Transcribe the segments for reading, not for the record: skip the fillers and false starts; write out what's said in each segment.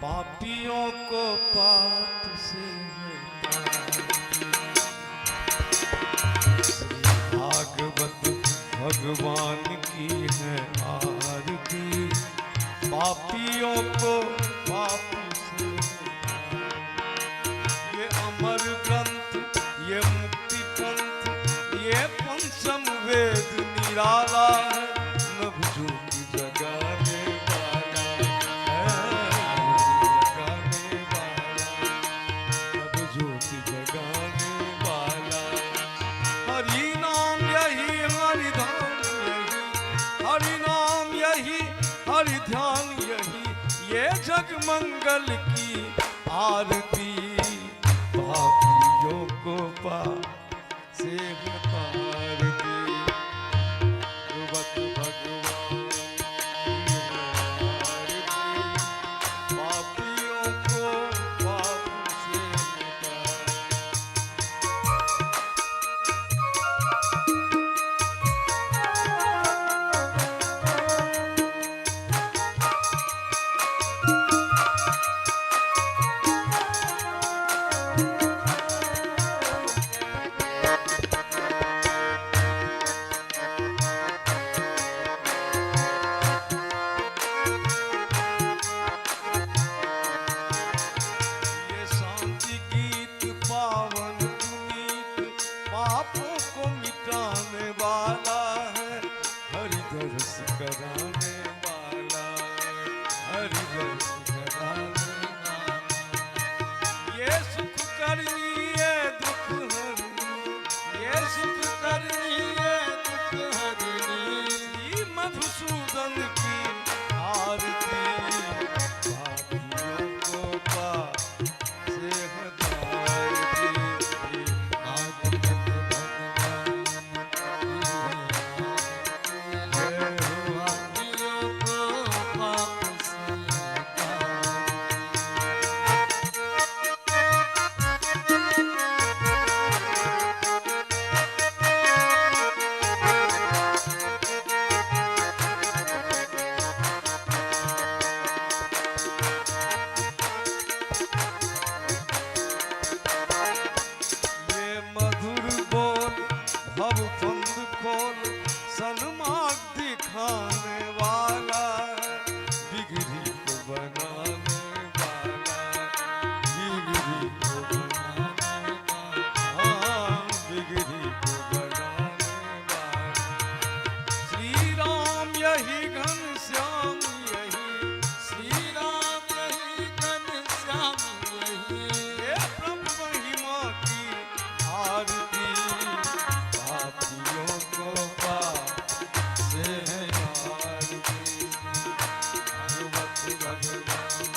पापियों को पाप से है तार दी। श्री भागवत भगवान की है आरती, पापियों को पाप से है तार। ये अमर ग्रंथ, ये मुक्ति पंथ, ये पंचम वेद निराला है, नवज्योति जगाने वाला है, जगाने वाला, नवज्योति जगाने वाला। हरि नाम यही हरि धाम यही, हरि नाम यही हरि ध्यान यही, ये जग मंगल की आरती, पापियों को पाप से तार दी। भगवत भगवान की है आरती, पापियों को पाप से तार। ये शांति गीत पावन पुनीत, पापों को मिटाने वाला है, हरि दर्श कराने वाला है, हरि दर्श कराने वाला। ये सुख करनी ये दुख हरनी, ये सुख करनी ये दुख हरनी, श्री मधुसूदन की आरती, पापियों को पाप से तार दी। भागवत भगवान की है आरती, जय हो। पापियों को पाप से तार दी। ये मधुर बोल भव फंद खोल, सन्मार्ग दिखाने वाला है, बिगड़ी को बनाने वाला, बिगड़ी को बनाने वाला, हाँ, बिगड़ी को बनाने वाला। श्री राम यही घन श्याम यही, श्री राम यही घन श्याम यही, ये प्रभु महिमा की आरती, पापियों को पाप से है तार दी। भागवत भगवान की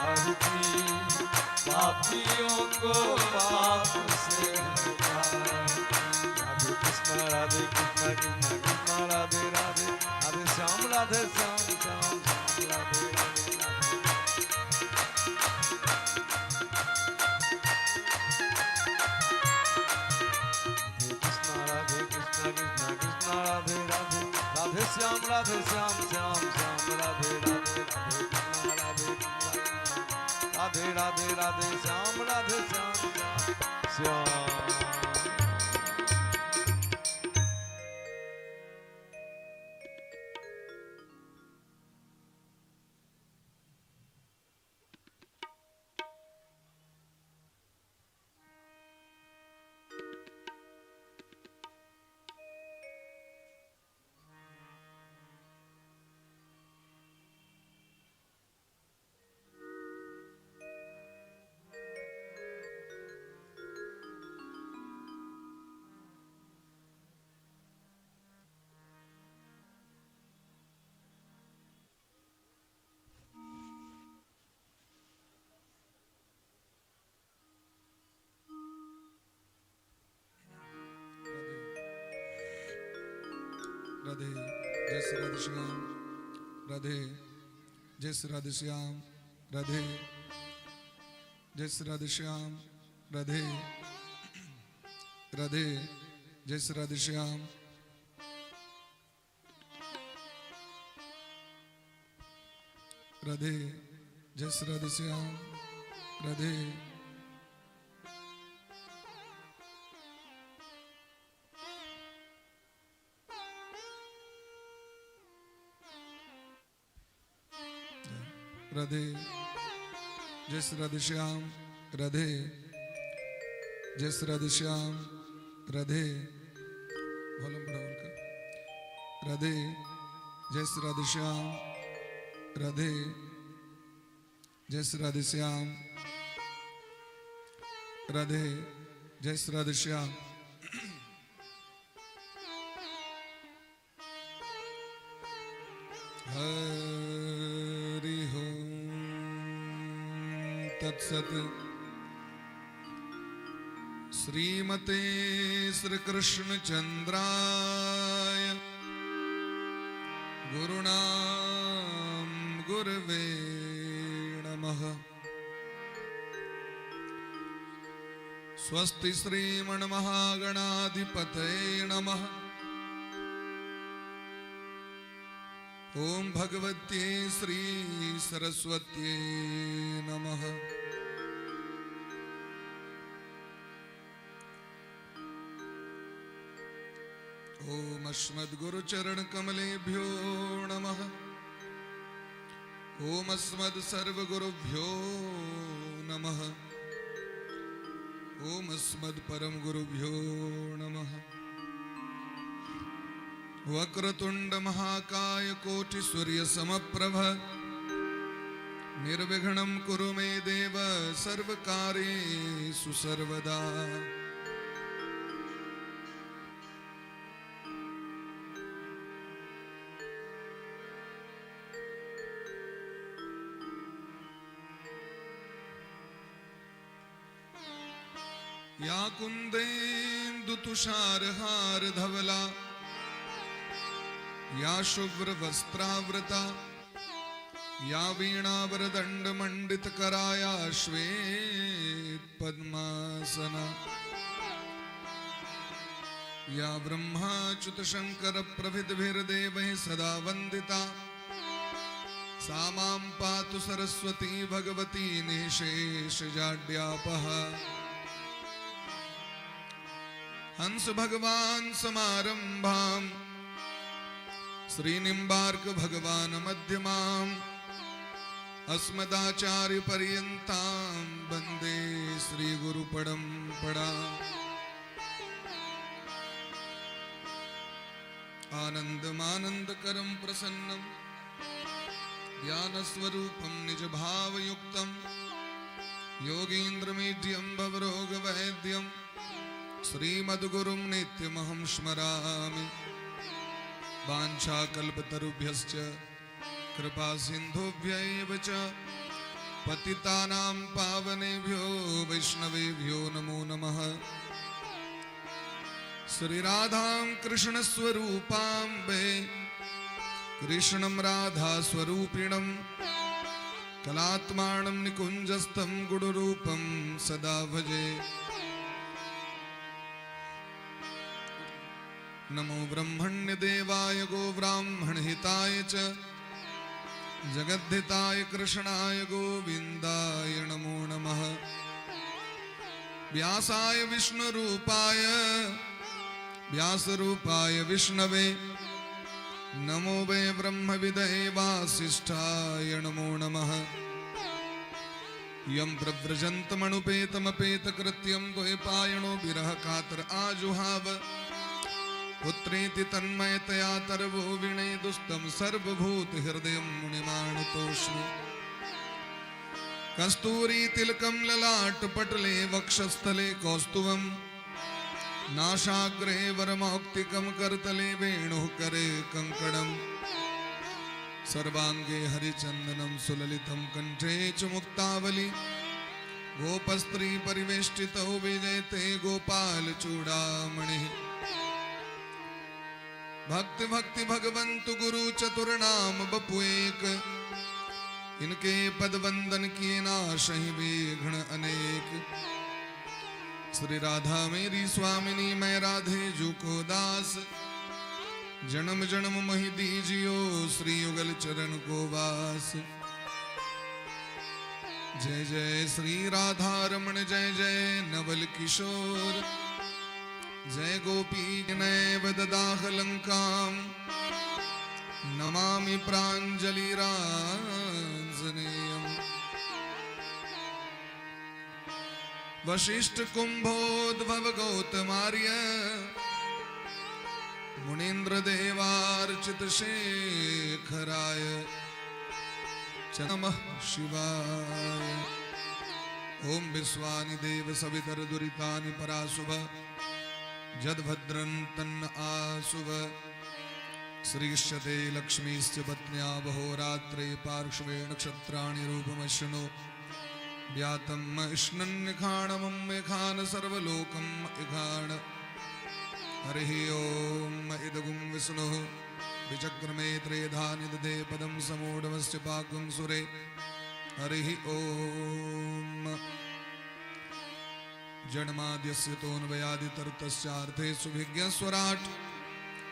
आरती, पापियों को पाप से तार दी। राधे कृष्णा कृष्णा कृष्णा राधे राधे, राधे श्याम श्याम श्याम राधे राधे राधे। राधे कृष्णा कृष्णा कृष्णा राधे राधे, राधे श्याम श्याम श्याम राधे राधे, राधे कृष्णा राधे कृष्णा राधे राधे, राधे श्याम राधे श्याम श्याम श्याम। राधे, जय श्री राधे श्याम राधे, जय श्री राधे श्याम राधे, जय श्री राधे श्याम राधे राधे, जय श्री राधे श्याम राधे, जय श्री राधे श्याम, राधे। राधे, जय श्री राधे श्याम, राधे, जय श्री राधे श्याम, राधे। वॉल्यूम बढ़ाओ हल्का। राधे, जय श्री राधे श्याम, राधे, जय श्री राधे श्याम, राधे, जय श्री राधे श्याम। हरि ओम तत्सत। श्रीमते श्री कृष्ण चंद्राय गुरुणाम गुरवे नमः। स्वस्ति श्रीमन्महागणाधिपतये नमः। ओम भगवत्ये श्री सरस्वत्ये नमः। ओम अस्मद्गुरुचरणकमलेभ्यो नमः। ओम अस्मद् सर्वगुरुभ्यो नमः। ओम अस्मद् परम गुरुभ्यो नमः। वक्रतुंड महाकाय कोटि सूर्य समप्रभ निर्विघ्नं कुरु मे देव सर्वकार्येषु सर्वदा। या कुंदेन्दु तुषार हार धवला या शुभ्र वस्त्रावृता या वीणावरदंड मंडित कराया श्वेत पद्मासना या ब्रह्माच्युत शंकर प्रभृतिभिर्देवैः सदा वंदिता सा मां पातु सरस्वती भगवती निःशेष जाड्यापहा। हंस भगवान समारंभाम श्री निम्बार्क भगवान मध्यमाम अस्मदाचार्य पर्यंताम वंदे श्री गुरु परंपरा। आनंदमानंदकरं प्रसन्नं ज्ञानस्वरूपं निज भावयुक्तं योगीन्द्रमीड्यं भवरोगवैद्यं श्रीमद्गुरुं नित्यमहं स्मरामि। वाञ्छाकल्पतरुभ्यश्च कृपा सिन्धुभ्यैव च पतितानां पावनेभ्यो वैष्णवेभ्यो नमो नमः। श्री राधां कृष्णस्वरूपां वे कृष्णं राधा स्वरूपिणं कलात्मानं निकुञ्जस्थं गुरुरूपं सदा भजे। नमो ब्रह्मण्य देवाय गोब्राह्मणहिताय च जगद्धिताय कृष्णाय गोविन्दाय नमो नमः। व्यासाय विष्णुरूपाय व्यासरूपाय विष्णवे नमो वै ब्रह्मविदये वासिष्ठाय नमो नमः। यं प्रव्रजन्तमनुपेतमपेतकृत्यं द्वैपायनो विरह कातर आजुहाव पुत्रेति तन्मयतया तरवो विणे दुस्तम सर्वभूत हृदयं मुनिमानतोऽस्मि। कस्तूरी तिलकं ललाट पटले वक्षस्थले कौस्तुभं नाशाग्रे वरमौक्तिकं करतले वेणुः करे कंकणं सर्वांगे हरिचंदनं सुललितं कंठे च मुक्तावली गोपस्त्री परिवेष्टितौ विजयते गोपाल चूड़ामणिः। भक्ति भक्ति भगवंत गुरु चतुर्नाम बपु एक इनके पद वंदन किए नाशहि विघ्न अनेक। श्री राधा मेरी स्वामिनी मैं राधे जू को दास जन्म जन्म मही दीजियो श्री युगल चरण को वास। जय जय श्री राधा रमण जय जय नवल किशोर। जय गोपी नैव ददाह लंकाम नमामि प्राञ्जलिराञ्जनेयम्। वशिष्ठ कुंभोद्भव गौतमार्य मुनीन्द्र देवार्चित शेखराय नमः शिवाय। ओम विश्वानि देव सवितर दुरितानि पराशुभ जद्भद्रं तन्न आशुभ। श्रीष्यते लक्ष्मीश्च पत्न्या बहोरात्रे पार्श्वे नक्षत्राणि रूपमश्नो व्यातम् इष्णन्निखाणमं मेखान सर्वलोकम् इखाण। हरिः ॐ इदगुं विष्णुः विचक्रमे त्रेधा निदधे पदं समूढमस्य पाकुं सुरे। हरिः ॐ जन्माद्यस्य तोऽन्वयादितर्तस्यार्थे सुभिज्ञस्वराट्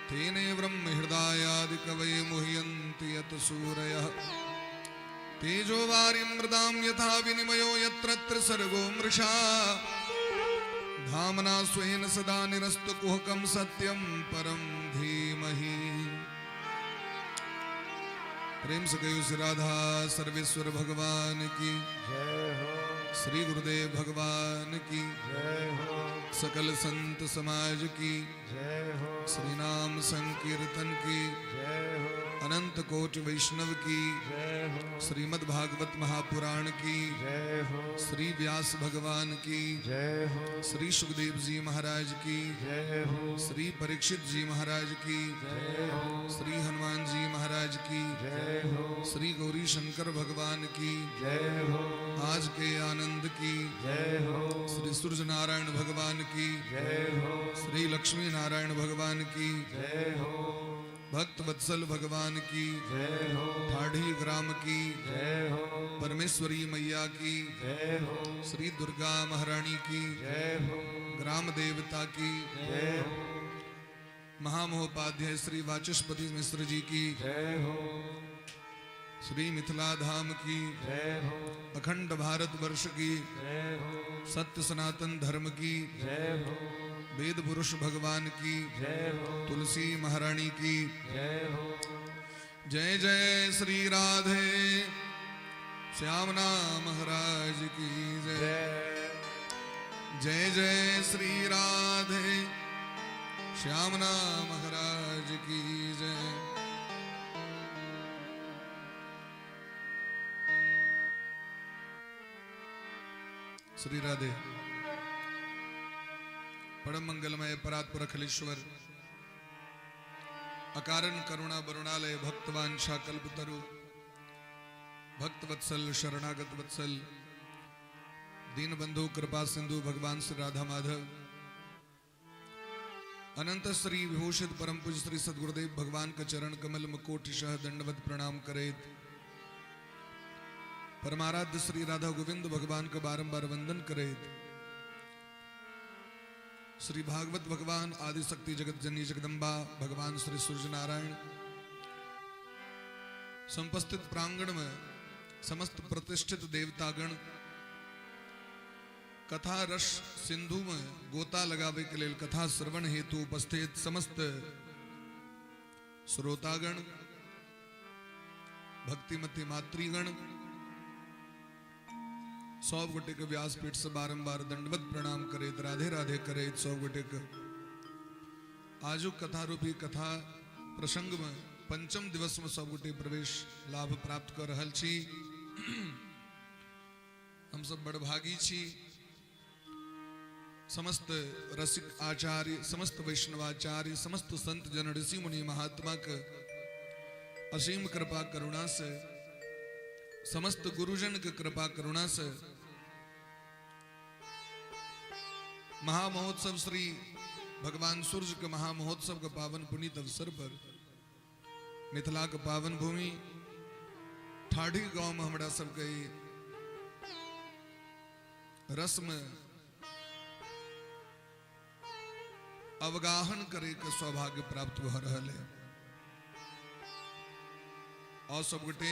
तेने ब्रह्महृदायादिकवये मुह्यन्ति यत सूरयः। तेजो वारिं मृदां यथा विनिमयो यत्र त्रिसर्गो मृषा धामना स्वेन सदा निरस्त कुहकं सत्यं परं धीमहि। प्रेम से कहो श्री राधा सर्वेश्वर भगवान की जय हो। श्री गुरुदेव भगवान की जय हो। सकल संत समाज की जय हो। श्री नाम संकीर्तन की जय हो। अनंत कोटि वैष्णव की जय हो। श्रीमद् भागवत महापुराण की जय हो। श्री व्यास भगवान की जय हो। श्री सुखदेव जी महाराज की जय हो। श्री परीक्षित जी महाराज की जय हो। श्री हनुमान जी महाराज की जय हो। श्री गौरी शंकर भगवान की जय हो। आज के आनंद की जय हो। श्री सूर्य नारायण भगवान की जय हो। श्री लक्ष्मी नारायण भगवान की जय हो। भक्त वत्सल भगवान की जय हो। ठाढ़ी ग्राम की जय हो। परमेश्वरी मैया की जय हो। श्री दुर्गा महारानी की जय हो। ग्राम देवता की जय हो। महामहोपाध्याय श्री वाचस्पति मिश्र जी की जय हो। श्री मिथिला धाम की जय हो। अखंड भारत वर्ष की जय हो। सत्य सनातन धर्म की जय हो। वेद पुरुष भगवान की जय हो। तुलसी महारानी की जय हो। जय जय श्री राधे श्याम नाम महाराज की जय। जय जय जय श्री राधे श्याम नाम महाराज की जय। श्री राधे परम मंगलमय परात्पर अखिलेश्वर अकारण करुणा वरुणालय भक्तवांछा कल्पतरु भक्तवत्सल शरणागत वत्सल दीनबंधु कृपा सिंधु भगवान श्री राधा माधव अनंत श्री विभूषित परम पूज्य श्री सदगुरुदेव भगवान का चरण कमल मकोटिशः दंडवत प्रणाम करेत परमाराध्य श्री राधा गोविंद भगवान का बारंबार वंदन करेत श्री भागवत भगवान आदिशक्ति जगत जननी जगदम्बा भगवान श्री सूर्य नारायण संपस्थित प्रांगण में समस्त प्रतिष्ठित देवतागण कथा रस सिंधु में गोता लगावे के लिए कथा श्रवण हेतु उपस्थित समस्त श्रोतागण भक्तिमती मातृगण सब गोटे के व्यासपीठ से बारंबार दंडवत प्रणाम करे राधे राधे करे सब गोटे के आजु कथा रूपी कथा प्रसंग में पंचम दिवस में सब गोटे प्रवेश लाभ प्राप्त कर रहल छी। हम सब बड़भागी छी। समस्त रसिक आचार्य समस्त वैष्णवाचार्य समस्त संत जन ऋषि मुनि महात्मा के असीम कृपा करुणा से समस्त गुरुजन के कृपा करुणा से महामहोत्सव श्री भगवान सूर्य के महामहोत्सव के पावन पुनीत अवसर पर मिथिला के पावन भूमि ठाढ़ी गांव में हमरा सबके रस्म अवगाहन करे के सौभाग्य प्राप्त भ रहल है। और सब गोटे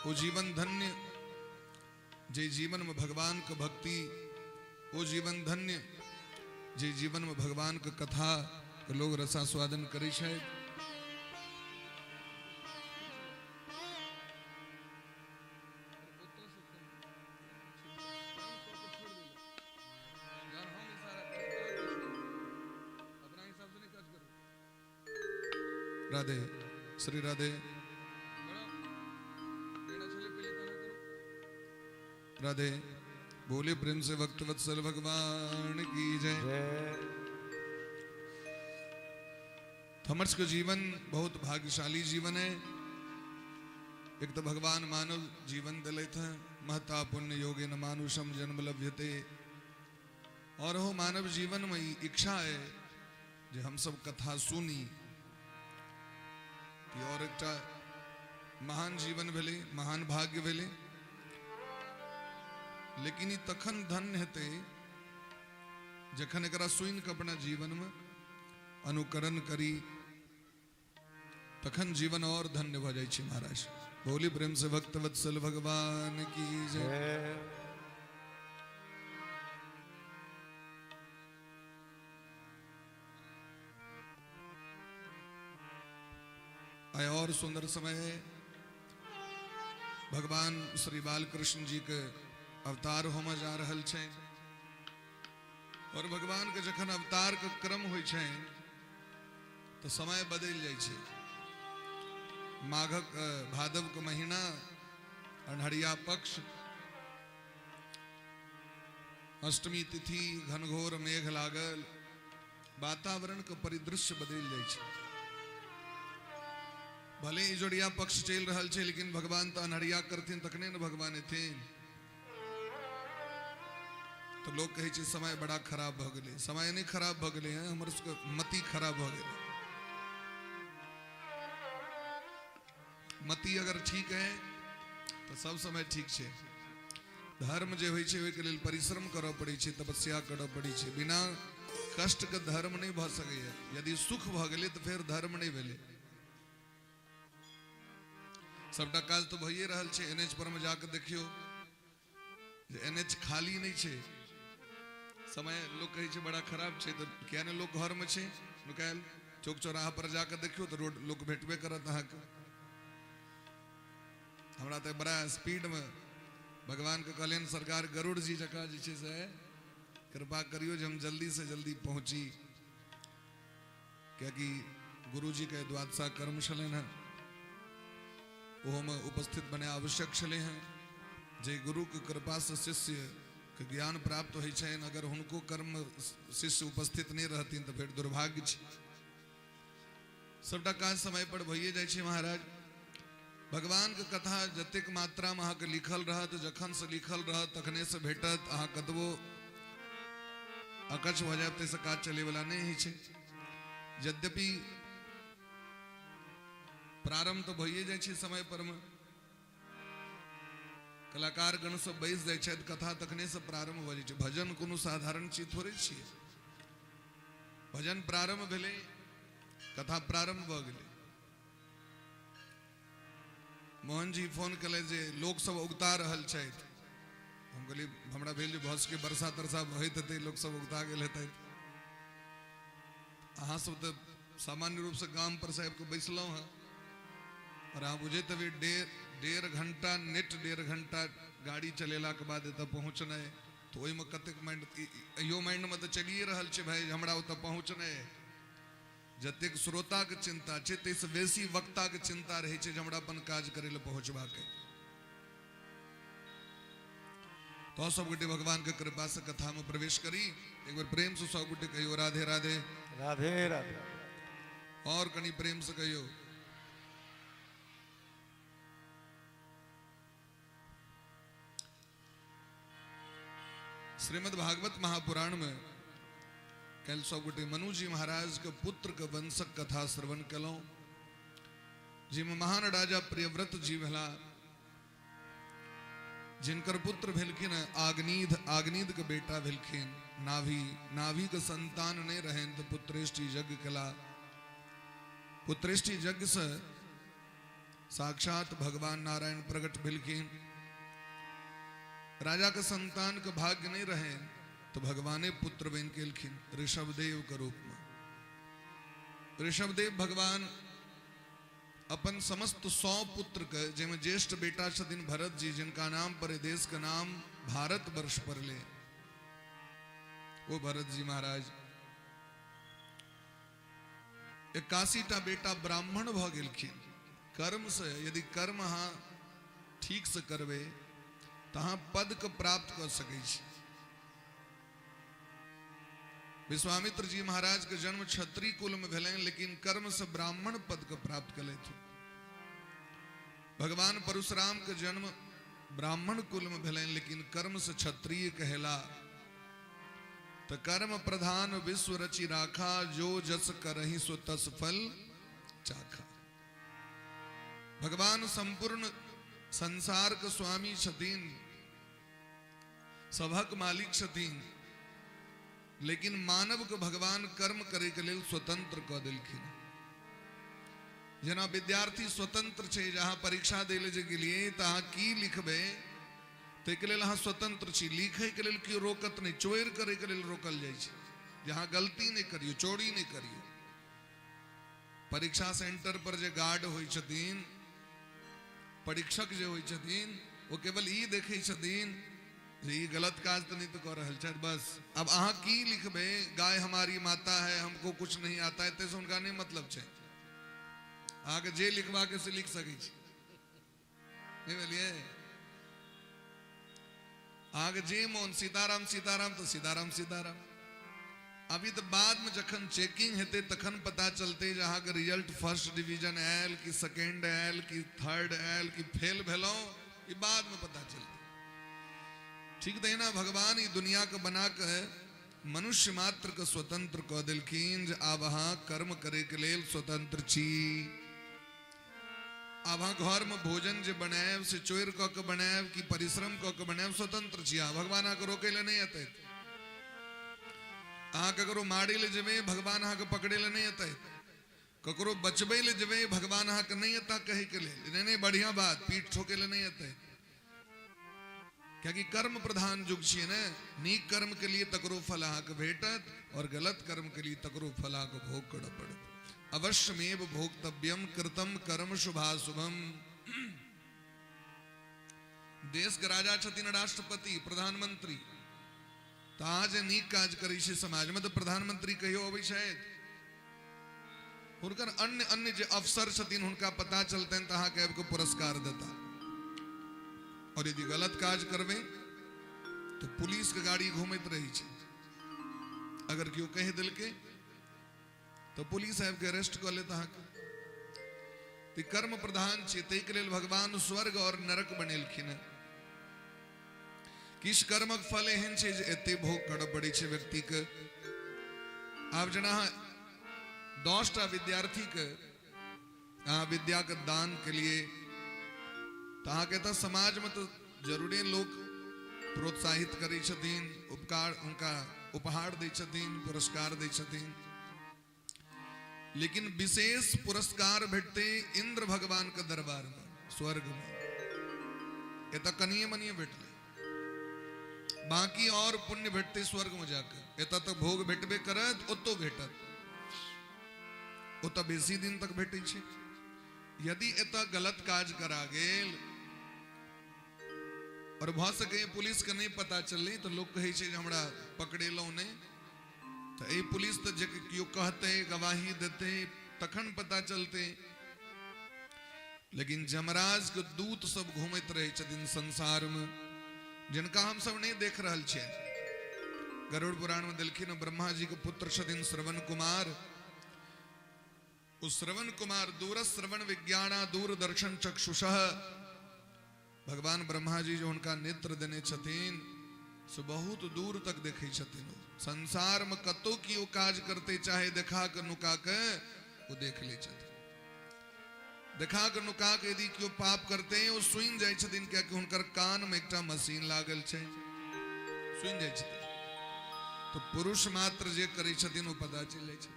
ओ जीवन धन्य जे जीवन में भगवान के भक्ति, ओ जीवन धन्य जे जीवन में भगवान के कथा के लोग रसास्वादन करै छै। राधे श्री राधे राधे बोले प्रेम से भक्त वत्सल भगवान की जय। हमर सबके जीवन बहुत भाग्यशाली जीवन है। एक तो भगवान मानव जीवन दिलैथ हैं, महता पुण्य योगे न मानुषम जन्म लभ्यते। और हो मानव जीवन में ई इच्छा है जे हम सब कथा सुनी कि और एकटा महान जीवन भेलै, महान भाग्य भेलै। लेकिन ई तखन धन्य हेतै जखन एकरा सुनि कऽ अपना जीवन में अनुकरण करी, तखन जीवन और धन्य भऽ जाइ छै। महाराज बोली प्रेम से भक्त वत्सल भगवान की जय। आय और सुंदर समय है, भगवान श्री बालकृष्ण जी के अवतार होमे जा रहल छै। और भगवान के जखन अवतार के क्रम होइ छै तो समय बदलि जाइ छै। माघक भादव के महीना, अन्हरिया पक्ष, अष्टमी तिथि, घनघोर मेघ लागल, वातावरण के परिदृश्य बदलि जाइ छै। भले इजोरिया पक्ष चलि रहल छै, लेकिन भगवान तो अन्हरिया करथिन तखने ने भगवान एथिन। तो लोग कहै छै समय बड़ा खराब भऽ गेलै। समय नहि खराब भऽ गेलै हँ, हमर सबके मति खराब भऽ गेलै। मति अगर ठीक है तो सब समय ठीक छै। धर्म जे होइ छै ओहिके लेल परिश्रम करऽ पड़ै छै, तपस्या करऽ पड़ै छै। बिना कष्ट के धर्म नहि भऽ सकैए। यदि सुख भऽ गेलै तऽ फेर धर्म नहि भेलै। सबटा काज तऽ भइए रहल छै। एन एच पर मे जाके देखियौ जे एन एच खाली नहि छै। समय लोक कहै छै बड़ा खराब छै, तऽ किया ने लोक घरमे छै नुकायल। चौक चौराहा पर जाके देखियौ तऽ रोड लोक भेटबे करत अहाँके। हमरा तऽ बड़ा स्पीडमे भगवानके कहलियनि सरकार गरुड़ जी जकाँ जे छै से कृपा करियौ जे हम जल्दी से जल्दी पहुँची, कियाकि गुरुजीके द्वादशा कर्म छलनि हेँ, ओहोमे उपस्थित बने आवश्यक छलै हेँ। जे गुरुके कृपासँ शिष्यके ज्ञान प्राप्त होइ छनि, अगर हुनको कर्म शिष्य उपस्थित नहि रहथिन तऽ फेर दुर्भाग्य छै। सबटा काज समय पर भइए जाइ छै महाराज। भगवान के कथा जतेक मात्रा में अहाँके लिखल रहत, जखन से लिखल रहत तखने से भेटत। अहाँ कतबो अकच्छ भऽ जायब ताहिसँ काज चलैवला नहि होइ छै। यद्यपि प्रारंभ तऽ भइए जाइ छै समय पर में, कलाकार गण सब बैस जाइ छथि, कथा तखने से प्रारंभ भऽ जाइ छै। भजन कोनो साधारण चीज थोड़े छियै। भजन प्रारंभ भेलै, कथा प्रारंभ भऽ गेलै। मोहन जी फोन केलथि जे लोक सब उगता रहल छथि। हम कहलियै हमरा भेल जे भऽ सकै वर्षा तरसा होइत हेतै, लोक सब उगता गेल हेतै। अहाँ सब तऽ सामान्य रूपसँ गाम पर से आबि कऽ बैसलहुँ हँ, और अहाँ बुझैत हेबै डेढ़ घंटा नेट 1.5 घंटा गाड़ी चलेलाके बाद एतऽ पहुँचनाइ, तऽ ओहिमे कतेक माइंड, इहो माइंडमे तऽ चलिए रहल छै भाई हमरा ओतऽ पहुँचनाइ। जतेक श्रोताके चिंता छै ताहिसँ बेसी वक्ताके चिंता रहै छै जे हमरा अपन काज करै लए पहुँचबाक अइ। तो सब गोटे भगवान के कृपा से कथा में प्रवेश करी। एक बार प्रेम से सब गोटे कहियो राधे राधे राधे राधे, और कनी प्रेम से कहियो। श्रीमद् भागवत महापुराण में कल सब गोटे मनु जी महाराज के पुत्र के वंशक कथा श्रवण कलौं, जिमे महान राजा प्रियव्रत जी भेला, जिनकर पुत्र भेलखिन आग्नीध, आग्नीध के बेटा भेलखिन नाभि, नाभि के संतान नहीं रहन तो पुत्रेष्टि यज्ञ कला। पुत्रेष्टि यज्ञ से साक्षात भगवान नारायण प्रकट भेलखिन। राजा के संतान के भाग्य नहीं रहे तो भगवाने पुत्र बन केलखिन ऋषभदेव के रूप में। ऋषभदेव भगवान अपन समस्त 100 पुत्र के, जाहिमे ज्येष्ठ बेटा छथिन भरत जी, जिनका नाम पर देश के नाम भारत वर्ष पड़ले, वो भरत जी महाराज 81 टा बेटा ब्राह्मण भ गेलखिन कर्म से। यदि कर्म अहाँ ठीक से करबै तऽ अहाँ पद के प्राप्त कऽ सकै छी। विश्वामित्र जी महाराज के जन्म क्षत्रिय कुल में भेलनि, लेकिन कर्म से ब्राह्मण पद के प्राप्त केलथि। भगवान परशुराम के जन्म ब्राह्मण कुल में भेलनि, लेकिन कर्म से क्षत्रिय कहेला। तो कर्म प्रधान विश्व रचि राखा, जो जस करही सो तस फल चाखा। भगवान संपूर्ण संसार के स्वामी छथिन, सभक मालिक छथिन, लेकिन मानव के भगवान कर्म करे के लेल स्वतंत्र कऽ देलखिन। जेना विद्यार्थी स्वतंत्र छै, जहाँ परीक्षा दै लए जे गेलियै तऽ अहाँ की लिखबै ताहिके लेल अहाँ स्वतंत्र छी। लिखैके लेल केओ रोकत नहि, चोरि करैके लेल रोकल जाइ छै जे अहाँ गलती नहि करियौ, चोरी नहि करियौ। परीक्षा सेंटर पर जे गार्ड होइ छथिन, परीक्षक जे होइ छथिन, ओ केवल ई देखै छथिन जे ई गलत काज तऽ नहि तऽ कऽ रहल छथि, बस। अब अहाँ की लिखबै, गाय हमारी माता है, हमको कुछ नहीं आता है, ताहिसँ हुनका नहि मतलब छै। अहाँके जे लिखबाके से लिख सकै छी, नहि बुझलियै? अहाँके जे मोन, सीताराम सीताराम तऽ सीताराम सीताराम। अभी तऽ बादमे जखन चेकिंग हेतै तखन पता चलतै जे अहाँके रिजल्ट फर्स्ट डिवीजन आयल कि सेकेंड आयल कि थर्ड आयल कि फेल भेलहुँ, ई बादमे पता चलतै। ठीक तहिना भगवान ई दुनियाके बना कऽ मनुष्य मात्र के स्वतंत्र कऽ देलखिन जे आब अहाँ कर्म करैके लेल स्वतंत्र छी। आब अहाँ घरमे भोजन जे बनायब से चोरि कऽ के बनायब कि परिश्रम कऽ के बनायब, स्वतंत्र छी अहाँ। भगवान अहाँके रोकै लए नहि एतै। अहाँ ककरो मारै लए जेबै, भगवान अहाँके पकड़ै लए नहि एतै। ककरो बचबै लए जेबै, भगवान अहाँके नहि एता कहैके लेल, नहि नहि बढ़िया बात, पीठ ठोकै लए नहि एतै। कियाकि कर्म प्रधान युग छियै ने, नीक कर्म के लिए तकरो फल अहाँके भेटत और गलत कर्म के लिए तकरो फल अहाँके भोग करऽ पड़त। अवश्यमेव भोक्तव्यम कृतम कर्म शुभाशुभम। देश के राजा छथिन राष्ट्रपति, प्रधानमंत्री, तऽ अहाँ जे नीक काज करै छी समाजमे तऽ प्रधानमंत्री कहियो अबै छथि? हुनकर अन्य अन्य जे अफसर छथिन हुनका पता चलतनि तऽ अहाँके आबि कऽ पुरस्कार देता। और यदि गलत काज करबै तऽ पुलिस के गाड़ी घूमैत रहै छै, अगर केओ कहि देलकै तऽ पुलिस आबि कऽ अरेस्ट कऽ लेत अहाँके। तऽ कर्म प्रधान छै, ताहिके लेल भगवान स्वर्ग और नरक बनेलखिन हेँ। किछु कर्मक फल एहन छै जे एते भोग करऽ पड़ै छै व्यक्तिके। आब जेना अहाँ 10टा विद्यार्थीके अहाँ विद्याके दान के लिए तऽ अहाँके तऽ समाजमे तऽ जरूरे लोक प्रोत्साहित करै छथिन, उपकार हुनका उपहार दै छथिन, पुरस्कार दै छथिन, लेकिन विशेष पुरस्कार भेटतै इंद्र भगवान के दरबार में, स्वर्ग में। एतऽ कनिये मनिये भेटलै, बाकी और पुण्य भेटतै स्वर्ग में जाकर। एतऽ तऽ भोग भेटबे करत, ओतौ भेटत, ओतऽ बेसी दिन तक भेटै छै। यदि एतऽ गलत काज करा गेल और भऽ सकैए पुलिस के नहि पता चललै तऽ लोक कहै छै जे हमरा पकड़ेलहुँ नहि, तऽ एहि पुलिस तऽ जे केओ कहतै, गवाही देतै तखन पता चलतै। लेकिन जमराज के दूत सब घूमैत रहै छथिन संसार में, जिनका हम सब नहीं देख रहल छियै। गरुड़ पुराण में देलखिन ब्रह्मा जी के पुत्र छथिन श्रवण कुमार। ओ श्रवण कुमार दूर श्रवण विज्ञाना दूरदर्शन चक्षुषः, भगवान ब्रह्मा जी जो हुनका नेत्र देने छथिन से बहुत दूर तक देखै छथिन। संसार में कतौ की ओ काज करते चाहे देखा के नुका के ओ देख लै छथिन। देखा के नुका के यदि केओ पाप करते ओ सुनि जाइ छथिन, कियाकि हुनकर कान में एकटा मशीन लागल छै, सुनि जाइ छथिन। तो पुरुष मात्र जे करै छथिन ओ पता चलि जाइ छै।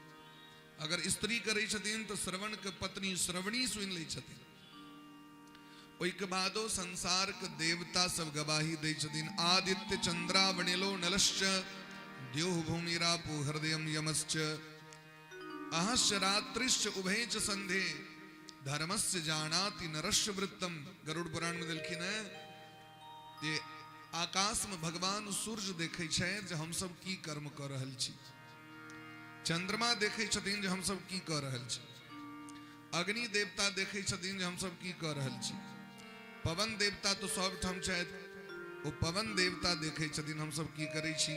अगर स्त्री करै छथिन तऽ श्रवण के पत्नी श्रवणी सुनि लै छथिन। ओहिके बादो संसारके देवता सब गवाही दै छथिन। आदित्य चंद्रावणिलो नलश्च द्योः भूमिरापो हृदयं यमश्च अहश्च रात्रिश्च उभे च संधे धर्मस्य जानाति नरस्य वृत्तम। गरुड़ पुराण में देलखिन है जे आकाश में भगवान सूर्य देखै छै जे हमसब की कर्म कऽ रहल छी, चंद्रमा देखै छथिन जे हमसब की कऽ रहल छी, अग्नि देवता देखै छथिन जे हमसब की कऽ रहल छी, पवन देवता तो सब ठाम छथि, ओ पवन देवता देखै छथिन हमसब की करै छी,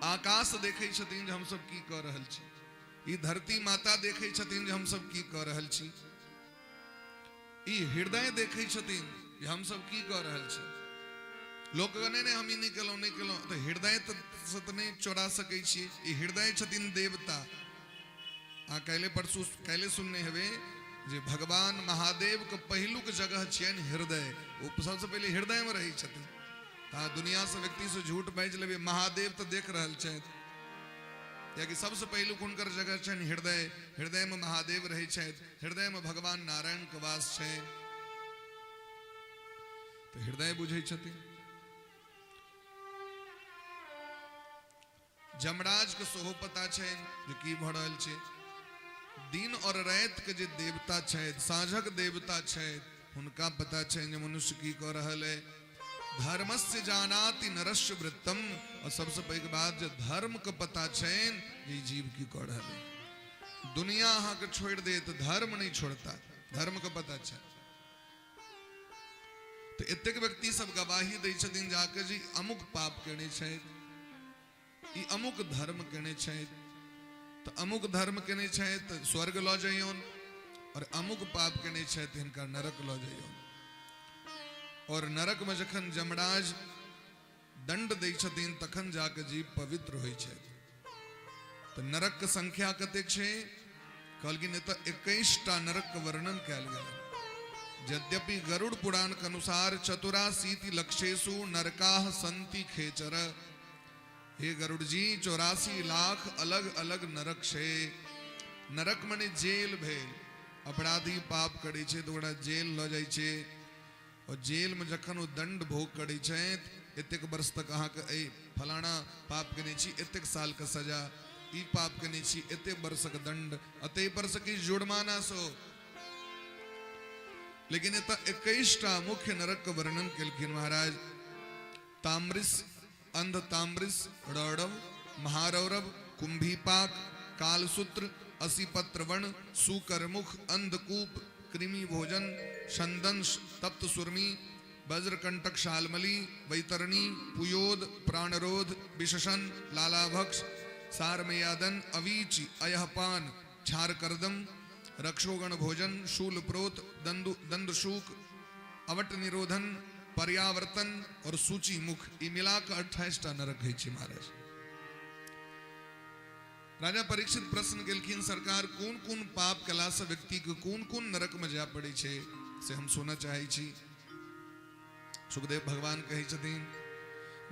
आकाश देखै छथिन जे हमसब की कऽ रहल छी, ई धरती माता देखै छथिन जे हमसब की कऽ रहल छी, ई हृदय देखै छथिन जे हमसब की कऽ रहल छी। लोक कहै, नहि नहि हम ई नहि केलहुँ नहि केलहुँ, तऽ हृदय से तऽ नहि चोरा सकै छी। ई हृदय छथिन देवता। आ काल्हि परसू काल्हि सुनने हेबै जे भगवान महादेव के पहिलुक जगह छियनि हृदय, ओ सबसँ पहिले हृदय में रहै छथिन। तऽ दुनिया से व्यक्ति से झूठ बाजि लेबै, महादेव तऽ देख रहल छथि, कियाकि सबसँ पहिलुक हुनकर जगह छनि हृदय। हृदय में महादेव रहै छथि, हृदय में भगवान नारायण के वास छै, तऽ हृदय बुझै छथिन। जमराज के सेहो पता छनि जे की भऽ रहल छै। दिन और राति के जे देवता छथि, साँझक देवता छथि, हुनका पता छनि जे मनुष्य की कऽ रहल है। धर्मस्य जानाति नरस्य वृत्तम, और सबसे पैघ बात जे धर्म के पता छनि जे जीव की कऽ रहल है। दुनिया अहाँके छोड़ि देत, धर्म नहीं छोड़ता, धर्म के पता छै। तऽ एतेक व्यक्ति सब गवाही दै छथिन जाके जे अमुक पाप केने छथि, ई अमुक धर्म केने छथि, तऽ अमुक धर्म केने छथि तऽ स्वर्ग लऽ जइयौन, और अमुक पाप केने छथि हिनका नरक लऽ जइयौन। और नरक में जखन जमराज दंड दै छथिन तखन जाके जीव पवित्र होइ छथि। तऽ नरक के संख्या कतेक छै? कहलखिन एतऽ 21टा नरक के वर्णन कयल गेल। यद्यपि गरुड़ पुराण के अनुसार 84 लक्षेषु नरकाः सन्ति खेचर। हे गरुड़ जी, 84 लाख अलग अलग नरक छै। नरक मने जेल भेल। अपराधी पाप करै छै तऽ ओकरा जेल लऽ जाइ छै, और जेल में जखन ओ दंड भोग करै छथि, एतेक वर्ष तक अहाँके एहि फलाना पाप केने छी एतेक साल के सजा, ई पाप केने छी एतेक वर्षक दंड, अते पर से किछु जुर्माना सो। लेकिन एतऽ 21टा मुख्य नरक के वर्णन केलखिन महाराज। ताम्रिस, अंध ताम्रिस, रौरव, महारौरव, कुंभीपाक, कालसूत्र, असीपत्रवण, सुकरमुख, अंधकूप, कृमि भोजन, संदंश, तप्त सुरमी, वज्रकंटक शालमली, वैतरणी, पुयोद, प्राणरोध, विशेषण, लालाभक्ष, सारमयादन, अवीचि, अयहपान, क्षारकर्दम, रक्षोगण भोजन, शूलप्रोत, दंदशूक, अवट निरोधन, पर्यावर्तन और सूची मुख, ई मिला कऽ 28टा नरक होइ छै महाराज। राजा परीक्षित प्रश्न केलखिन, सरकार कोन कोन पाप केला से व्यक्ति के कोन कोन नरक में जाय पड़ै छै से हम सुनऽ चाहै छी। सुखदेव भगवान कहै छथिन,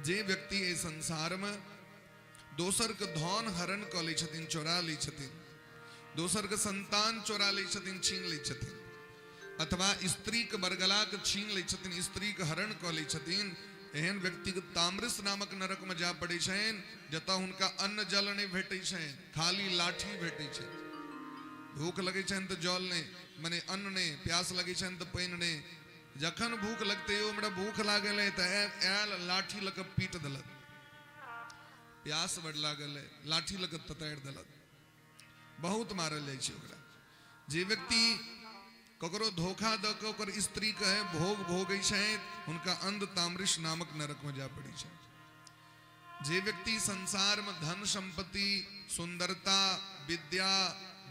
जे व्यक्ति एहि संसार में दोसर के धन हरण कऽ लै छथिन, चोरा लै छथिन, दोसर के संतान चोरा लै छथिन, छीन लै छथिन, अथवा स्त्री के बरगला के छीन लै छथिन, स्त्री के हरण कऽ लै छथिन, एहन व्यक्ति के ताम्रिस नामक नरक में जाय पड़ै छनि, जतऽ हुनका अन्न जल नहि भेटै छनि, खाली लाठी भेटै छनि। भूख लगै छनि तऽ जल नहि, मने अन्न नहि, प्यास लगै छनि तऽ पानि नहि। जखन भूख लगतै, यौ हमरा भूख लागल है, तऽ आयल लाठी लऽ कऽ पीट देलक। प्यास बड़ लागल है, लाठी लऽ कऽ ततारि देलक। बहुत मारल जाइ छै ओकरा। जे व्यक्ति ककरो धोखा दऽ कऽ ओकर स्त्री के भोग भोगै छथि, हुनका अंध ताम्रिश नामक नरक में जाय पड़ै छै। जे व्यक्ति संसार में धन संपत्ति, सुंदरता, विद्या,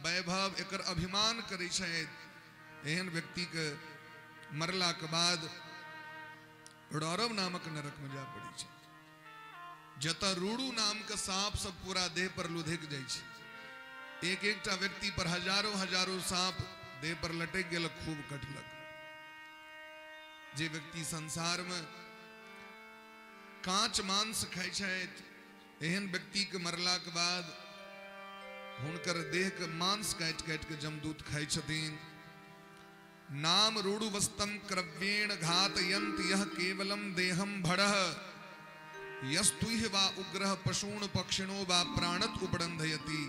वैभव एकर अभिमान करै छथि, एहन व्यक्ति के मरला के बाद रौरव नामक नरक में जाय पड़ै छै, जतऽ रूड़ू नाम के सांप सब पूरा देह पर लुधक जाइ छै। एक एकटा व्यक्ति पर हजारों हजारों सांप देह पर लटक गेल, खूब कटलक। जे व्यक्ति संसार में कांच मांस खाइ छथि, एहन व्यक्ति के मरला के बाद हुनकर देह के मांस काटि काटि के जमदूत खाइ छथिन। नाम रूढ़ुवस्तम क्रव्येण घातयन्त यह केवलम देहम भड़ः यस्तुह वा उग्रह पशून पक्षिणो वा प्राणत उपरंधयति।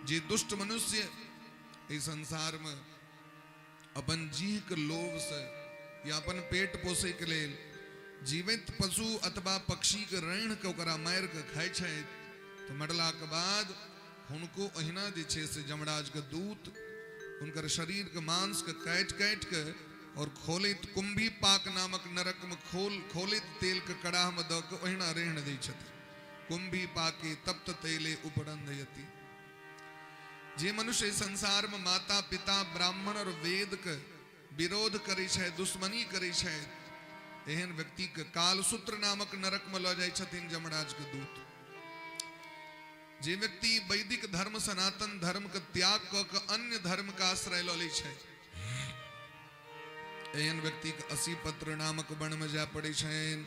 जे दुष्ट मनुष्य एहि संसार में अपन जीह के लोभ से या अपन पेट पोसे के लेल जीवित पशु अथवा पक्षी के रैण के ओकरा मारि के खाइ छथि, तऽ मरला के बाद हुनको अहिना जे छै से यमराज के दूत हुनकर शरीर के मांस के काटि काटि के और खोलैत कुंभी पाक नामक नरक में खोलैत तेल के कड़ाह में दऽ के ओहिना रेहण दै छथिन। कुंभी पाके तप्त तैले उपरंधयति। जे मनुष्य संसार में माता पिता ब्राह्मण और वेद के विरोध करै छै, दुश्मनी करै छै, एहन व्यक्ति के कालसूत्र नामक नरक में लऽ जाइ छथिन यमराज के दूत। जे व्यक्ति वैदिक धर्म सनातन धर्म के त्याग कऽ के अन्य धर्म के आश्रय लऽ लै छै, एहन व्यक्ति के असीपत्र नामक वन में जाय पड़ै छनि।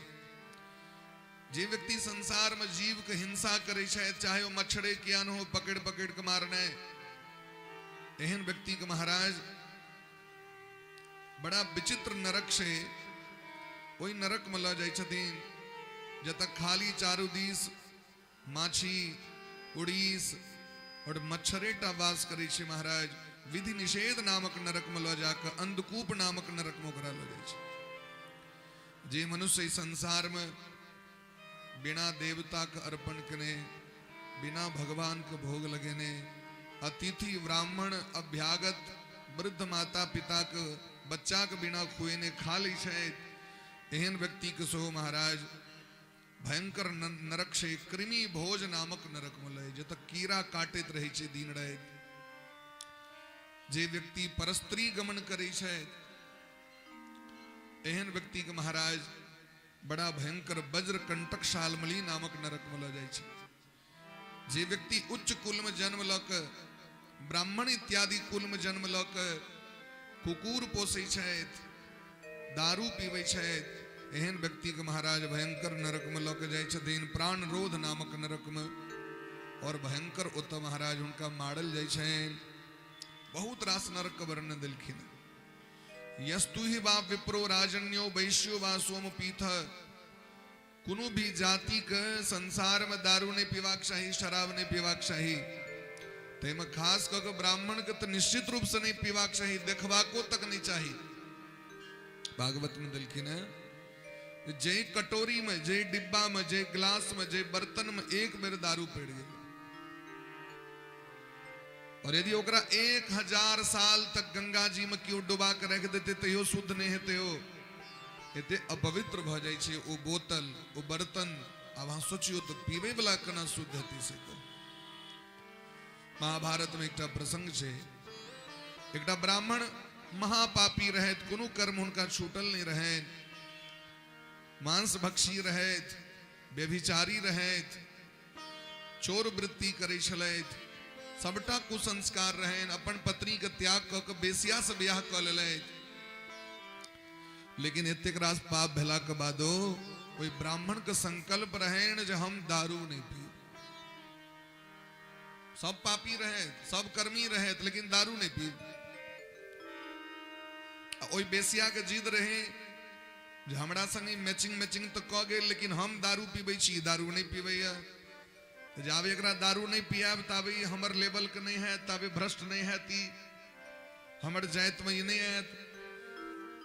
जे व्यक्ति संसार में जीव के हिंसा करै छै, चाहे ओ मच्छरे किया न हो, पकड़ पकड़ के मारने, एहन व्यक्ति के महाराज बड़ा विचित्र नरक से ओहि नरक में लऽ जाइ छथिन जतऽ खाली चारू दिस माछी उड़ीस और मच्छरेटा वास करै छै। महाराज विधि निषेध नामक नरक में लऽ जाकऽ अंधकूप नामक नरक में ओकरा लऽ जाइ छै। जे मनुष्य संसार में बिना देवता के अर्पण केने, बिना भगवान के भोग लगेने, अतिथि ब्राह्मण अभ्यागत वृद्ध माता पिता के बच्चा के बिना खुएने खा लै छै, एहन व्यक्ति के सेहो महाराज भयंकर नरक छै कृमि भोज नामक नरक में लय, जतऽ कीड़ा काटैत रहै छै दिन राति। जे व्यक्ति परस्त्री गमन करै छै, एहन व्यक्ति के महाराज बड़ा भयंकर वज्र कंटक शालमली नामक नरक में लऽ जाइ छै। जे व्यक्ति उच्च कुल में जन्म लऽ के ब्राह्मण इत्यादि कुल में जन्म लऽ के कुकुर पोसै छथि, दारू पीबै छथि, एहन व्यक्ति के महाराज भयंकर नरक में लऽ के जाइ छथिन, प्राणरोध नामक नरक में, और भयंकर ओतऽ महाराज हुनका मारल जाइ छनि। बहुत रास नरक के वर्णन देलखिन। यस्तु ही वा विप्रो राजन्यो वैश्यो वा सोमपीथ, कोनो भी जाति के संसार में दारू नहीं पीबाक चाही, शराब नहीं पीबाक चाही, ताहिमे खास कऽ के ब्राह्मण के तऽ निश्चित रूप से नहीं पीबाक चाही, देखबाको तक नहीं चाही। भागवत में देलखिन है जे कटोरी में, जे डिब्बा में, जे ग्लास में, जे बर्तन में एक बेर दारू पड़ गेल, और यदि ओकरा 1000 साल तक गंगा जी में केओ डुबा के राखि देते तैयो शुद्ध नहीं हेतै, ओ एते अपवित्र भऽ जाइ छै ओ बोतल, ओ बर्तन। आब अहाँ सोचियौ तऽ पीबै वाला केना शुद्ध हेतै से कहू। महाभारत में एकटा प्रसंग छै, एकटा ब्राह्मण महापापी रहैत, कोनो कर्म हुनका छूटल नहीं रहैत, मांस भक्षी रहैत, व्यभिचारी रहैत, चोर वृत्ति करै छलथि, सबटा कुसंस्कार रहनि, अपन पत्नी के त्याग कऽ के बेसिया से बियाह कऽ लेलथि। लेकिन एतेक रास पाप भेला के बादो ओहि ब्राह्मण के संकल्प रहनि जे हम दारू नहीं पीब। सब पापी रहे, सब कर्मी रहे, लेकिन दारू नहीं पीब। आ ओहि बेसिया के जिद रहे जे हमरा संगे मैचिंग मैचिंग तऽ कऽ गेल, लेकिन हम दारू पीबै छी, दारू नहि पीबैया, तऽ जाबे एकरा दारू नहि पियाब ताबे ई हमर लेवल के नहि हैत, ताबे भ्रष्ट नहि हैत, ई हमर जातिमे ई नहि आयत।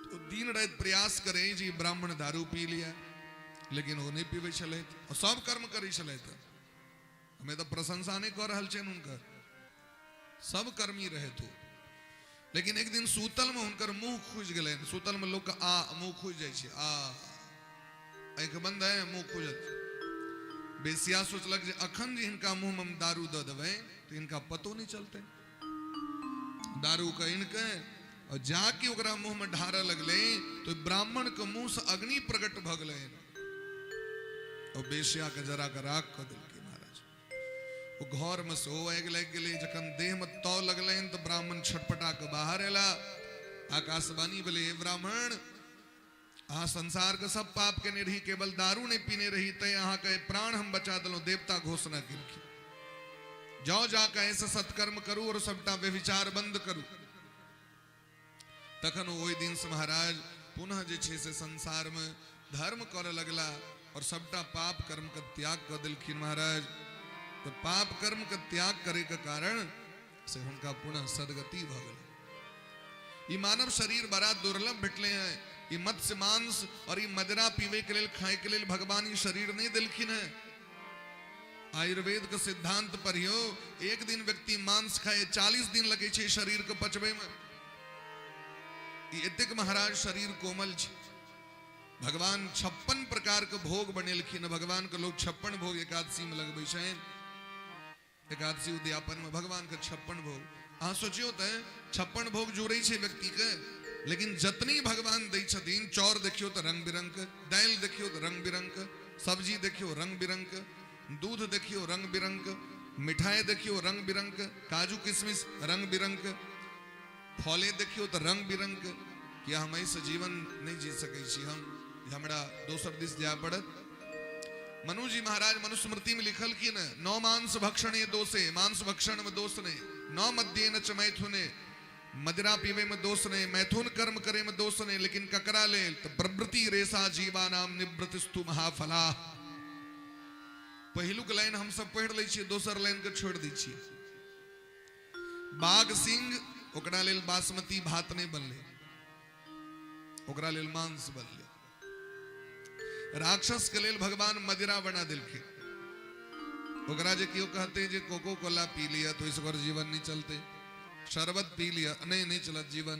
तो दिन राति प्रयास करे जे ई ब्राह्मण दारू पी लिया, लेकिन ओ नहि पीबै छलथि और सब कर्म करै छलथि। हमे तऽ प्रशंसा नहि कऽ रहल छियनि हुनकर, सब कर्मी रहथि ओ। लेकिन एक दिन सूतल में हुनकर मुंह खुजि गेलनि। सूतल में लोक आ मुंह खुजि जाइ छै, आ आँखि बंद है, मुंह खुजत। बेसिया सोचलक जे अखन जे हिनका मुंह में हम दारू दऽ देबै तऽ हिनका पतो नहि चलतै। दारू के आनि के और जाके ओकरा मुंह में ढारऽ लगलै तो ब्राह्मण के मुंह से अग्नि प्रकट भऽ गेलै और बेसिया के जरा के राख कऽ देलकै महाराज। ओ घर में सेहो आगि लागि गेलै। जखन देह में ताव लगलनि तऽ ब्राह्मण छटपटा के बाहर एला। आकाशवाणी भेलै, हे ब्राह्मण, अहाँ संसार के सब पाप केने रही, केवल दारू नहीं पीने रही, तैं अहाँके प्राण हम बचा देलहुँ। देवता घोषणा केलखिन, जाओ जाके ऐसे सत्कर्म करू और सबटा व्यभिचार बंद करू। तखन ओहि दिनसँ महाराज पुनः जे छै से संसारमे धर्म करऽ लगला और सबटा पाप कर्मके त्याग कऽ देलखिन महाराज। तऽ पाप कर्मके त्याग करैके कारण से हुनका पुनः सदगति भऽ गेलै। ई मानव शरीर बड़ा दुर्लभ भेटलै हैं। ई मत्स्य मांस और ई मदिरा पीवे के लेल, खाए के लेल भगवान ई शरीर नहीं देलखिन हैं। आयुर्वेद के सिद्धांत पढ़ियो, एक दिन व्यक्ति मांस खाए 40 दिन लगे छै शरीर के पचबे में। ई एतेक महाराज शरीर कोमल छै। भगवान 56 प्रकार के भोग बनेलखिन। भगवान के लोग 56 भोग एकादशी में लगबै छनि। एकादशी उद्यापन में भगवान के 56 भोग। अहाँ सोचियो तऽ 56 भोग जुड़ै छै व्यक्ति के, लेकिन जतनी भगवान दै छथिन, चाउर देखियौ तऽ रंग बिरंग के, दालि देखियौ तऽ रंग बिरंग के, सब्जी देखियौ रंग बिरंग के, दूध देखियौ रंग बिरंग के, मिठाई देखियौ रंग बिरंग के, काजू किशमिश रंग बिरंग के, फले देखियौ तऽ रंग बिरंग के। किया हम एहिसँ जीवन नहि जी सकै छी, हम हमरा दोसर दिस जाय पड़त। मनु जी महाराज मनुस्मृति में लिखल कि न, नौ मांस भक्षणे दोषे, मांस भक्षण में दोष नहीं, नौ मद्ये न च मैथुने, मदिरा पीवे में दोष नहीं, मैथुन कर्म करे में दोष नहीं, लेकिन ककरा लेल तो प्रवृत्ति रेशा जीवा नाम निवृत्तिस्तु महाफला। पहिलुक लाइन हम सब पढ़ि लै छियै, दोसर लाइन के छोड़ि दै छियै। बाघ सिंह ओकरा लेल बासमती भात नहीं बनले, ओकरा लेल मांस बनले। राक्षस के लेल भगवान मदिरा बना देलखिन। ओकरा जे केओ कहते जे कोको कोला पी लिया तो इस जीवन नहीं चलते, शरबत पी लिया नहीं नहीं चलत जीवन।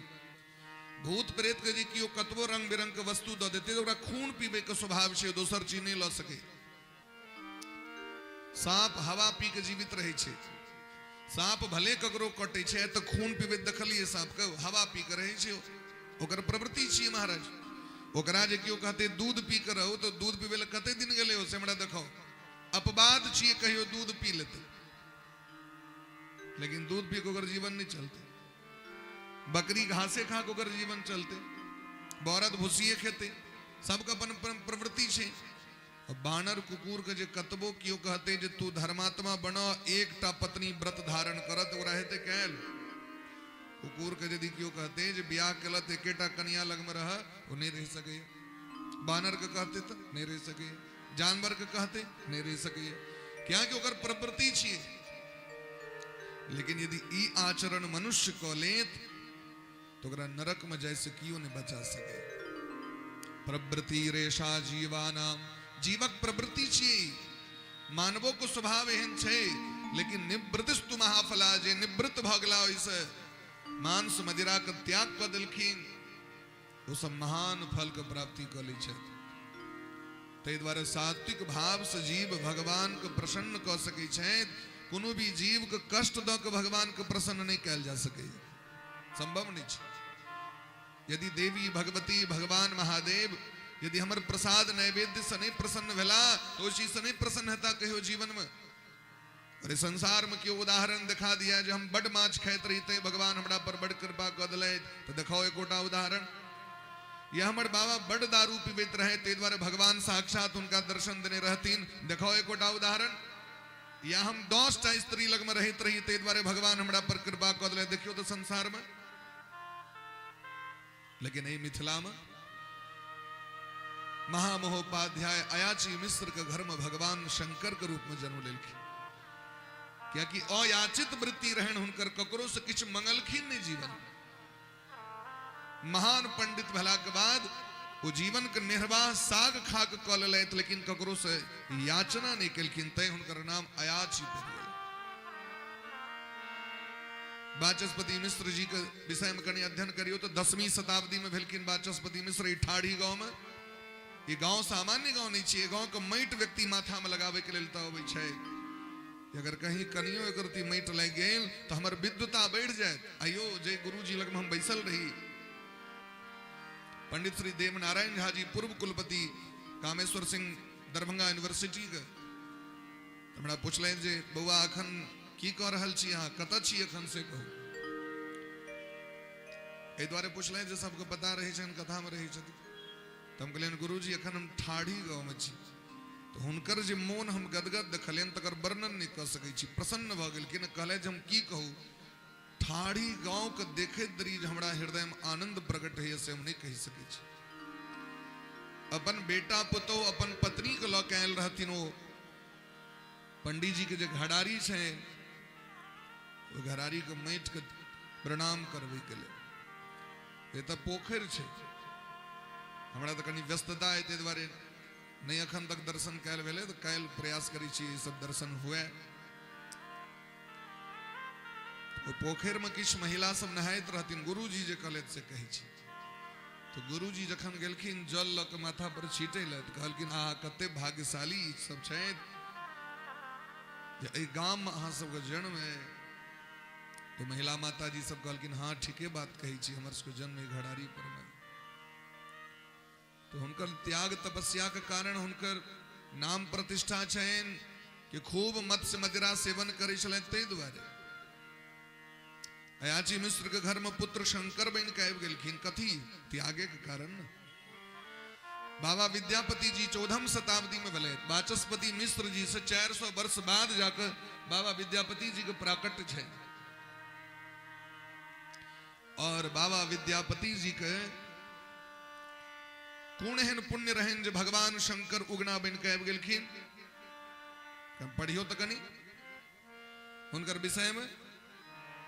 भूत प्रेत के जे केओ कतबो रंग बिरंग के वस्तु दऽ देते तऽ ओकरा खून पीबे के स्वभाव छै, दोसर चीज नहीं लऽ सके। सांप हवा पी के जीवित रहै छै। सांप भले ककरो कटै छै तऽ खून पीबैत देखलियै सांप के, हवा पी के रहै छै, ओकर प्रवृत्ति छियै महाराज। ओकरा जे केओ कहते दूध पी के रहू तऽ दूध पीबै लए कते दिन गेलै हो से हमरा देखाउ। अपवाद छियै कहियो दूध पी लेतै, लेकिन दूध पी के ओकर जीवन नहि चलतै। बकरी घासे खा के ओकर जीवन चलतै, बरद भूसिए खेतै, सबके अपन अपन प्रवृत्ति छै। बानर कुकुर के जे कतबो केओ कहते जे तू धर्मात्मा बन, एकटा पत्नी व्रत धारण करत, ओकरा हेतै कैल। कुकुर के यदि केओ कहते जे बियाह केलत एकेटा कनिया लगमे रह, ओ नहीं रह सकैए। बानर के कहते तऽ नहीं रह सकैए, जानवर के कहते नहीं रह सकैए, कियाकि ओकर प्रवृत्ति छियै। लेकिन यदि ई आचरण मनुष्य कऽ लेत तो ओकरा नरक में जाय से कियो नहीं बचा सके। प्रवृत्ति रेशा जीवानाम, जीवक प्रवृत्ति छियै, मानवो के स्वभाव एहन छै, लेकिन निवृत्तिस्तु महाफला, जे निवृत्त भऽ गेला ओहिसँ मांस मदिरा के त्याग कऽ देलखिन, ओ सब महान फल के प्राप्ति कऽ लै छथि। ताहि दुआरे सात्विक भाव से जीव भगवान के प्रसन्न कऽ सकै छथि। कोनो भी जीव के कष्ट दऽ के भगवान के प्रसन्न नहि कयल जा सकैए, संभव नहीं छै। यदि देवी भगवती भगवान महादेव यदि हमर प्रसाद नैवेद्य से नहीं प्रसन्न भेला तो ओहि चीज से नहीं प्रसन्न हेता कहियो जीवन में। अरे संसार में केओ उदाहरण दिखा दिया जे हम बड माछ खाइत रहिते भगवान हमरा पर बड कृपा कऽ देलथि, तऽ देखाओ एकोटा उदाहरण। या हमर बाबा बड दारू पीबैत रहे ताहि दुआरे भगवान साक्षात हुनका दर्शन देने रहथिन, देखाओ एकोटा उदाहरण। या हम 10टा स्त्री लगमे रहैत रही ताहि दुआरे भगवान हमरा पर कृपा कऽ देलथि, देखियौ तऽ संसारमे। लेकिन एहि मिथिलामे महामहोपाध्याय अयाची मिश्र के घर में भगवान शंकर के रूप में जन्म लेलखिन, कियाकि अयाचित वृत्ति रहन हुनकर, ककरो से किछु मंगलखिन नहीं जीवन। महान पंडित भेला के बाद ओ जीवन के निर्वाह साग खा के कऽ लेलथि, लेकिन ककरो से याचना नहीं केलखिन, तैं हुनकर नाम अयाची पड़ि गेल। वाचस्पति मिश्र जी के विषय में कनि अध्ययन करियो तो 10वीं शताब्दी में भेलखिन वाचस्पति मिश्र ई ठाढ़ी गांव में। ई गांव सामान्य गांव नहीं छियै, गांव के माटि व्यक्ति माथा में लगावे के लेल तऽ अबै छै। अगर कहीं कनियो एक रत्ती माटि लागि गेल तऽ हमर विद्वता बढ़ि जायत। आइयो जे गुरुजी लग में हम बैसल रही, पंडित श्री देवनारायण झा जी पूर्व कुलपति कामेश्वर सिंह दरभंगा यूनिवर्सिटी के, हमरा पुछलनि जे बौआ अखन की कऽ रहल छी अहाँ, कतऽ छी अखन से कहू। एहि दुआरे पुछलनि जे सबके पता रहै छनि, कथामे रहै छथिन। तऽ हम कहलियनि गुरुजी अखन हम ठाढ़ी गाँवमे छी। तऽ हुनकर जे मोन हम गदगद देखलियनि तकर वर्णन नहि कऽ सकै छी, प्रसन्न भऽ गेलखिन। कहलथि जे हम की कहू, ठाढ़ी गाँवके देखैत देरी जे हमरा हृदयमे आनन्द प्रकट होइए से हम नहि कहि सकै छी। अपन बेटा पुतोह अपन पत्नीके लऽ के आयल रहथिन। ओ पंडीजीके जे घरारी छै, ओहि घरारीके माटिके प्रणाम करबैके लेल। एतऽ पोखरि छै, हमरा तऽ कनि व्यस्तता अइ, ताहि दुआरे नहि एखन तक दर्शन कयल भेलै, तऽ काल्हि प्रयास करै छी ई सब दर्शन हुए। ओ पोखरिमे किछु महिला सब नहाइत रहथिन, गुरुजी जे कहलथि से कहै छी। तऽ गुरुजी जखन गेलखिन जल लऽ कऽ माथा पर छीटै लए, तऽ कहलखिन, अहाँ कते भाग्यशाली सब छथि जे एहि गाममे अहाँ सबके जन्म अइ। तऽ महिला माताजी सब कहलखिन, हाँ ठीके बात कहै छी, हमर सबके जन्म एहि घरारी पर मे। तऽ हुनकर त्याग तपस्या के कारण हुनकर नाम प्रतिष्ठा छनि कि खूब मत्स्य मदिरा सेवन करै छलनि ताहि दुआरे। अयाची मिश्र के घर में पुत्र शंकर बनि के आबि गेलखिन, कथी त्यागे के कारण ने। बाबा विद्यापति जी 14 शताब्दी में भेलै, वाचस्पति मिश्र जी से 400 वर्ष बाद जाकर बाबा विद्यापति जी के प्राकट्य छै। और बाबा विद्यापति जी के कोन एहन पुण्य रहनि जे भगवान शंकर उगना बनि के आबि गेलखिन। पढ़ियो तऽ कनि हुनकर विषय में,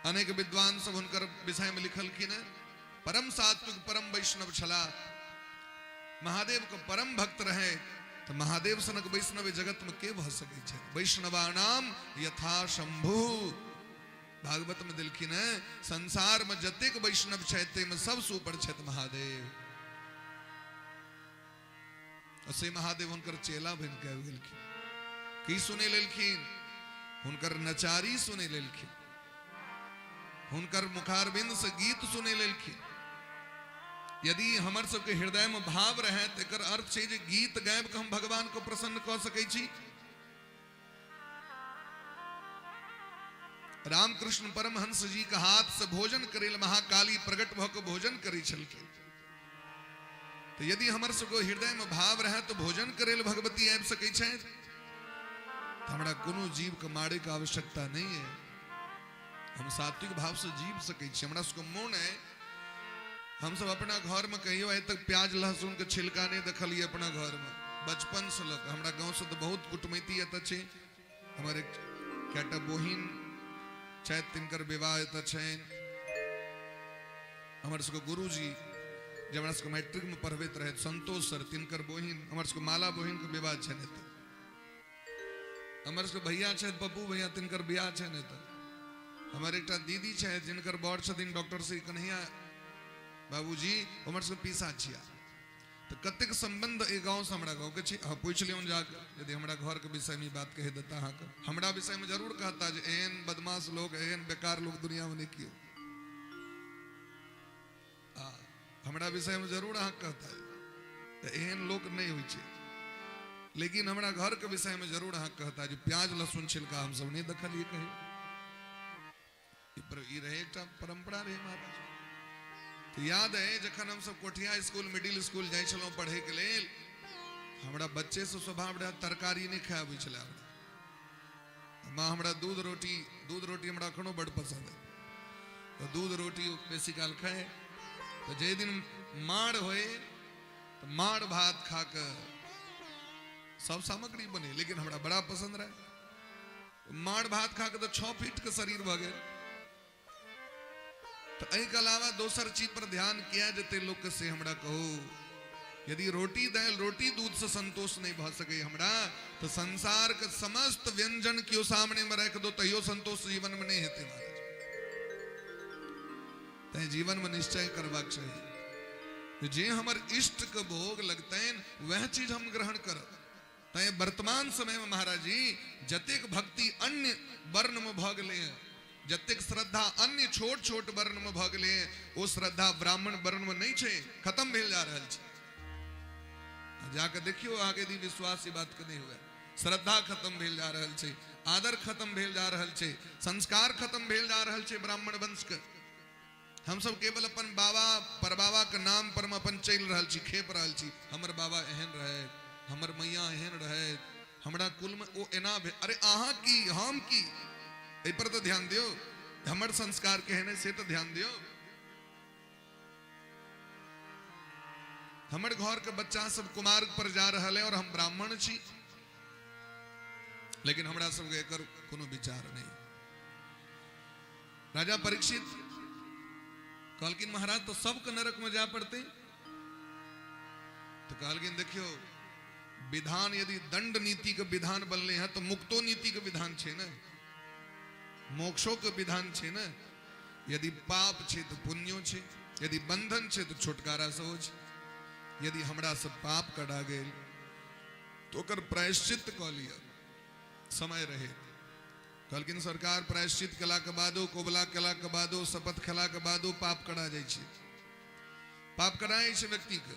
अनेक विद्वान सब हुनकर विषय में लिखलखिन हैं। परम सात्विक परम वैष्णव छला, महादेव के परम भक्त रहे, तो महादेव सनक वैष्णव जगत में के भऽ सकै छै। वैष्णवानाम यथा शंभु, भागवत में दिलखिन है, संसार में जतेक वैष्णव छै ताहिमे सबसँ ऊपर छथि महादेव। और से महादेव हुनकर चेला बनि के आबि गेलखिन। की सुनै लेलखिन? हुनकर नचारी सुनै लेलखिन, हुनकर मुखारबिंद से गीत सुनै लेलखिन। यदि हमर सबके हृदय में भाव रहे तऽ एकर अर्थ छै जे गीत गाबि कऽ हम भगवान को प्रसन्न कऽ सकै छी। रामकृष्ण परमहंस जी के हाथ से भोजन करे महाकाली प्रकट भऽ के भोजन करै छलखिन। तऽ यदि हमर सबके हृदय में भाव रहे तऽ भोजन करे लए भगवती आबि सकै छथि। तऽ हमरा कोनो जीव के मारे के आवश्यकता नहीं है, हम सात्विक भाव से जीव सकै छी। हमरा सबके मोन है, हम सब अपना घर में कहियो आइ तक प्याज लहसुन के छिलका नहीं देखलिए अपना घर में, बचपन से लग। हमरा गांव से तो बहुत कुटमैती एतऽ छै, हमर एक कएटा बहिन छथि, तिनकर विवाह एतऽ छनि। हमर सबके गुरुजी जे हमरा सबके मैट्रिक में पढ़बैत रहथि, संतोष सर, तिनकर बहिन हमर सबके माला बहिन के विवाह छनि एतऽ। हमर सबके भैया छथि पप्पू भैया, तिनकर बियाह छनि एतऽ। हमर एकटा दीदी छथि जिनकर बर छथिन डॉक्टर श्री कन्हैया बाबूजी, हमर सबके पीसा छिया। तऽ कतेक संबंध एहि गाँव से हमरा गाँव के छै, अहाँ पूछि लियौन जाके। यदि हमरा घर के विषय में ई बात कहि देता अहाँके, हमरा विषय में जरूर कहता जे एहन बदमाश लोग, एहन बेकार लोग दुनिया में नहीं कियो। आ हमरा विषय में जरूर अहाँ कहता तऽ एहन लोक नहि होइ छै, लेकिन हमरा घर के विषय में जरूर अहाँ कहता जे प्याज लहसुन छिलका हमसब नहि देखलियै कहियो। ई रहे एकटा परंपरा रहे महाराज। तऽ याद है जखन हमसब कोठिया स्कूल मिडिल स्कूल जाइ छलहुँ पढ़ैके लेल, हमरा बच्चे से स्वभाव रहे तरकारी नहि खाय अबै छलै हमरा। माँ हमरा दूध रोटी, दूध रोटी हमरा एखनो बड्ड पसंद है, तऽ दूध रोटी बेसी काल खाए। तऽ जाहि दिन माड़ होए तऽ माड़ भात खा कऽ सब सामग्री बने, लेकिन हमरा बड़ा पसंद रहे माड़ भात खा कऽ, तऽ 6 फीट के शरीर भऽ गेल। तऽ एहिके अलावा दोसर चीज पर ध्यान किया जेतै लोक के, से हमरा कहू। यदि रोटी दालि रोटी दूध से संतोष नहीं भऽ सकै हमरा, तऽ संसार के समस्त व्यंजन केओ सामने में राखि दो तैयो संतोष जीवन में नहीं हेतै महाराज। तैं जीवन में निश्चय करबाक चाही जे हमर इष्ट के भोग लगतनि वएह चीज हम ग्रहण करब। तैं वर्तमान समय में महाराज जी जतेक भक्ति अन्य वर्ण में भऽ गेलै हँ, जतेक श्रद्धा अन्य छोट छोट वर्ण में भऽ गेलै हँ, ओ श्रद्धा ब्राह्मण वर्ण में नहीं छै, खत्म भेल जा रहल छै। जाके देखियो अहाँके यदि विश्वास ई बात के नहीं हुए, श्रद्धा खत्म भेल जा रहल छै, आदर खत्म भेल जा रहल छै, संस्कार खत्म भेल जा रहल छै ब्राह्मण वंश के। हमसब केवल अपन बाबा परबाबा के नाम पर में अपन चलि रहल छी, खेप रहल छी, हमर बाबा एहन रहे, हमर मैया एहन रहे, हमरा कुल में ओ एना भेल। अरे अहाँ की हम की, एहि पर तऽ ध्यान दियौ। हमर संस्कार केहन है से तऽ ध्यान दियौ। हमर घर के बच्चा सब कुमार्ग पर जा रहल है और हम ब्राह्मण छी, लेकिन हमरा सबके एकर कोनो विचार नहीं। राजा परीक्षित कहलखिन महाराज तो सबके नरक में जा पड़ते। तो कहलखिन देखियो विधान यदि दंड नीति के विधान बनले हैं तो मुक्तो नीति के विधान छे ना, मोक्षो के विधान छे ना। यदि पाप छे तो पुण्यो छे, यदि बंधन छे तो छुटकारा सेहो छे। यदि हमरा से पाप कटा गेल तो ओकर प्रायश्चित कऽ लिअ, समय रहे। कहलखिन सरकार प्रायश्चित केला के बादो, कोबला केला के बादो, शपथ खेला के बादो पाप करा जाइ छै। पाप करा जाइ छै व्यक्ति के।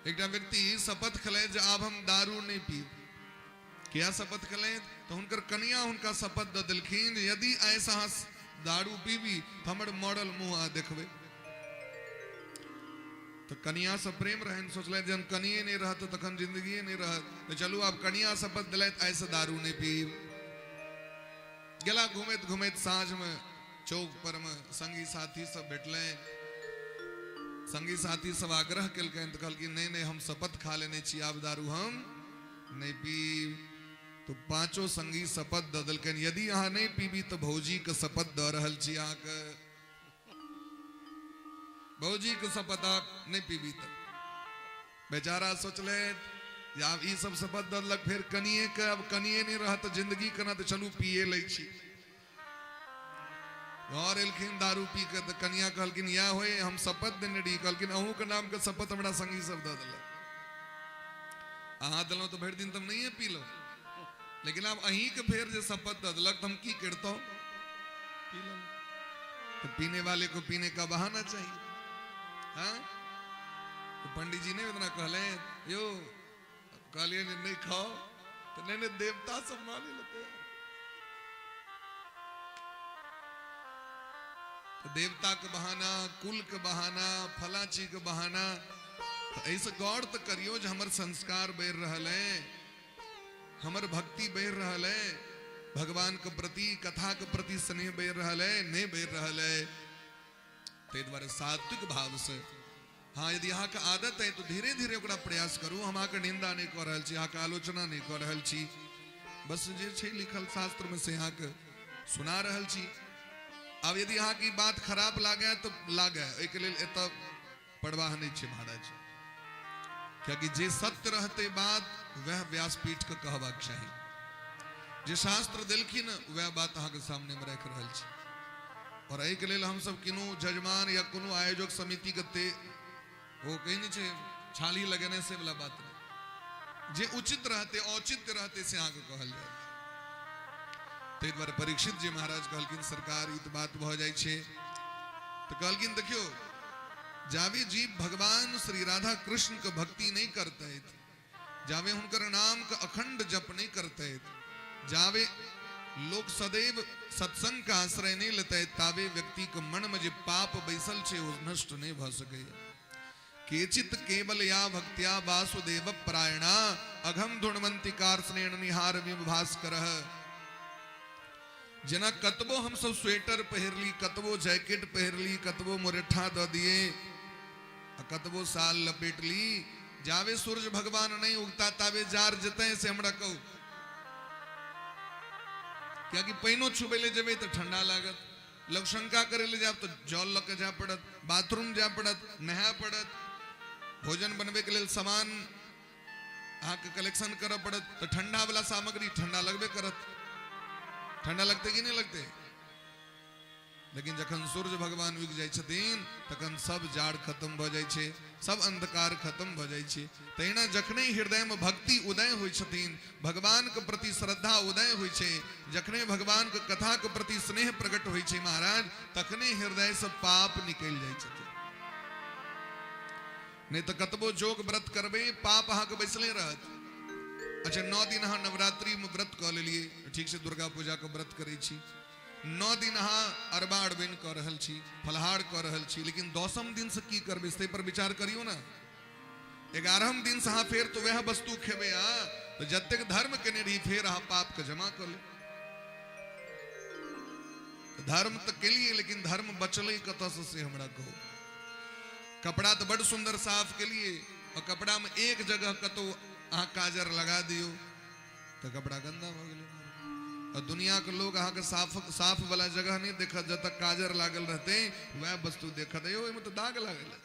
एकटा व्यक्ति शपथ खेलै जे आब हम दारू नहि पीब। किया शपथ खेलै? तऽ हुनकर कनिया हुनका शपथ दऽ देलखिन यदि आइसँ अहाँ दारू पीबी तऽ हमर मरल मुँह अहाँ देखबै। तऽ कनिया से प्रेम रहनि, सोचलथि जहन कनिये नहि रहत तखन जिंदगिए नहि रहत, तऽ चलू आब कनिया शपथ देलथि आइसँ दारू नहि पीब। गेला घुमैत घुमैत साँझमे चौक पर मे संगी साथी सब भेटलनि। संगी साथी सब आग्रह केलकनि तऽ कहलखिन नहि नहि हम शपथ खा लेने छी, आब दारू हम नहि पीब। तो पांचों संगी शपथ दऽ देलकनि यदि अहाँ नहि पीबी तऽ भौजीके शपथ दऽ रहल छी अहाँके, भौजीके शपथ आप नहि पीबी। तऽ बेचारा सोचलथि जे आब ई सब शपथ दऽ देलक, फेर कनिए के आब कनिए नहि रहत जिंदगी केना, तऽ चलू पिए लै छी। घर एलखिन दारू पी के, तऽ कनिया कहलखिन इएह होय हम शपथ देने रही। कहलखिन अहूँके नामके शपथ हमरा संगी सब दऽ देलक, अहाँ देलहुँ तऽ भरि दिन तऽ हम नहिए पीलहुँ, लेकिन आब अहीँके फेर जे शपथ दऽ देलक तऽ हम की करितहुँ, पी लेलहुँ। तो पीने वाले को पीने का बहाना चाहिए। हाँ, तो पंडित जी ने इतना कहले यो कहलिए नहीं खाओ तो नहीं नहीं देवता सब माने लेते हैं। तो देवता के बहाना, कुल के बहाना, फला चीज के बहाना, तो ऐसे गौर तो करियो जे हमर संस्कार बढ़ रहल है, हमर भक्ति बढ़ रहल है, भगवान के प्रति कथा के प्रति स्नेह बढ़ रहल है, नहीं बढ़ रहल है। ताहि दुआरे सात्विक भाव से हाँ यदि अहाँ के आदत है तो धीरे धीरे ओकरा प्रयास करू। हम अहाँके निंदा नहीं कऽ रहल छी, अहाँके आलोचना नहीं कऽ रहल छी, बस जे छै लिखल शास्त्र में से अहाँके सुना रहल छी। आब यदि अहाँके ई बात खराब लागे तो लागे, एहिके लेल एतऽ परवाह नहीं छै महाराज, कियाकि जे सत्य रहते बात वह व्यासपीठ के कहबाक चाही। जे शास्त्र देलखिन वह बात अहाँके सामने में राखि रहल छी। और एहिके लेल हमसब कोनो जजमान या कोनो आयोजक समिति के ते ओ कही नहीं छै छाली लगेने से वाला बात नहीं, जे उचित रहते औचित्य रहते से अहाँके कहल जाय। ताहि दुआरे परीक्षित जी महाराज कहलखिन सरकार ई तऽ बात भऽ जाइ छै। तऽ कहलखिन देखियौ जावे जीव भगवान श्री राधा कृष्ण के भक्ति नहीं करते, जावे हुनकर नाम के अखंड जप नहीं करते, जावे लोग सदैव सत्संग का आश्रय नहीं लेते, तावे व्यक्ति के मन में जे पाप बैसल छे ओ नष्ट नहीं भ सके। केचित केवल या भक्त्या वासुदेव परायणा अघम धुणवंती कार्सनेण निहार विभास्कर। जेना कतबो हम सब स्वेटर पहिरली, कतबो जैकेट पहिरली, कतबो मुरेठा the दिए, कतबो साल लपेटली, जावे सूर्य भगवान नहीं उगता तावे जार जते से हमरा कहू, कियाकि पानिओ छुबै ले जेबै तऽ ठंडा लागत, लघुशंका करे ले जाब तो जल लऽ के जाय पड़त, बाथरूम जाय पड़त, नहाय पड़त, भोजन बनबै के लेल सामान अहाँके कलेक्शन करऽ पड़त, तऽ ठंडा वाला सामग्री ठंडा लगबे करत। ठंडा लगतै कि नहि लगतै? लेकिन जखन सूर्य भगवान उगि जाइ छथिन तखन सब जाड़ खत्म भऽ जाइ छै, सब अंधकार खत्म भऽ जाइ छै। तहिना जखने हृदय में भक्ति उदय होइ छथिन, भगवान के प्रति श्रद्धा उदय होइ छै, जखने भगवान के कथा के प्रति स्नेह प्रकट होइ छै महाराज, तखने हृदय से पाप निकलि जाइ छथिन। नहीं तो कतबो जोग व्रत करबै पाप अहाँके बैसले रहत। अच्छा 9 दिन अहाँ नवरात्रि में व्रत कऽ लेलियै, ठीक छै दुर्गा पूजा के व्रत करै छी, 9 दिन अहाँ अरबा अरबैन कऽ रहल छी, फलाहार कऽ रहल छी, लेकिन 10म दिन से की करबै से पर विचार करियौ ना। 11म दिन से अहाँ फेर तो वएह वस्तु खेबै, आ तो जतेक धर्म केने रही फेर अहाँ पाप के जमा कऽ लेब। धर्म तऽ केलियै, लेकिन धर्म बचलै कतऽसँ से हमरा कहू। कपड़ा तऽ बड्ड सुन्दर साफ केलियै, और कपड़ा में एक जगह कतौ अहाँ काजर लगा दियौ तऽ कपड़ा गंदा भऽ गेलै। और दुनिया के लोग अहाँके साफ साफ वाला जगह नहीं देखत, जतऽ काजर लागल रहतै वएह वस्तु देखत, यौ ओहिमे तऽ दाग लागल है।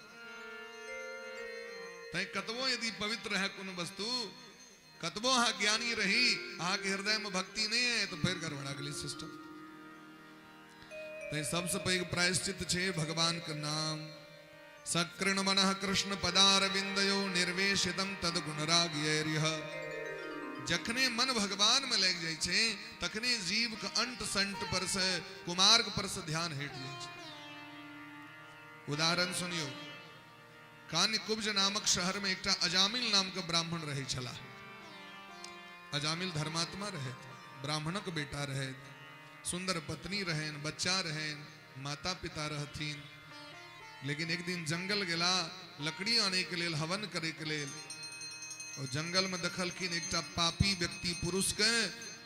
तैं कतबो यदि पवित्र है कोनो वस्तु, कतबो अहाँ ज्ञानी रही, अहाँके हृदय में भक्ति नहीं है तो फिर गड़बड़ा गेलै सिस्टम। तैं सबसे पैघ प्रायश्चित छै भगवान के नाम। सकृण मनः कृष्ण पदारविन्दयो निर्वेशितं तद गुणरागयैर्यः। जखने मन भगवान में लागि जाइ छै तखने जीव के अंट संट पर से कुमार्ग पर से ध्यान हटि जाइ छै। उदाहरण सुनियो, कान्यकुब्ज नामक शहर में एकटा अजामिल नाम के ब्राह्मण रहै छलाह। अजामिल धर्मात्मा रहैत, ब्राह्मणक बेटा रहैत, सुंदर पत्नी रहनि, बच्चा रहनि, माता पिता रहथिन। लेकिन एक दिन जंगल गेला लकड़ी आने के लेल, हवन करे के लेल, और जंगल में देखलखिन एकटा पापी व्यक्ति पुरुष के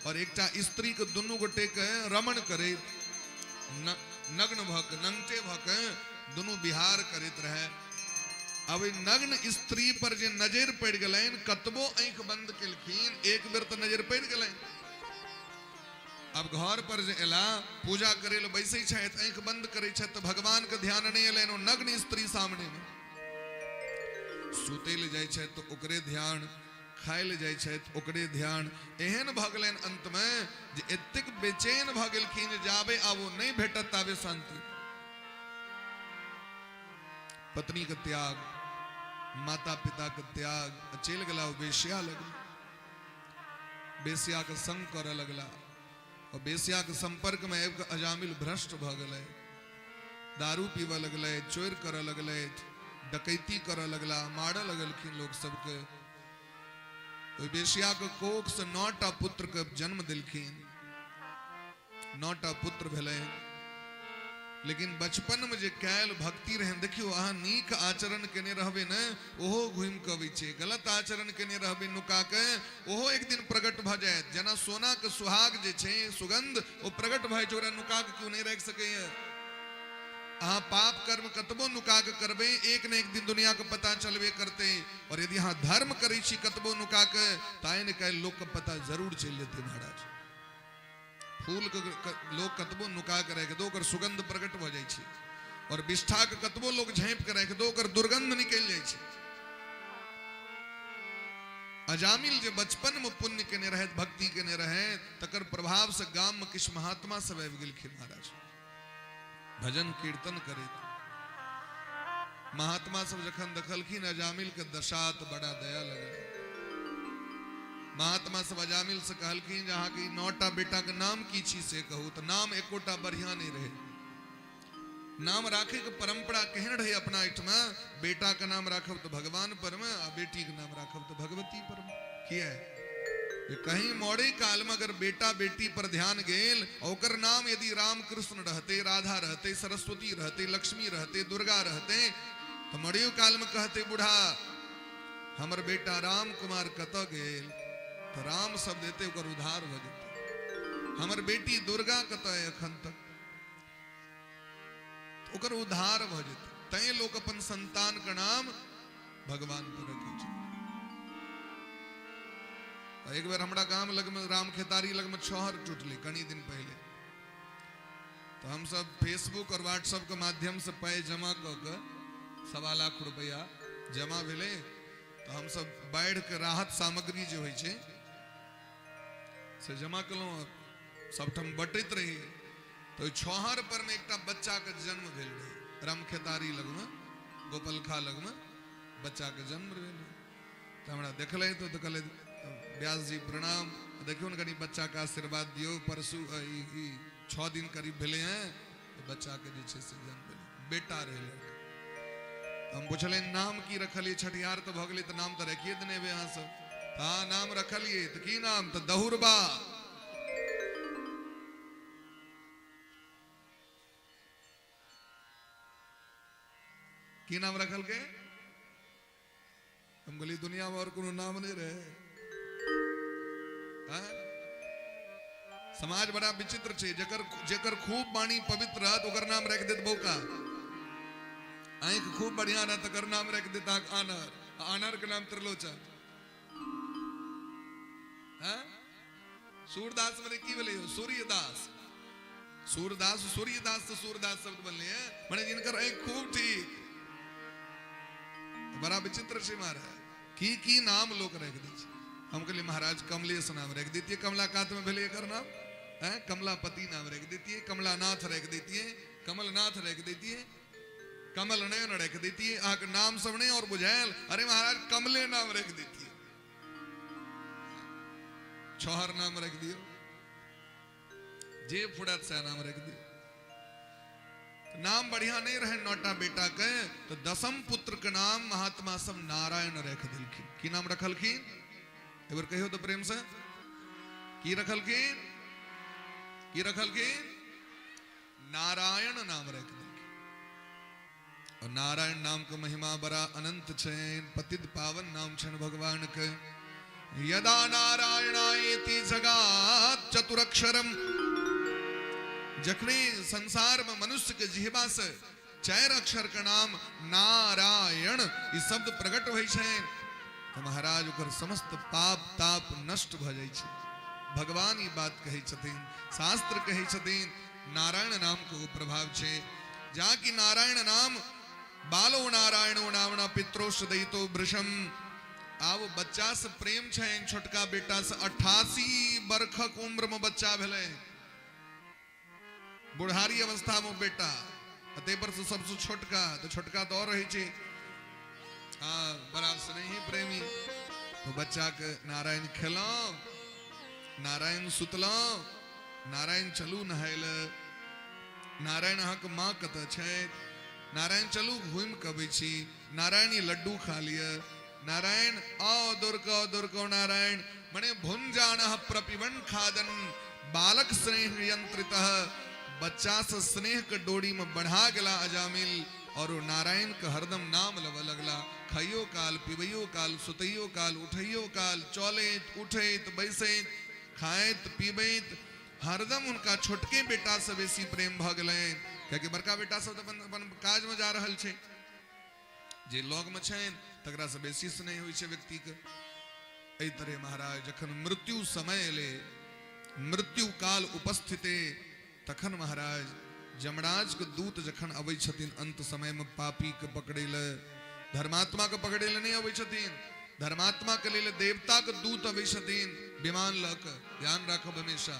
और एकटा स्त्री के दुनू गोटे के रमण करे, नग्न भऽ के, नंगटे भऽ के दुनू विहार करैत रहे। अब ई नग्न स्त्री पर जे नजर पड़ि गेलनि, कतबो आँखि बंद केलखिन एक बेर तऽ नजर पड़ि गेलनि। अब घर पर जे एला पूजा करे ले बैसै छथि, आँखि बंद करै छथि तऽ भगवान के ध्यान नहि एलनि, ओ नग्न स्त्री सामने में। सुतै ले जाइ छथि तऽ ओकरे ध्यान, खाय ले जाइ छथि ओकरे ध्यान। एहन भऽ गेलनि अंत में जे एतेक बेचैन भऽ गेलखिन जे जाबे आब ओ नहि भेटत ताबे शांति। पत्नी के त्याग, माता पिता के त्याग, आ चलि गेला ओ वेश्या लग, वेश्या के संग करऽ लगला। और वेश्या के संपर्क में आबि कऽ अजामिल भ्रष्ट भऽ गेलै, दारू पीबऽ लगलै, चोरि करऽ लगलै, डकैती करऽ लगला, मारऽ लगलखिन लोक सबके। ओहि वेश्या के कोख से 9टा पुत्र के जन्म देलखिन, 9टा पुत्र भेलै। लेकिन बचपन में जे कैल भक्ति रहनि, देखियौ अहाँ नीक आचरण केने रहबै ने ओहो घुमि कऽ अबै छै, गलत आचरण केने रहबै नुका के ओहो एक दिन प्रकट भऽ जायत। जेना सोना के सुहाग जे छै सुगंध ओ प्रकट भऽ जाइ छै, ओकरा नुका के केओ नहि राखि सकैए। अहाँ पाप कर्म कतबो नुका के करबै एक ने एक दिन दुनिया के पता चलबे करतै। और यदि अहाँ धर्म करै छी कतबो नुका के तऽ आइ ने काल्हि लोक के पता जरूर चलि जेतै। महाराज फूल के लोग कतबो नुका के राखि दो ओकर सुगंध प्रकट भऽ जाइ छै, और विष्ठा के कतबो लोग झाँपि के राखि दो ओकर दुर्गंध निकलि जाइ छै। अजामिल जे बचपन में पुण्य केने रहथि, भक्ति केने रहथि, तकर प्रभाव से गाम में किछु महात्मा सब आबि गेलखिन महाराज, भजन कीर्तन करैत। महात्मा सब जखन देखलखिन अजामिल के दशा तऽ बड़ा दया लगलै। महात्मा सब अजामिल से कहलखिन जे अहाँके ई 9टा बेटा के नाम की छी से कहू। तऽ नाम एकोटा बढ़िया नहि रहै। नाम राखै के परंपरा केहन रहै अपना एहिठमा, बेटा के नाम राखब तऽ भगवान पर में आ बेटी के नाम राखब तऽ भगवती पर में। किया? जे कहीं मरे काल में अगर बेटा बेटी पर ध्यान गेल, ओकर नाम यदि राम कृष्ण रहते, राधा रहते, सरस्वती रहते, लक्ष्मी रहते, दुर्गा रहते, तो मरियो काल में कहते बूढ़ा हमर बेटा राम कुमार कतऽ गेल, तो राम शब्द एते ओकर उद्धार भऽ जेतै। हमर बेटी दुर्गा कतऽ है एखन तक, ओकर उद्धार भऽ जेतै। तैं लोक अपन संतान के नाम भगवान पर रखै छै। एक बेर हमरा गाम लगमे राम खेतारी लगमे छहर टूटलै कनी दिन पहिले, तऽ हमसब फेसबुक और व्हाट्सएप के माध्यम से पाइ जमा कऽ के 1.25 लाख रुपया जमा भेलै। तऽ हमसब बाढ़ि के राहत सामग्री जे होइ छै से जमा केलहुँ, सबठाम बटैत रही। तऽ ओहि छहर पर मे एकटा बच्चा के जन्म भेल रहै, रामखेतारी लगमे, गोपलखा लगमे बच्चा के जन्म भेल रहै। तऽ हमरा देखलै तऽ कहलै व्यास जी प्रणाम, देखियौ ने कनि बच्चा के आशीर्वाद दियौ, परसू ई 6 दिन करीब भेलै हैं तऽ बच्चा के जे छै से जन्म भेलै, बेटा रहै लड़का। हम पुछलियनि नाम की रखलियै, छठिहार तऽ भऽ गेलै तऽ नाम तऽ राखिए देने हेबै अहाँ सब। हँ नाम रखलियै, तऽ की नाम? तऽ दहुरबा। की नाम रखलकै? हम कहलियै दुनिया में और कोनो नाम नहीं रहे। समाज बड़ा विचित्र छै, जकर जेकर खूब वाणी पवित्र रहत ओकर नाम राखि देत बौका, आँखि खूब बढ़िया रहत तकर नाम राखि देत अहाँके आनर, आ आनर के नाम त्रिलोचन। हैं? सूरदास मने की भेलै यौ? सूर्यदास। सूरदास सूर्यदास से सूरदास शब्द बनलै है, मने जिनकर आँखि खूब ठीक। बड़ा विचित्र छै महाराज, की की नाम लोक राखि दै छै। हम कहलियै महाराज कमलेश नाम राखि दैतियै, कमला कात में भेलै एकर नाम, हैं? कमलापति नाम राखि दैतियै, कमलानाथ राखि दैतियै, कमलनाथ राखि दैतियै, कमल नयन राखि दैतियै। अहाँके नाम सब नहि और बुझायल? अरे महाराज कमले नाम राखि दैतियै, छोहर नाम राखि दियौ, जे फुड़त सएह नाम राखि दियौ। नाम बढ़िया नहीं रहे नौटा बेटा के, तो दसम पुत्र के नाम महात्मा सब नारायण रख दिलखिन। की नाम रखलखिन? एक बार कहियो तो प्रेम से, की रखलखिन? की रखलखिन? नारायण नाम रख दिलखिन। और नारायण नाम के महिमा बड़ा अनंत छनि, पतित पावन नाम छनि भगवान के। यदा नारायणायेति जगात चतुरक्षरम, जखने संसार में मनुष्य के जिहबा से चारि अक्षर के नाम नारायण ई शब्द प्रकट होइ छै तऽ महाराज ओकर समस्त पाप ताप नष्ट भऽ जाइ छै। भगवान ई बात कहै छथिन, शास्त्र कहै छथिन, नारायण नाम के ओ प्रभाव छै। जा कि नारायण नाम बालो नारायणो नामना पित्रोश दैतो वृषम। आब बच्चा से प्रेम छनि, छोटका बेटा से 88 बरखक उम्र में बच्चा भेलै, बुढ़ारी अवस्था में बेटा, आ ताहि पर से सबसे छोटका, तऽ छोटका तऽ और रहै छै, हाँ बड़ा स्नेही प्रेमी। तो बच्चा के नारायण खेलहुँ, नारायण सुतलहुँ, नारायण चलू नहाय लए, नारायण अहाँके माँ कतऽ छथि, नारायण चलू घुमि कऽ अबै छी, नारायण ई लड्डू खा लिअ, नारायण आओ दौड़ कऽ आओ दौड़ कऽ नारायण, मने भुंजानः प्रपिबन खादन बालक स्नेह यंत्रित, बच्चा से स्नेह के डोरी में बढ़ा गेला अजामिल, और ओ नारायण के हरदम नाम लेबऽ लगला, खाइयो काल पिबैयो काल सुतैयो काल उठैयो काल, चलैत उठैत बैसैत खाइत पीबैत हरदम हुनका छोटके बेटा से बेसी प्रेम भऽ गेलनि, कियाकि बड़का बेटा सब तऽ अपन अपन काज में जा रहल छै, जे लग में छनि तकरा से बेसी स्नेह होइ छै व्यक्ति के। एहि तरह महाराज जखन मृत्यु समय एलै, मृत्यु काल उपस्थिते, तखन महाराज यमराज के दूत जखन अबै छथिन अंत समय में पापी के पकड़ै लए, धर्मात्मा के पकड़ै लए नहि अबै छथिन, धर्मात्मा के लेल देवता के दूत अबै छथिन विमान लऽ कऽ। ध्यान राखब हमेशा,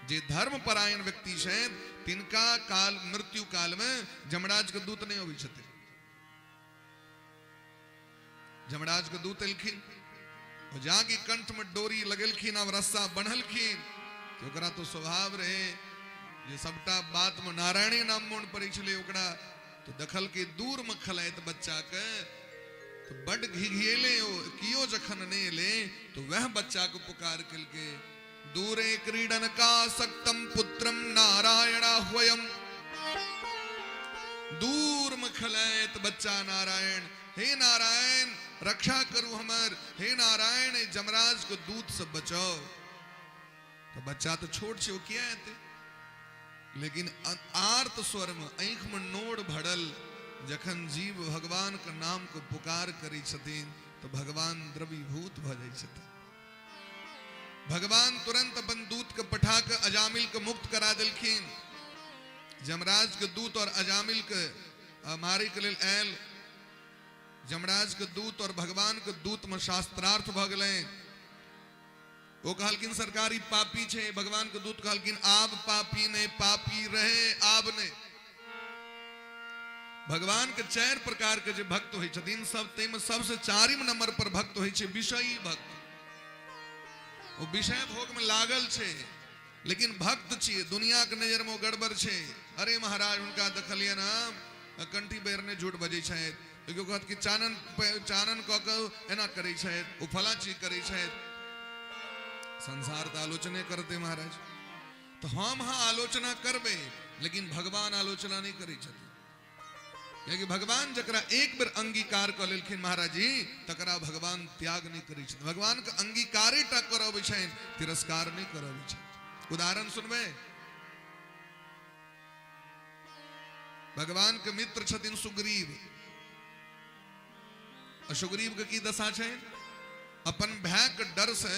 जे धर्म परायण व्यक्ति छथि तिनका काल मृत्यु काल में यमराज के दूत नहि अबै छथिन। यमराज के दूत एलखिन, जाके कंठ में डोरी लगेलखिन, अब रस्सा बन्हलखिन, कि ओकरा तो स्वभाव रहे जे सबटा बात में नारायणे नाम मोन पड़ै छलै ओकरा, तो देखल कि दूर में खलाइत बच्चा के तो बड घिघिएले, ओ कियो जखन नहि एले तो वह बच्चा के पुकार केलकै, दूरे क्रीडन का सक्तम पुत्रम नारायणाह्वयम, दूर में खलाइत बच्चा नारायण, हे नारायण रक्षा करू हमर, हे नारायण जमराज को दूत से बचाओ। तो बच्चा तो छोट छै, ओ किया एतै, लेकिन आर्त स्वर में आँखि में नोर भरल जखन जीव भगवान के नाम के पुकार करै छथिन तो भगवान द्रवीभूत भऽ जाइ छथिन। भगवान तुरंत अपन दूत के पठा के अजामिल के मुक्त करा देलखिन। जमराज के दूत और अजामिल के मारे के लेल आयल, जमराज के दूत और भगवान के दूत में शास्त्रार्थ भऽ गेलै। ओ कहलखिन सरकार ई पापी छै, भगवान के दूत कहलखिन आब पापी नहि, पापी रहे आब नहि। भगवान के चारि प्रकार के जे भक्त होइ छथिन सब, ताहिमे सबसे चारिम नंबर पर भक्त होइ छै विषयी भक्त। ओ विषय भोग में लागल छै लेकिन भक्त छियै, दुनिया के नजर में ओ गड़बड़ छै। अरे महाराज हुनका देखलियनि हम कंठी बैरने झूठ बजै छथि, केओ कहत कि चानन चानन कऽ कऽ एना करै छथि, ओ फला चीज करै छथि। संसार तऽ आलोचने करतै महाराज, तऽ हम अहाँ आलोचना करबै लेकिन भगवान आलोचना नहि करै छथिन, कियाकि भगवान जकरा एक बेर अंगीकार कऽ लेलखिन महाराज जी तकरा भगवान त्याग नहि करै छथिन। भगवान के अंगीकारे टा करऽ अबै छनि, तिरस्कार नहि करऽ अबै छनि। उदाहरण सुनबै। भगवान के मित्र छथिन सुग्रीव। आ सुग्रीव के की दशा छै? अपन भाय के डर से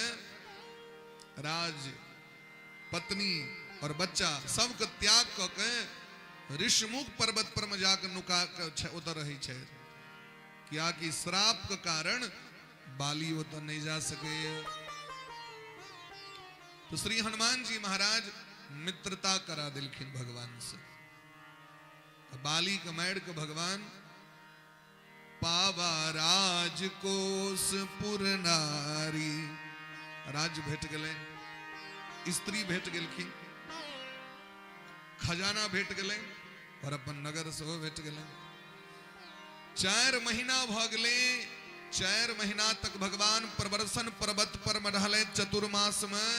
राज, पत्नी और बच्चा सबके त्याग कऽ के ऋषिमुख पर्वत पर में जाके नुका के ओतऽ रहै छै, कियाकि श्राप के कारण बाली ओतऽ नहि जा सकैए। तो श्री हनुमान जी महाराज मित्रता करा देलखिन भगवान से। बाली के मारि के भगवान पावा राज कोश पुरनारी, राज्य भेट गेलै, स्त्री भेट गेलखिन, खजाना भेट गेलै और अपन नगर सेहो भेट गेलै। 4 महीना भऽ गेलै। 4 महीना तक भगवान प्रवर्सन पर्वत पर में रहलै चतुर्मास में।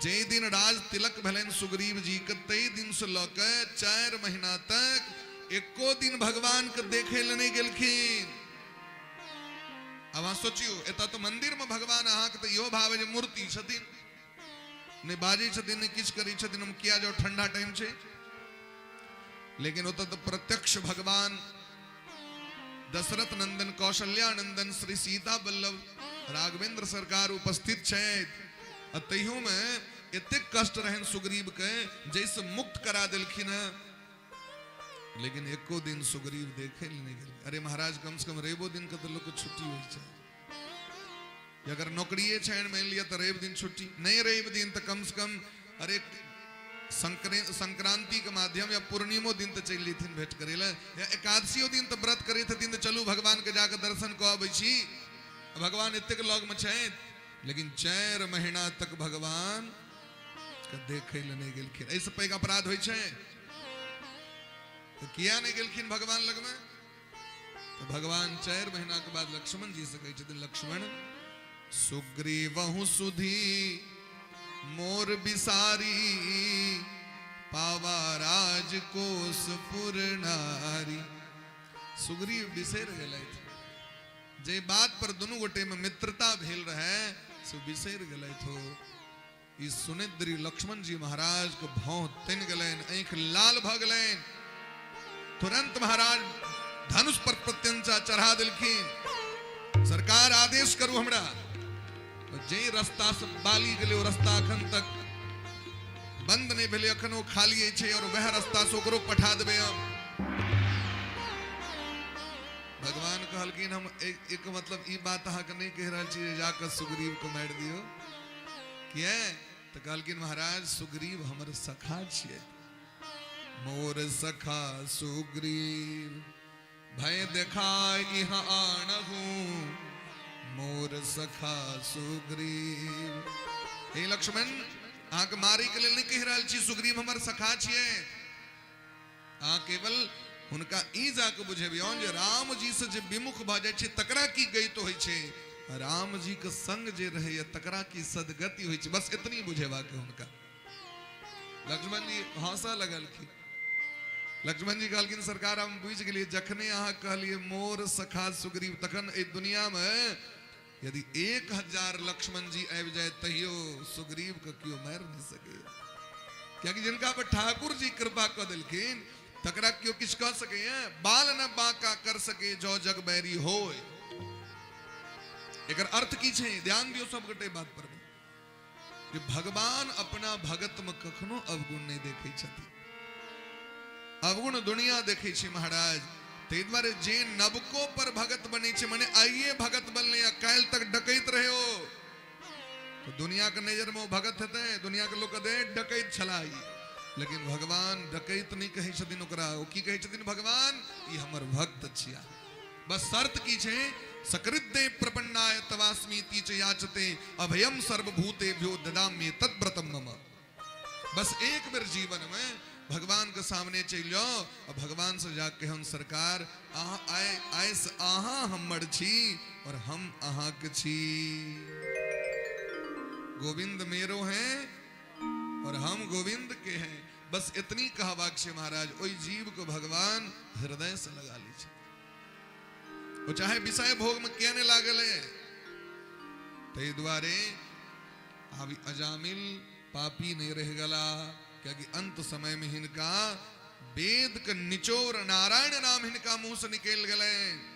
जे दिन राज तिलक भेलनि सुग्रीव जी के, तै दिन से लऽ के 4 महीना तक एको दिन भगवान के देखे लए नहि गेलखिन। आब अहाँ सोचियौ, एतऽ तऽ मंदिर में भगवान अहाँके तऽ इहो भाव है जे मूर्ति छथिन, नहि बाजै छथिन, नहि किछु करै छथिन, हम किया जाउ, ठंडा टाइम छै। लेकिन ओतऽ तऽ प्रत्यक्ष भगवान दशरथ नंदन, कौशल्यानंदन, श्री सीता बल्लभ, राघवेंद्र सरकार उपस्थित छथि। आ तैयो में एतेक कष्ट रहनि सुग्रीव के, जैसे मुक्त करा देलखिन हँ, लेकिन एको दिन सुग्रीव देखे लए नहि गेल। अरे महाराज, कम से कम रविओ दिन के तऽ लोक के छुट्टी होइ छै। अगर नौकरिए छनि मानि लिअ तऽ रवि दिन छुट्टी नहि, रवि दिन तऽ कम से कम अरे संक्रांति के माध्यम या पूर्णिमो दिन तऽ चलि जेथिन भेंट करै लए, या एकादशियो दिन तऽ व्रत करैत हेथिन तऽ चलू भगवान के जाके दर्शन कऽ अबै छी, भगवान एतेक लगमे छथि। लेकिन 4 महीना तक भगवान के देखै लए नहि गेलखिन। एहिसँ पैघ अपराध होइ छै? तऽ किया नहि गेलखिन भगवान लगमे? तऽ भगवान 4 महीना के बाद लक्ष्मण जी से कहै छथिन, लक्ष्मण सुग्रीवहु सुधी मोर बिसारी, पावा राज कोश पुरनारी। सुग्रीव बिसरि गेलथि, जे बात पर दुनू गोटे में मित्रता भेल रहे से बिसरि गेलथि हो। ई सुनैत देरी लक्ष्मण जी महाराज के भौं तनि गेलनि, आँखि लाल भऽ गेलनि। तुरंत महाराज धनुष पर प्रत्यंचा चढ़ा देलखिन। सरकार आदेश करू हमरा। जे रास्ता से बाली गेलै ओ रास्ता अखन तक बंद नहि भेलै, अखन ओ खाली छै और वएह रास्ता से ओकरो पठा देबै हम। भगवान कहलखिन, हम एक मतलब ई बात अहाँके नहि कहि रहल छी जे जाकऽ सुग्रीव के मारि दियौ। किए? तऽ कहलखिन महाराज सुग्रीव हमर सखा छियै। मोर सखा सुग्रीव भय देखा इहाँ आणहु, मोर सखा सुग्रीव। हे लक्ष्मण, अहाँके मारै के लेल नहि कहि रहल छी, सुग्रीव हमर सखा छियै। अहाँ केवल हुनका ई जाके बुझेबियौन जे राम जी से जे विमुख भऽ जाइ छै तकरा की गति होइ छै, राम जी के संग जे रहैया तकरा की सदगति होइ छै, बस इतनी बुझेबाक हुनका। लक्ष्मण जी हंसऽ लगलखिन। लक्ष्मण जी कहलखिन सरकार हम बुझि गेलियै, जखने अहाँ कहलियै मोर सखा सुग्रीव, तखन एहि दुनिया में यदि 1000 लक्ष्मण जी आबि जाय तैयो सुग्रीव के केओ मारि नहि सकैया, कियाकि जिनका पर ठाकुर जी कृपा कऽ देलखिन तकरा केओ किछु कऽ सकैया? बाल न बांका कर सके जो जग बैरी होय। एकर अर्थ की छै? ध्यान दियौ सब गोटे बात पर, जे भगवान अपना भगत में कखनो अवगुण नहीं देखै छथिन। अवगुण दुनिया देखै छै महाराज। ताहि दुआरे जे नवको पर भगत बनै छै, मने आइए भगत बनलै आ काल्हि तक डकैत रहे ओ, तो दुनिया के नजर में ओ भगत हेतै, दुनिया के लोक दे डकैत छला ई। लेकिन भगवान डकैत नहीं कहै छथिन ओकरा, ओ की कहै छथिन भगवान? ई हमर भक्त छिया। बस शर्त की छै? सकृद्दे प्रपन्नाय तवास्मीति च याचते अभयम सर्वभूतेभ्यो ददाम्ये तद्व्रतम मम। बस एक बेर जीवन में भगवान के सामने चलि जाओ और भगवान से जाके हम सरकार अहाँ आय आय से अहाँ हमर छी और हम अहाँ के छी। गोविंद मेरो हैं और हम गोविंद के हैं। बस इतनी कहबाक छै महाराज, ओहि जीव को भगवान हृदय से लगा ली छै, ओ चाहे विषय भोग में किया नहीं लागल है। ताहि दुआरे आब अजामिल पापी नहि रहि गेला, कियाकि अंत समय में हिनका वेद के निचोड़ नारायण नाम हिनका मुंह से निकलि गेलनि।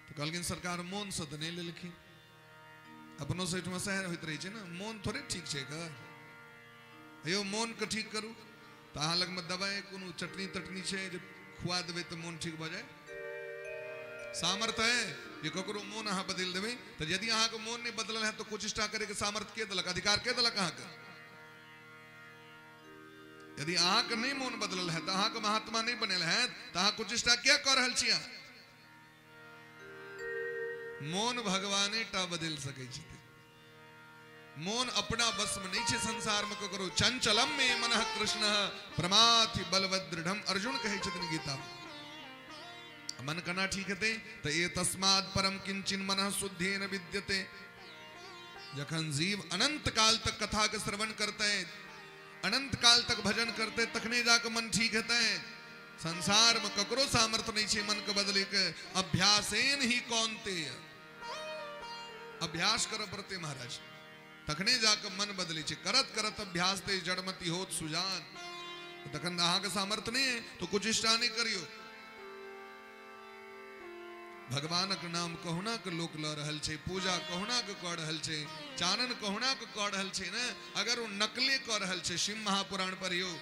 तऽ कहलखिन सरकार मोन से तऽ नहि लेलखिन, अपनो से एहिठमा सएह होइत रहै छै ने, मोन थोड़े ठीक छै एकर, हेयौ मोन के ठीक करू। तऽ अहाँ लगमे दवाइ कोनो चटनी तटनी छै जे खुआ देबै तऽ मोन ठीक भऽ जाय? सामर्थ्य है जे ककरो मोन अहाँ बदलि देबै? तऽ यदि अहाँके मोन नहि बदलल है तऽ कुचेष्टा करैके सामर्थ्य के देलक, अधिकार के देलक अहाँके? यदि अहाँके नहि मोन बदलल है तऽ अहाँके महात्मा नहि बनल है तऽ अहाँ कुचेष्टा किया कऽ रहल छी? अहाँ मोन भगवाने टा बदलि सकै छथिन, मोन अपना वशमे नहि छै संसारमे ककरो। चंचलम मे मनः कृष्ण प्रमाथि बलवद दृढ़म, अर्जुन कहै छथिन गीता। मन केना ठीक हेतै? तऽ ए तस्मात् परम किंचन मनः शुद्धेन विद्यते। जखन जीव अनंत काल तक कथा के श्रवण करतै, अनंत काल तक भजन करतै, तखने जाके मन ठीक हेतै। संसार में ककरो सामर्थ्य नहीं छै मन के बदले के, अभ्यासेन ही कौन्तेय, अभ्यास करऽ पड़तै महाराज, तखने जाके मन बदलै छै। करत करत अभ्यास ते जड़मति होत सुजान। तखन अहाँके सामर्थ्य नहीं है तो कुचेष्टा नहीं करियो। भगवानक नाम कहुना के लोक लऽ रहल छै, पूजा कहुना के कऽ रहल छै, चानन कहुना के कऽ रहल छै ने, अगर ओ नकले कऽ रहल छै। शिव महापुराण पढ़ियौ,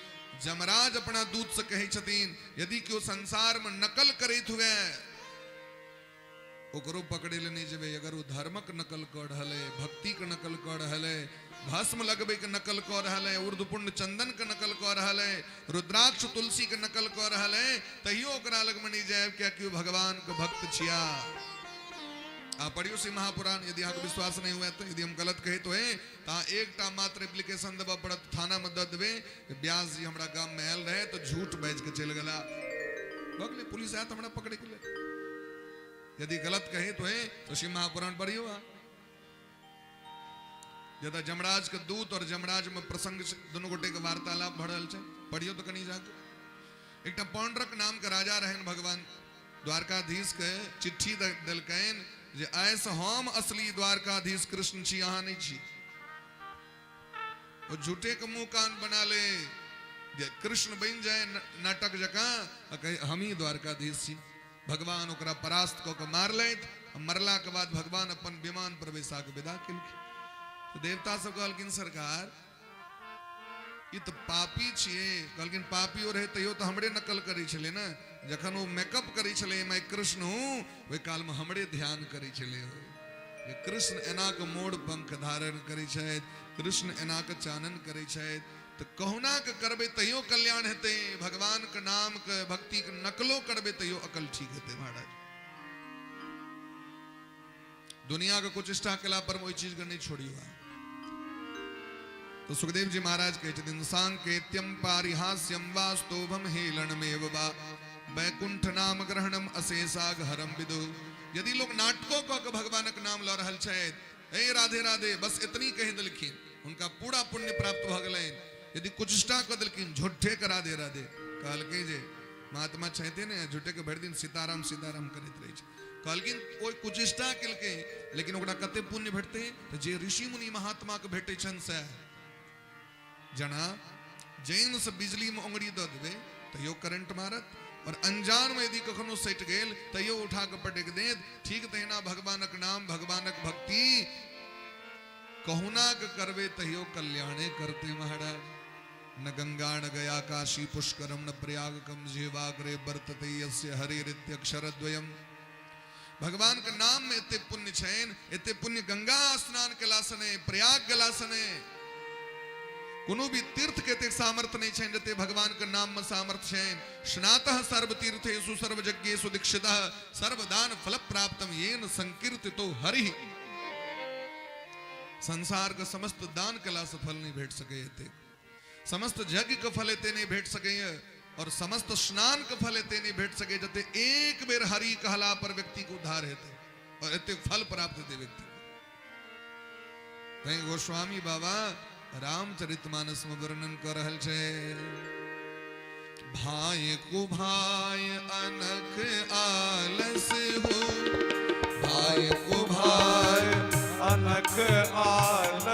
जमराज अपना दूत से कहै छथिन यदि केओ संसार में नकल करैत हुए ओकरो पकड़े ले नहीं जेबै। अगर ओ धर्मक नकल कऽ रहल है, भक्ति के नकल कऽ रहल है, भस्म लगबै के नकल कऽ रहल है, ऊर्ध्वपुण्ड चंदन के नकल कऽ रहल है, रुद्राक्ष तुलसी के नकल कऽ रहल है, तैयो ओकरा लगमे नहीं जायब, कियाकि ओ भगवान के भक्त छिया। आ पढ़ियो श्री महापुराण, यदि अहाँके विश्वास नहीं हुए तो, यदि हम गलत कहे तो है तो अहाँ एकटा मात्र एप्लीकेशन देबऽ पड़त, थाना में दऽ देबै, व्यास जी हमरा गाम में आयल रहे तो झूठ बाजि के चलि गेला, भऽ गेलै, पुलिस आयत हमरा पकड़े के लेल। यदि गलत कहे तो है तो शिव महापुराण पढ़ियो अहाँ। जतऽ जमराज के दूत और जमराज में प्रसंग दुनू गोटे के वार्तालाप भऽ रहल छै, पढ़ियो तो कनी जाके। एकटा पौंड्रक नाम के राजा रहन, भगवान द्वारकाधीश के चिट्ठी देलकनि जे आइ से हम असली द्वारकाधीश कृष्ण छी, अहाँ नहीं छी। ओ झूठे के मुंह कान बना ले जे कृष्ण बनि जाए नाटक जकाँ आ कहे हम ही द्वारकाधीश छी। भगवान ओकरा परास्त कऽ के मारलथि, आ मरला के बाद भगवान अपन विमान पर बैसा के विदा केलखिन। तऽ देवता सब कहलखिन सरकार ई तऽ पापी छियै। कहलखिन पापियो रहे तैयो तऽ हमरे नकल करै छलै ने, जखन ओ मेकअप करै छलै मैं कृष्ण हूँ, ओहि कालमे हमरे ध्यान करै छलै ओ जे कृष्ण एना के मोर पंख धारण करै छथि, कृष्ण एना के चानन करै छथि, तऽ कहुना के करबै तैयो कल्याण हेतै, भगवान के नाम के भक्ति के नकलो करबै तैयो अकल ठीक हेतै। महाराज दुनिया के कुचेष्टा केला पर ओहि चीज के नहीं छोड़ियो। तो सुखदेव जी महाराज कहै छथिन सांकेत्यम पारिहास्यम वास्तोभम हेलनमेव वा वैकुंठ नाम ग्रहणम अशेषाग हरम विदु। यदि लोग नाटको कऽ के भगवानक नाम लऽ रहल छथि, हे राधे राधे बस इतनी कहि देलखिन, हुनका पूरा पुण्य प्राप्त भऽ गेलनि। यदि कुचेष्टा कऽ देलखिन झूठे के राधे राधे, कहलकै जे महात्मा छथिन ने झूठे के भरि दिन सीताराम सीताराम करैत रहै छै, कहलखिन ओहि कुचेष्टा केलकै लेकिन ओकरा कते पुण्य भेटतै? तऽ जे ऋषि मुनि महात्मा के भेटै छनि सएह। जना जैन से बिजली में उंगली दऽ देबै तैयो करंट मारत, और अनजान में यदि कखनो सटि गेल तैयो उठा के पटकि देत। ठीक तहिना भगवानक नाम भगवानक भक्ति कहुना के करबै तैयो कल्याणे करते महाराज। न गंगा न गया काशी पुष्करम न प्रयाग कम जीवाग्रे वर्तते यस्य हरिरित्यक्षरद्वयम। भगवान के नाम में एते पुण्य छनि, एते पुण्य गंगा स्नान केला से नहि, प्रयाग गेला से नहि, कोनो भी तीर्थ के एते सामर्थ्य नहीं छनि जते भगवान के नाम में सामर्थ्य छनि। स्नातः सर्वतीर्थेषु सर्वयज्ञेषु दीक्षितः सर्वदान फल प्राप्तम येन संकीर्तितो हरि। संसार के समस्त दान केला से फल नहीं भेट सकै एते, समस्त यज्ञ के फल एते नहीं भेट सकैए, और समस्त स्नान के फल एते नहीं भेट सकै जते एक बेर हरि कहला पर व्यक्ति के उद्धार हेतै और एते फल प्राप्त हेतै व्यक्ति के। तैं गोस्वामी बाबा रामचरितमानस में वर्णन कर रहल छै, भाई कुभाय अनख आलस हो, भाई कुभाय अनख आलस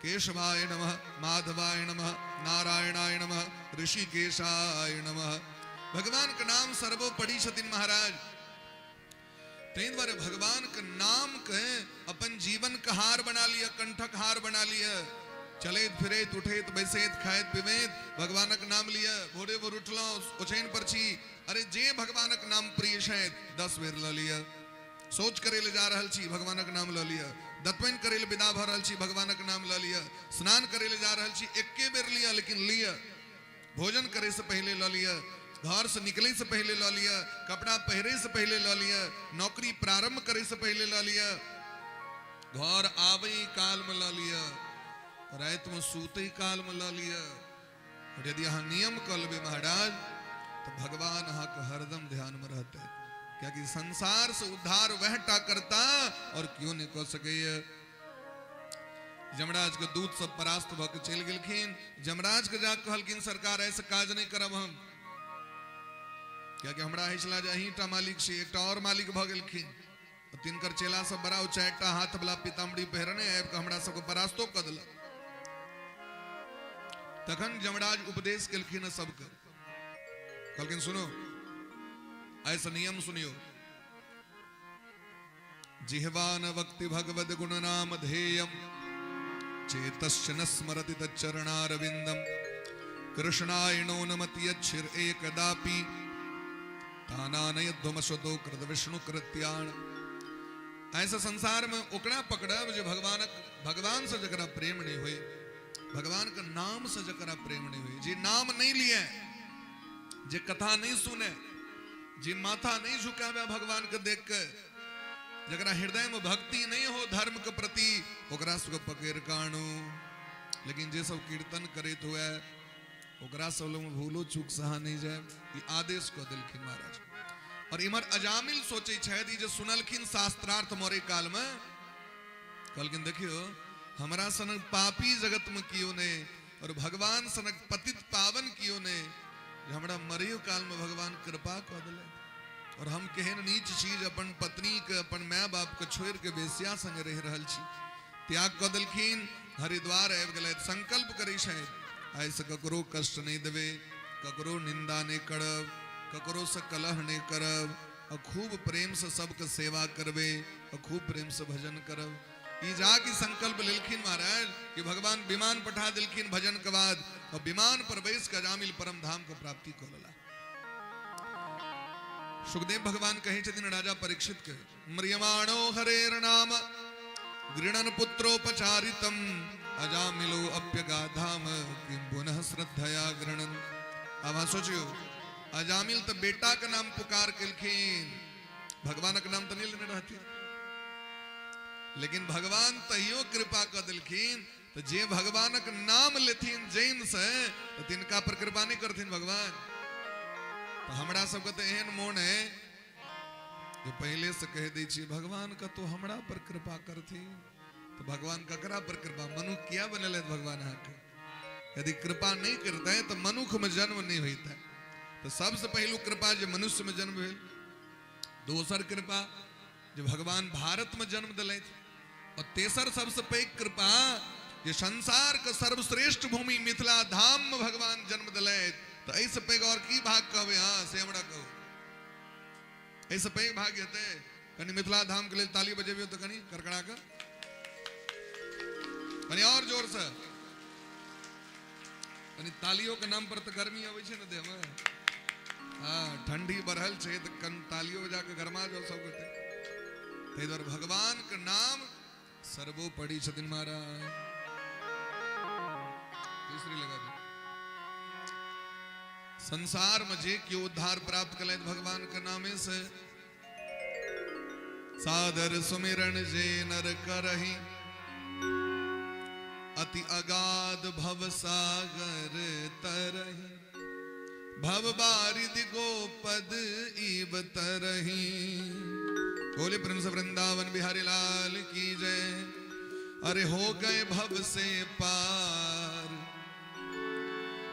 केशवाय नमः, माधवाय नमः, नारायणाय नमः, ऋषिकेशाय नमः। भगवान के नाम सर्वोपरि छथिन महाराज। ताहि दुआरे भगवान के नाम के अपन जीवन के हार बना लिअ, कंठक हार बना लिअ। चलैत फिरैत उठैत बैसैत खाइत पीबैत भगवानक नाम लिअ। भोरे भोर उठलहुँ, ओछाइन पर छी, अरे जे भगवानक नाम प्रिय छथि 10 बेर लऽ लिअ। शौच करै लए जा रहल छी, भगवानक नाम लऽ लिअ। दतमनि करै लए विदा भऽ रहल छी, भगवानक नाम लऽ लिअ। स्नान करै लए जा रहल छी, एके बेर लिअ, लेकिन लिअ। भोजन करै से पहिले लऽ लिअ, घर से निकलै से पहिले लऽ लिअ, कपड़ा पहिरै से पहिले लऽ लिअ, नौकरी प्रारंभ करै से पहिले लऽ लिअ, घर आबै काल में लऽ लिअ, राति में सुतै काल में लऽ लिअ। और यदि अहाँ नियम कऽ लेबै महाराज तऽ भगवान अहाँके हरदम ध्यान में रहतै, कियाकि संसार से उद्धार वह टा करता और केओ नहि कऽ सकैए। यमराज के दूत सब परास्त भऽ के चलि गेलखिन। यमराज के जाके कहलखिन सरकार ऐसे काज नहि करब हम, कियाकि हमरा होइ छला जे अहीं टा मालिक छी, एकटा और मालिक भऽ गेलखिन। तिनकर चेला सब बड़ा 4टा हाथ वाला पीताम्बरी पहिरने आबि कऽ हमरा सबके परास्तो कऽ देलक। तखन यमराज उपदेश केलखिन सबके, कहलखिन सुनो ऐसा नियम सुनियो, जिह्वान वक्ति भगवद गुण नाम ध्येयम चेतश्च न स्मरति तच्चरणारविन्दम कृष्णायणो नमति यच्छिर एकदापि तानानयध्वमश्वतो कृत विष्णु कृत्याण। ऐसा संसार में ओकरा पकड़ब जे भगवान से जकरा प्रेम नहीं होए, भगवान के नाम से जकरा प्रेम नहीं होए, जे नाम नहीं लिए, जे कथा नहीं सुने, जे माथा नहीं झुकावे भगवान के देख के, जकरा हृदय में भक्ति नहीं हो धर्म के प्रति, ओकरा सबके पकड़ के आनू। लेकिन जे सब कीर्तन करैत हुए ओकरा सब लग भूलो चूक सहा नहीं जाए, ई आदेश कऽ देलखिन महाराज। और इमहर अजामिल सोचै छथि, ई जे सुनलखिन शास्त्रार्थ मरे काल में, कहलखिन देखियो हमरा सनक पापी जगत में कियो नहीं और भगवान सनक पतित पावन कियो नहीं, जे हमरा मरियो काल में भगवान कृपा कऽ देलथि और हम केहन नीच छी जे अपन पत्नी के अपन my बाप के छोड़ि के वेश्या संगे रहि रहल छी। त्याग कऽ देलखिन, हरिद्वार आबि गेलथि। संकल्प करै छथि आइसँ ककरो कष्ट नहि देबै, ककरो निंदा नहि करब, ककरो से कलह नहि करब, आ खूब प्रेम से सबके सेवा करबै आ खूब प्रेम से भजन करब। ई जाके संकल्प लेलखिन महाराज कि भगवान विमान पठा देलखिन भजन के बाद, और विमान पर बैस के अजामिल परम धाम के प्राप्ति कऽ लेला। सुखदेव भगवान कहै छथिन राजा परीक्षित के, म्रियमाणो हरेर नाम गृणन पुत्रोपचारितम अजामिलो अप्यगाधाम किम पुनः श्रद्धया गृणन। अब अहाँ सोचियो, अजामिल तऽ बेटा के नाम पुकार केलखिन, भगवानक नाम तऽ नहि लेने रहथिन, लेकिन भगवान तहियो कृपा कऽ देलखिन। तऽ जे भगवानक नाम लेथिन जैन से तऽ तिनका पर कृपा नहि करथिन भगवान। तऽ हमरा सबके तऽ एहन मोन है जे पहले से कह दै छियै भगवान कतौ हमरा पर कृपा करथिन, तऽ भगवान ककरा पर कृपा? मनुख किया बनेलथि भगवान अहाँके? यदि कृपा नहीं करते तऽ मनुख में जन्म नहीं होता। तऽ सबसे पहिलु कृपा जे मनुष्य में जन्म भेल, दोसर कृपा जे भगवान भारत में जन्म दिलथि, और तेसर सबसे पैघ कृपा जे संसार के सर्वश्रेष्ठ भूमि मिथिला धाम में भगवान जन्म दिलथि। तऽ एहिसँ पैघ और की भाग कहबै अहाँ, से हमरा कहू, एहिसँ पैघ भाग हेतै? कनि मिथिला धाम के लेल ताली बजेबियौ तऽ कनि कड़कड़ा कऽ, कनि और जोर से, कनि तालियो के नाम पर तऽ गर्मी अबै छै ने देह में। हाँ, ठंडी बढ़ल छै तऽ कनि तालियो बजा के गरमा जाओ सब गोटे। ताहि दुआरे भगवान के नाम सर्वोपरि छथिन महाराज। तीसरी लगा दे। संसार में जे केओ उद्धार प्राप्त कलथि भगवान के नामे से। सादर सुमिरन जे नर करही, अति अगाध भव सागर तरही, भव बारिद गोपद ईब तरही। बोले प्रेम से वृंदावन बिहारी लाल की जय। अरे हो गए भव से पार,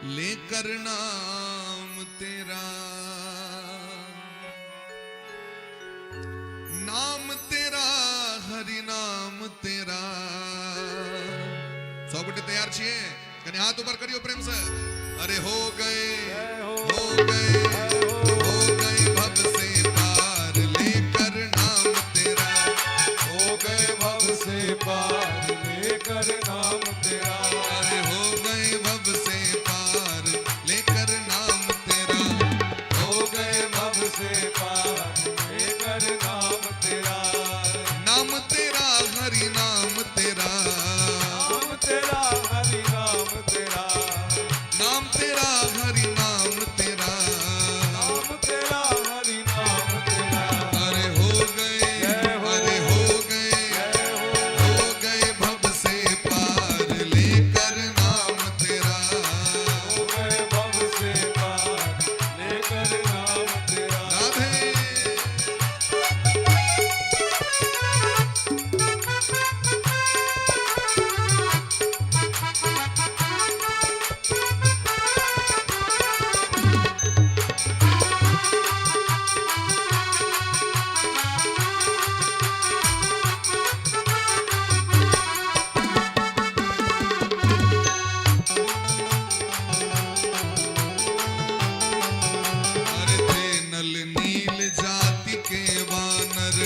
लेकर नाम तेरा, नाम तेरा हरि नाम तेरा। सब छियै? कनि हाथ ऊपर करियो प्रेम से। अरे हो गए, जय हो, हो गए, हो गए भव से पार लेकर नाम तेरा। हो गए भव से पार लेकर नाम तेरा। अरे हो गए भव से पार लेकर नाम तेरा। हो गए भव से पार लेकर नाम तेरा। नाम तेरा हरि नाम तेरा। नाम तेरा हरि नाम तेरा। नाम तेरा हरि नाम तेरा। नाम तेरा हरि नाम तेरा। अरे हो गए, जय हो। अरे हो गए, जय हो। हो गए भव से पार लेकर नाम तेरा। हो गए भव से पार लेकर नाम तेरा। राधे। अरे थे नल नील जाति के वानर।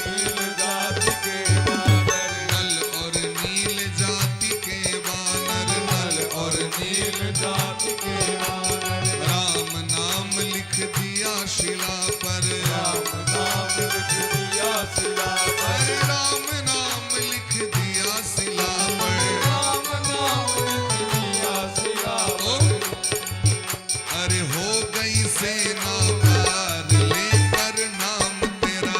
नील जाति के वानर। नल और नील जाति के वानर। नल और नील नील जाति के वानर। राम नाम लिख दिया शिला पर। राम नाम लिख दिया शिला पर। अरे राम नाम लिख दिया शिला पर। राम नाम लिख दिया शिला ओ, पर। अरे हो गई सेना पार लेकर नाम तेरा।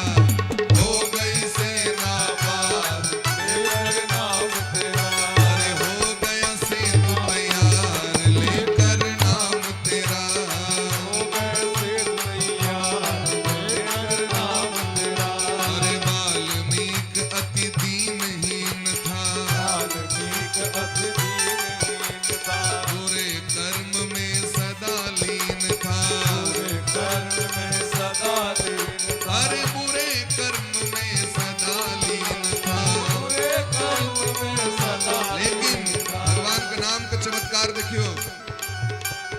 हो गई सेना पार लेकर नाम तेरा। अरे हो गया सेतु तैयार लेकर नाम तेरा। हो गए सेतु तैयार लेकर नाम तेरा। अरे वाल्मीकि अति दीनहीन था। वाल्मीकि अति दीनहीन था। बुरे कर्म में सदा लीन था। बुरे कर्म में सदा लीन था। अरे बुरे कर्म में सदा लीन था। बुरे कर्म में सदा लेकिन लीन था। भगवान का नाम का चमत्कार देखियो।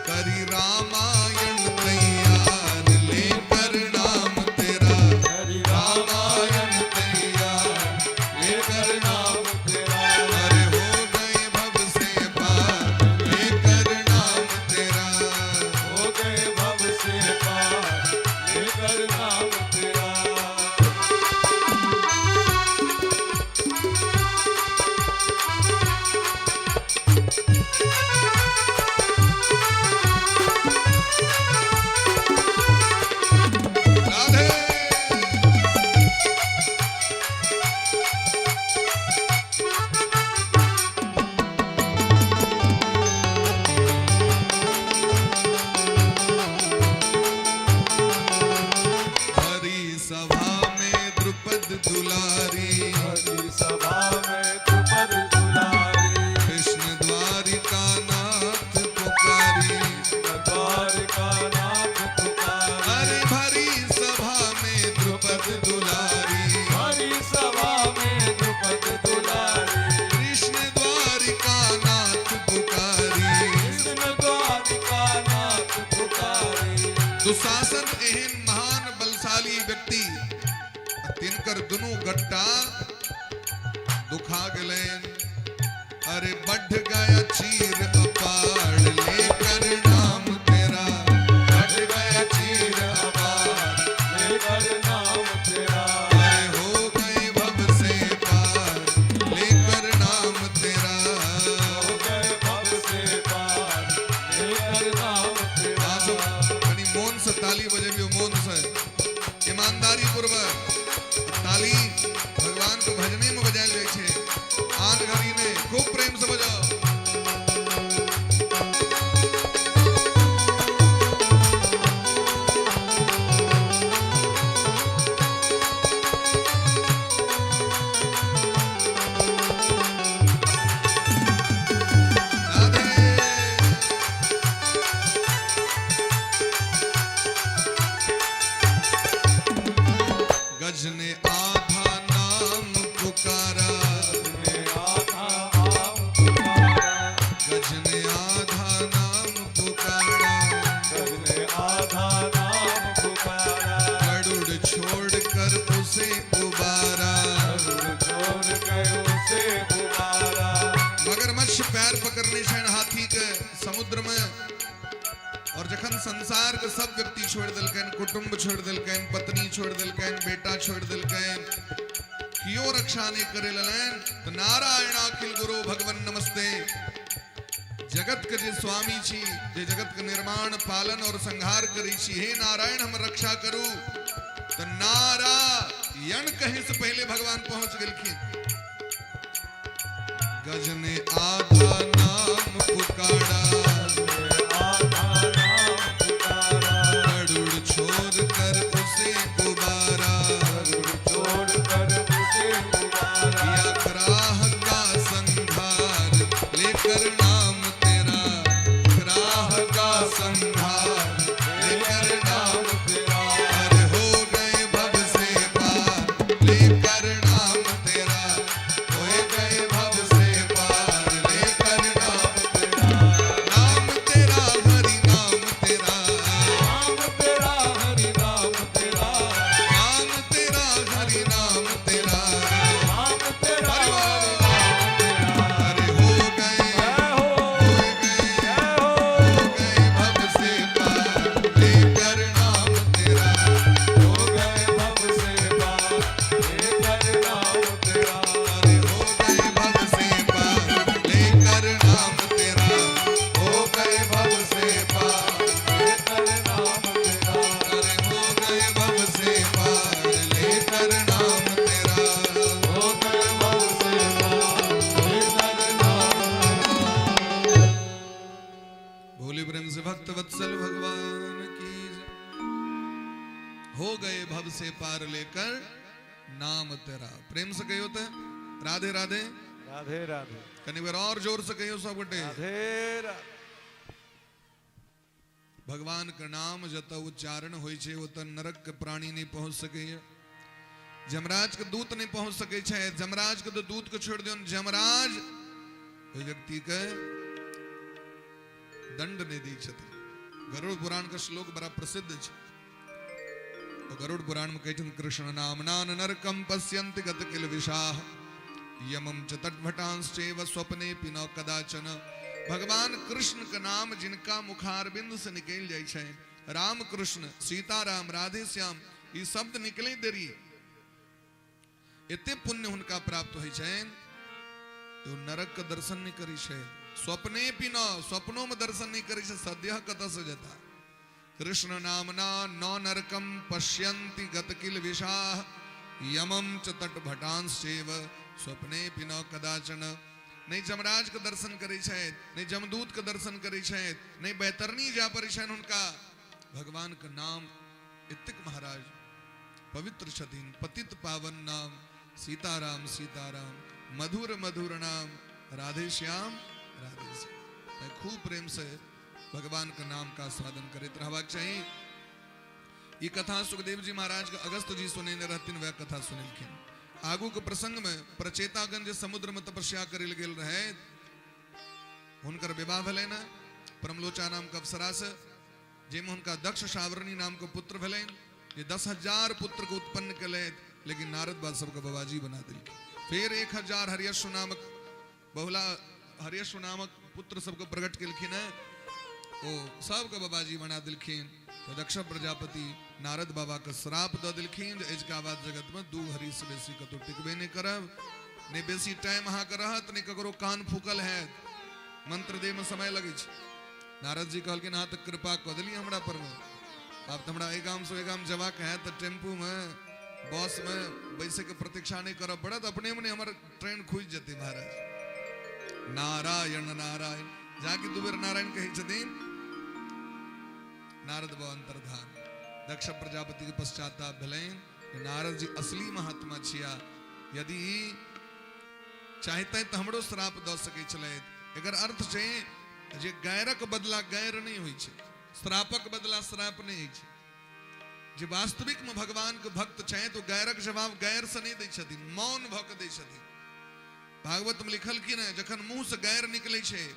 करी रामायण तैयार लेकर नाम तेरा। हरि रामायण तैयार लेकर नाम नाम तेरा। अरे हो गए भव से पार लेकर नाम तेरा। हो गए भव से पार लेकर नाम तेरा। राधे। हरी सभा में द्रुपद दुलारी। हरि सभा में द्रुपद दुलारी। कृष्ण द्वारिका नाथ पुकारी। द्वारिका नाथ पुकारी। अरे भरी सभा में द्रुपद दुलारी। हरि सभा में द्रुपद दुलारी। कृष्ण द्वारिका नाथ पुकारी। कृष्ण द्वारिका नाथ पुकारी। दुशासन एहन महान बलशाली व्यक्ति, तिनकर दुनू गट्टा दुखा गेलनि। अरे बढ़ गया चीर अपार लेकर नाम तेरा। बढ़ गया चीर अपार लेकर नाम तेरा। अरे हो गए भव से पार लेकर नाम तेरा। हो गए भव से पार लेकर नाम तेरा। कनी मोन से ताली बजेबियो, मोन से ईमानदारी पूर्वक ताली भगवान को भजने में बजायल जाइ छै, आन घड़ी ने। खूब प्रेम से बजाओ। राधे। गज ने आधा नाम पुकारा। के सब व्यक्ति छोड़ि देलकनि, कुटुम्ब छोड़ि देलकनि, पत्नी छोड़ि देलकनि, बेटा छोड़ि देलकनि, कियो रक्षा नहीं करे लेलनि। तो नारायण अखिल गुरु भगवान नमस्ते। जगत के जे स्वामी छी, जे जगत के निर्माण पालन और संहार करी छी, हे नारायण हम रक्षा करू। तो नारायण कहे से पहले भगवान पहुंच गेलखिन। गज ने आधा नाम पुकारा, आधा नाम पुकारा, गरुड़ छोड़ कर उसे उबारा, गरुड़ छोड़ कर उसे उबारा, किया ग्राह का संहार लेकर नाम तेरा, ग्राह का संहार लेकर नाम तेरा, अरे हो गए भव से पार लेकर नाम तेरा, हो गए भव से पार लेकर नाम तेरा, नाम तेरा हरि नाम तेरा, नाम तेरा हरि नाम तेरा, नाम तेरा हरि नाम तेरा, नाम तेरा हरि हरि बोल। नाम तेरा। अरे हो गए, जय हो, हो गए, जय हो, हो गए भव से पार लेकर नाम तेरा, हो गए भव से पार लेकर नाम तेरा, अरे हो गए भव से पार लेकर नाम तेरा, हो गए भव से पार, लेकर नाम तेरा, अरे हो गए भव से पार लेकर नाम तेरा, हो गए भव से पार लेकर नाम तेरा। भोले प्रेम से भक्त वत्सल भगवान की जय। हो गए भव से पार लेकर नाम तेरा। प्रेम से कहियो तो राधे राधे, राधे राधे, कनी बेर और जोर से कहियो सब गोटे राधे राधे। भगवान के नाम जत उच्चारण होइ छै ओत नरक के प्राणी नहीं पहुंच सकैए, जमराज के दूत नहीं पहुंच सकै छै। जमराज के तो दूत के छोड़ दियौन, जमराज ओहि व्यक्ति के दंड नहीं दै छथिन। गरुड़ पुराण के श्लोक बड़ा प्रसिद्ध छै। तो गरुड़ पुराण में कहै छथिन, कृष्ण नाम नान नरकम पश्यन्ति गत किल विषाह यमं च तटभटांश्चैव स्वप्नेऽपि न कदाचन। भगवान कृष्ण के नाम जिनका मुखारबिंद से निकल जाइ छै, राम कृष्ण सीताराम राधे श्याम, ई शब्द निकले देरी एते पुण्य हुनका प्राप्त होइ छनि, तो नरक के दर्शन नहीं करी छै, स्वप्ने भी न, स्वप्नों में दर्शन नहीं करी छै, सद्यः कतऽ से जेता। कृष्ण नामना न नरकम पश्यन्ति गत किल विषाह यमं च तटभटांश्चैव स्वप्ने भी न कदाचन। नहीं जमराज के दर्शन करै छथि, नहीं जमदूत के दर्शन करै छथि, नहीं बैतरणी जा पड़ै छनि हुनका। भगवान के नाम एतेक महाराज पवित्र छथिन, पतित पावन नाम सीताराम सीताराम, मधुर मधुर नाम राधे श्याम राधे श्याम। तैं खूब प्रेम से भगवान के नाम का आस्वादन करैत रहबाक चाही। ई कथा सुखदेव जी महाराज के अगस्त जी सुनेने रहथिन, वएह कथा सुनेलखिन। आगू के प्रसंग में प्रचेतागण जे समुद्र में तपस्या करे लए गेल रहे, हुनकर विवाह भेलनि ने परमलोचा नाम के अप्सरा से, जाहिमे हुनका दक्ष सावरणी नाम के पुत्र भेलनि, जे 10,000 पुत्र के उत्पन्न केलथि, लेकिन नारद बाबा सबके बाबाजी बना देलखिन। फिर 1,000 हरियश्व नामक बहुला हरियश्व नामक पुत्र सबके प्रकट केलखिन है, ओ सबके बाबाजी बना देलखिन। तो दक्ष प्रजापति नारद बाबा के श्राप दऽ देलखिन जे अजुका बाद जगत में 2 घड़ी से बेसी कतौ टिकबे नहीं करब, नहीं बेसी टाइम अहाँके रहत, नहीं ककरो कान फूकल हैत, मंत्र दे में समय लगै छै। नारद जी कहलखिन अहाँ तऽ कृपा कऽ देलियै हमरा पर में, आब तऽ हमरा एहि गाम से ओहि गाम जबाक हैत तऽ टेम्पू में बस में बैसे के प्रतीक्षा नहीं करऽ पड़त, अपने मने हमर ट्रेन खुजि जेतै। महाराज नारायण नारायण जाकि 2 बेर नारायण कहै छथिन, नारद बाबा अंतर्धान। दक्ष प्रजापति के पश्चाताप भेलनि, नारद जी असली महात्मा छिया, यदि चाहते तऽ हमरो श्राप दऽ सकै छलथि। एकर अर्थ छै जे गैरक बदला गैर नहीं होइ छै, श्रापक बदला श्राप नहीं होइ छै। जे वास्तविक में भगवान के भक्त छथि तो गैरक जवाब गैर से नहीं दै छथिन, मौन भऽ के दै छथिन। भागवत में लिखल कि ने, जखन मुंह से गैर निकलै छै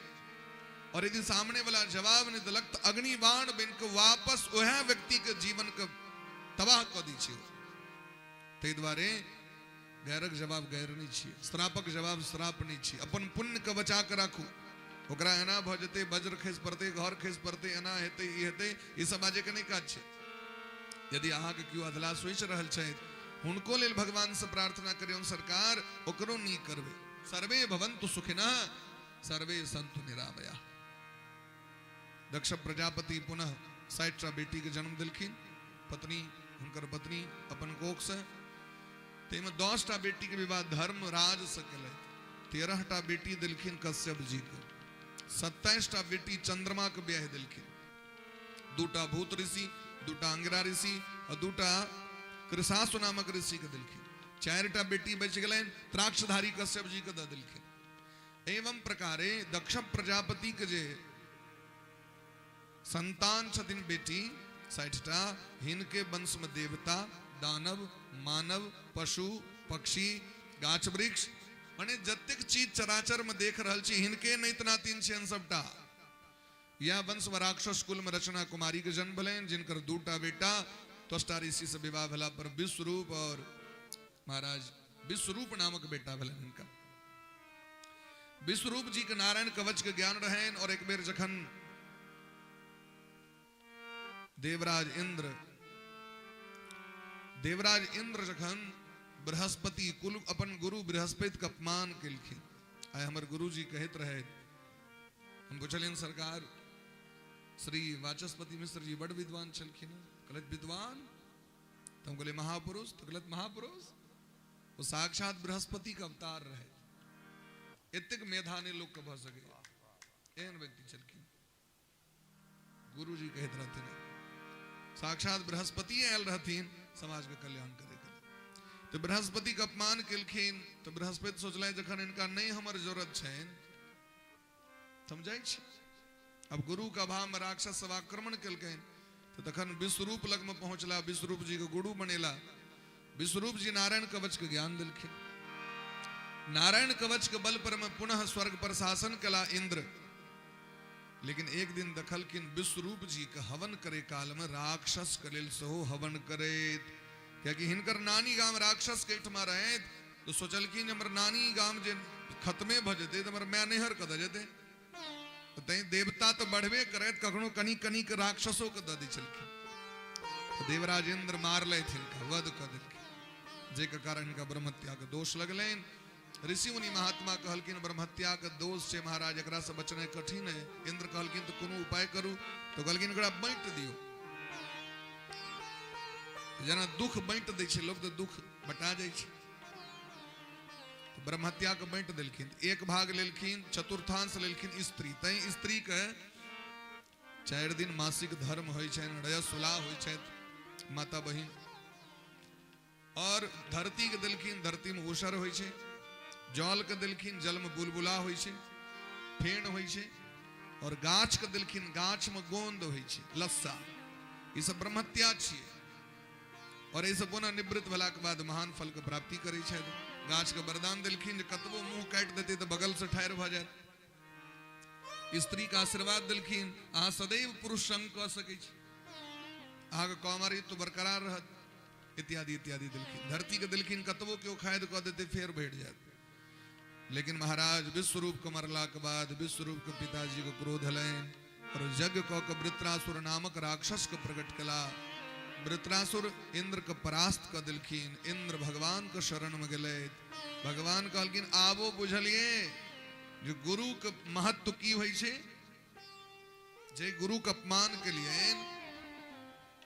और यदि सामने वाला जवाब नहीं देलक तऽ अग्निबाण बनि के वापस वएह व्यक्ति के जीवन के तबाह कऽ दै छै। ताहि दुआरे गैरक जवाब गैर नहीं छियै, श्रापक जवाब श्राप नहीं छियै। अपन पुण्य के बचा के राखू। ओकरा एना भऽ जेतै, वज्र खसि पड़तै, घर खसि पड़तै, एना हेतै, ई हेतै, ई सब बाजैके नहि काज छै। यदि अहाँके केओ अधला सोचि रहल छथि, हुनको लेल भगवान से प्रार्थना करियौन, सरकार ओकरो नीक करबै। सर्वे भवन्तु सुखिनः सर्वे सन्तु निरामया। दक्ष प्रजापति पुनः 60टा बेटी के जन्म देलखिन, पत्नी हुनकर पत्नी अपन कोख से। ताहिमे 10टा बेटी के विवाह धर्मराज से केलथि, 13टा बेटी देलखिन कश्यप जी के, 27टा बेटी चंद्रमा के ब्याह देलखिन, 2टा भूत ऋषि, 2टा अंगिरा ऋषि और 2टा कृषासु नामक ऋषि के देलखिन, 4टा बेटी बचि गेलनि त्राक्षधारी कश्यप जी के दऽ देलखिन। एवं प्रकारे दक्ष प्रजापति के जे संतान छथिन बेटी 60टा, हिनके वंश में देवता, दानव, मानव, पशु, पक्षी, गाछ वृक्ष, माने जतेक चीज चराचर में देख रहल छी हिनके नैत नातिन छियनि सबटा। यह वंश में राक्षस कुल में रचना कुमारी के जन्म भेलनि, जिनकर 2टा बेटा त्वष्टा ऋषि से विवाह भेला पर विश्वरूप और महाराज विश्वरूप नामक बेटा भेलनि हिनका। विश्वरूप जी के नारायण कवच के ज्ञान रहनि और एक बेर जखन देवराज इंद्र जखन बृहस्पति कुल अपन गुरु बृहस्पति के अपमान केलखिन, आइ हमर गुरुजी कहैत रहे, हम पुछलियनि सरकार श्री वाचस्पति मिश्र जी बड़ विद्वान छलखिन, कहलथि विद्वान? तो हम कहलियै महापुरुष, तो कहलथि महापुरुष वो साक्षात बृहस्पति के अवतार रहे, एतेक मेधा नहि लोक के भऽ सकैए, एहन व्यक्ति छलखिन। गुरुजी कहैत रहथिन साक्षात बृहस्पति आयल रहथिन समाज के कल्याण करे के। तो बृहस्पति के अपमान केलखिन तो बृहस्पति सोचलनि जखन इनका नहीं हमर जरूरत छनि हम जाइ छी। अब गुरु के अभाव में राक्षस सब आक्रमण केलकनि तो तखन विश्वरूप लग में पहुंचला, विश्वरूप जी के गुरु बनेला। विश्वरूप जी नारायण कवच के ज्ञान दिलखिन। नारायण कवच के बल पर में पुनः स्वर्ग पर शासन कला इंद्र। लेकिन एक दिन देखलखिन विश्वरूप जी के हवन करे काल में राक्षस के लेल सेहो हवन करैत, कियाकि हिनकर नानी गाम राक्षस के एहिठमा रहैत, तो सोचलखिन हमर नानी गाम जे खत्मे भऽ जेतै तऽ हमर माय नैहर कतऽ जेतै, तैं देवता तऽ बढ़बे करैत, कखनो कनि कनि के राक्षसो के दऽ दै छलखिन। देवराज इंद्र मारलथि हिनका, वध कऽ देलखिन, जाहिके कारण हिनका ब्रह्महत्या के दोष लगलनि। ऋषि मुनि महात्मा कहलखिन ब्रह्महत्या के दोष छै महाराज, एकरा से बचनाइ कठिन है। इंद्र कहलखिन तऽ कोनो उपाय करू, तो कहलखिन एकरा बाँटि दियौ। जेना दुख बाँटि दै छै लोक तऽ दुख बटा जाइ छै। ब्रह्महत्या के बाँटि देलखिन, एक भाग लेलखिन, चतुर्थांश लेलखिन स्त्री। तैं स्त्री के 4 दिन मासिक धर्म होइ छनि, रजस्वला होइ छथि माता बहिन। और धरती के देलखिन, धरती में ऊसर होइ छै। जल के देलखिन, जल में बुलबुला होइ छै, फेन होइ छै। और गाछ के देलखिन, गाछ में गोंद होइ छै, लस्सा। ई सब ब्रह्महत्या छियै। और एहि से पुनः निवृत्त भेला के बाद महान फल के प्राप्ति करै छथि। गाछ के वरदान देलखिन जे कतबो मुंह काटि देतै तऽ बगल से ठाढ़ि भऽ जायत। स्त्री के आशीर्वाद देलखिन, अहाँ सदैव पुरुष संग कऽ सकै छी, अहाँके कौमारित्व बरकरार रहत, इत्यादि इत्यादि देलखिन। धरती के देलखिन, कतबो केओ खाद कऽ देतै फेर भेट जायत। लेकिन महाराज विश्वरूप के मरला के बाद विश्वरूप के पिताजी के क्रोध हलनि और यज्ञ कऽ के वृत्रासुर नामक राक्षस के प्रकट कला। वृत्रासुर इंद्र के परास्त कऽ देलखिन। इंद्र भगवान के शरण में गेलथि। भगवान कहलखिन आबो बुझलिए जे गुरु के महत्व की होइ छै, जे गुरु के अपमान के लिए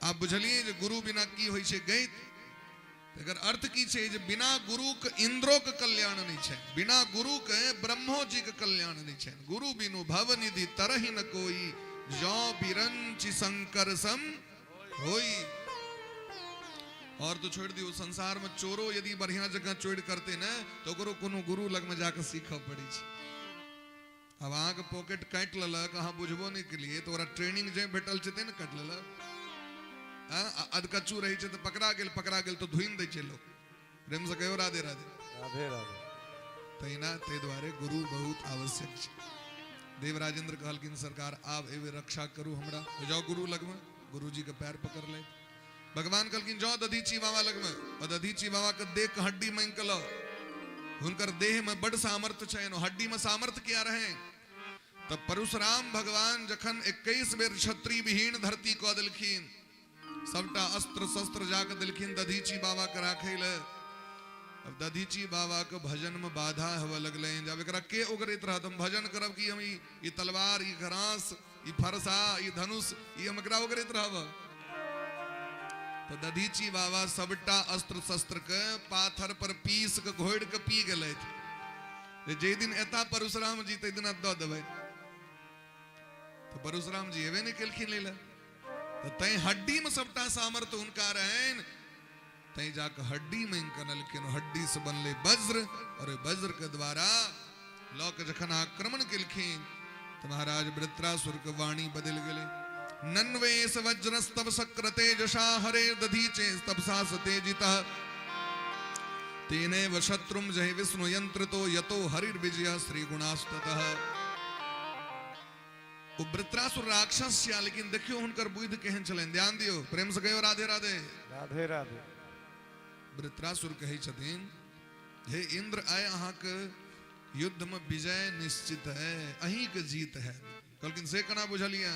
आप बुझलिए जे गुरु बिना की होइ छै गैत। एकर अर्थ की छै जे बिना गुरु के इंद्रो के कल्याण नहीं छै, बिना गुरु के ब्रह्मो जी के कल्याण नहीं छै। गुरु बिनु भव निधि तरहि न कोई, जौ बिरंचि शंकर सम होई। और तो छोड़ दियो, संसार में चोरो यदि बढ़िया जगह चोरी करते ने तो ओकरो कोनो गुरु लग में जाके सीखऽ पड़ै छै। अब अहाँके पॉकेट काटि लेलक, अहाँ बुझबो नहि केलियै, तऽ ओकरा ट्रेनिंग जे भेटल छै ते ने काटि लेलक। अधकच्चू रहै छै तऽ पकड़ा गेल, पकड़ा गेल तऽ धुनि दै छै लोक। प्रेम से कहियो राधे राधे। राधे राधे। तहिना ताहि दुआरे गुरु बहुत आवश्यक छै। देवराजेंद्र कहलखिन सरकार आब एहि बेर रक्षा करू हमरा, जाओ गुरु लगमे। गुरुजी के पैर पकड़ ले। भगवान कहलखिन जाओ दधीची बाबा लगमे, और दधीची बाबा के देह के हड्डी मांगि के लाओ। हुनकर देह में बड़ सामर्थ्य छनि, हड्डी में सामर्थ्य किया रहे। तऽ परशुराम भगवान जखन 21 बेर क्षत्रिय विहीन धरती कऽ देलखिन, सबटा अस्त्र शस्त्र जाके देलखिन दधीची बाबा के राखै लए। अब दधीची बाबा के भजन में बाधा होवे लगलनि। जब एकरा के ओगरैत रहत, हम भजन करब कि हम ई तलवार, ई घरास, ई फरसा, ई धनुष, ई हम एकरा ओगरैत रहब? तो दधीची बाबा सबटा अस्त्र शस्त्र के पाथर पर पीस के घोड़ि के पी गेलथि। जे दिन एता परशुराम जी तै दिना दऽ देबै। तो परशुराम जी एबे नहि केलखिन लै लए। तऽ तैं हड्डी में सबटा सामर्थ्य हुनका रहनि, तैं जाके हड्डी में कनलखिन, हड्डी से बनले वज्र, और वज्र के द्वारा लऽ के जखन आक्रमण केलखिन तऽ महाराज वृत्रासुर के वाणी बदलि गेलै। नन्वेश वज्रस्तव शक्र तेजसा हरे दधीचे तपसा सतेजितः तेनैव शत्रुं जहि विष्णु यंत्रतो यतो हरिर्विजय श्री गुणास्ततः। ओ वृत्रासुर राक्षस छिया, लेकिन देखियो हुनकर बुद्धि केहन छलनि। ध्यान दियो, प्रेम से कहियो राधे राधे। राधे राधे। वृत्रासुर कहै छथिन, हे इंद्र, आय अहाँके युद्ध में विजय निश्चित है, अहीं के जीत है। कहलखिन से केना बुझलियै?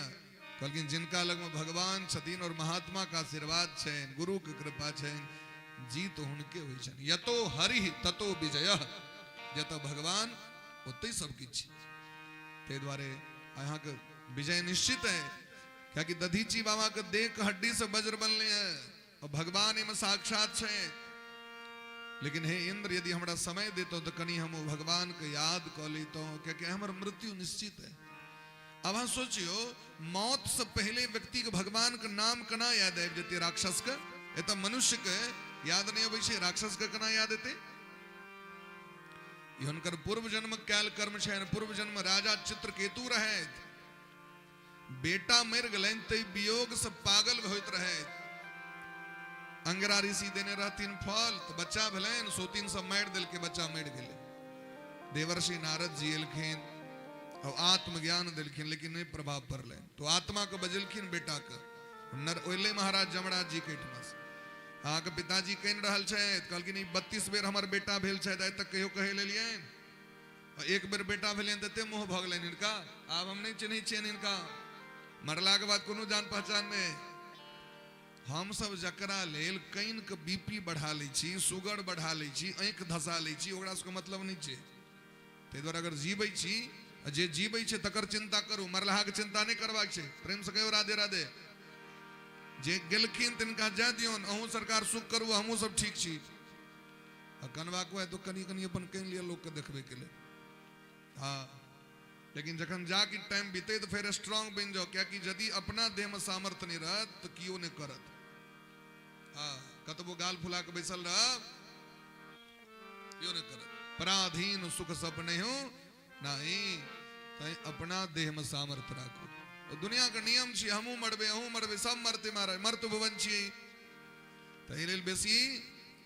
कहलखिन जिनका लग में भगवान छथिन और महात्मा का आशीर्वाद छनि, गुरु के कृपा छनि, जीत हुनके होइ छनि। यतो हरि ततो विजय, जतऽ भगवान ओतहि सब किछु। ताहि दुआरे अहाँके विजय निश्चित है, कियाकि दधीची बाबा के देह के हड्डी से वज्र बनले है और भगवान एहिमे साक्षात छै। लेकिन हे इंद्र, यदि हमरा समय देतो तो कनी हम भगवान के याद कऽ लेतहुँ, कियाकि हमर मृत्यु निश्चित है। अब अहाँ सोचियो, मौत से पहले व्यक्ति के भगवान के नाम केना याद आबि जेतै? राक्षस के, एतऽ मनुष्य के याद नहि अबै छै, राक्षस के केना याद एतै? ई हुनकर पूर्व जन्म कैल कर्म छनि। पूर्व जन्म राजा चित्रकेतु रहथि, बेटा मरि गेलनि तै वियोग से पागल होइत रहथि। अंगरा ऋषि देने रहथिन फल, तऽ बच्चा भेलनि, सोतिन सब मारि देलकै, बच्चा मरि गेलै। देवर्षि नारद जी एलखिन और आत्मज्ञान देलखिन, लेकिन नहि प्रभाव पड़लनि। तो आत्मा के बजेलखिन बेटा के, नर ओले महाराज जमराज जी के एहिठमा से। अहाँके पिताजी कहि रहल छथि, कहलखिन ई 32 बेर हमर बेटा भेल छथि, आइ तक कहियो कहै लेलियनि? एक बेर बेटा भेलनि तऽ एते मोह भऽ गेलनि हिनका, आब हम नहि चिन्है छियनि हिनका, मरलाके बाद कोनो जान पहचान नहि। हमसब जकरा लेल कनि के बीपी बढ़ा लै छी, शुगर बढ़ा लै छी, आँखि धसा लै छी, ओकरा सबके मतलब नहि छै। ताहि दुआरे अगर जीबै छी, जे जीबै छै तकर चिंता करू, मरलाहाके चिंता नहि करबाक छै। प्रेमसँ कहियौ राधे राधे। जे गेलखिन तिनका जाय दियौन, अहूँ सरकार सुख करू, हमहूँ सब ठीक छी। आ कनबाको है तो कनि कनि अपन कनि लिअ लोकके देखबैके लेल। हाँ, लेकिन जखन जाके टाइम बीते तऽ फेर स्ट्रांग बनि जाउ, कियाकि यदि अपना देहमे सामर्थ्य नहि रहत तऽ केओ नहि करत। हाँ, कतबो गाल फुला के बैसल रहब, केओ नहि करत। पराधीन सुख सपने हो नाही, तैं अपना देहमे सामर्थ्य राखू। दुनिया के नियम छी, हमहूँ मरबै, अहूँ मरबै, सब मरतै महाराज, मर्त भुवन छियै। ताहि लेल बेसी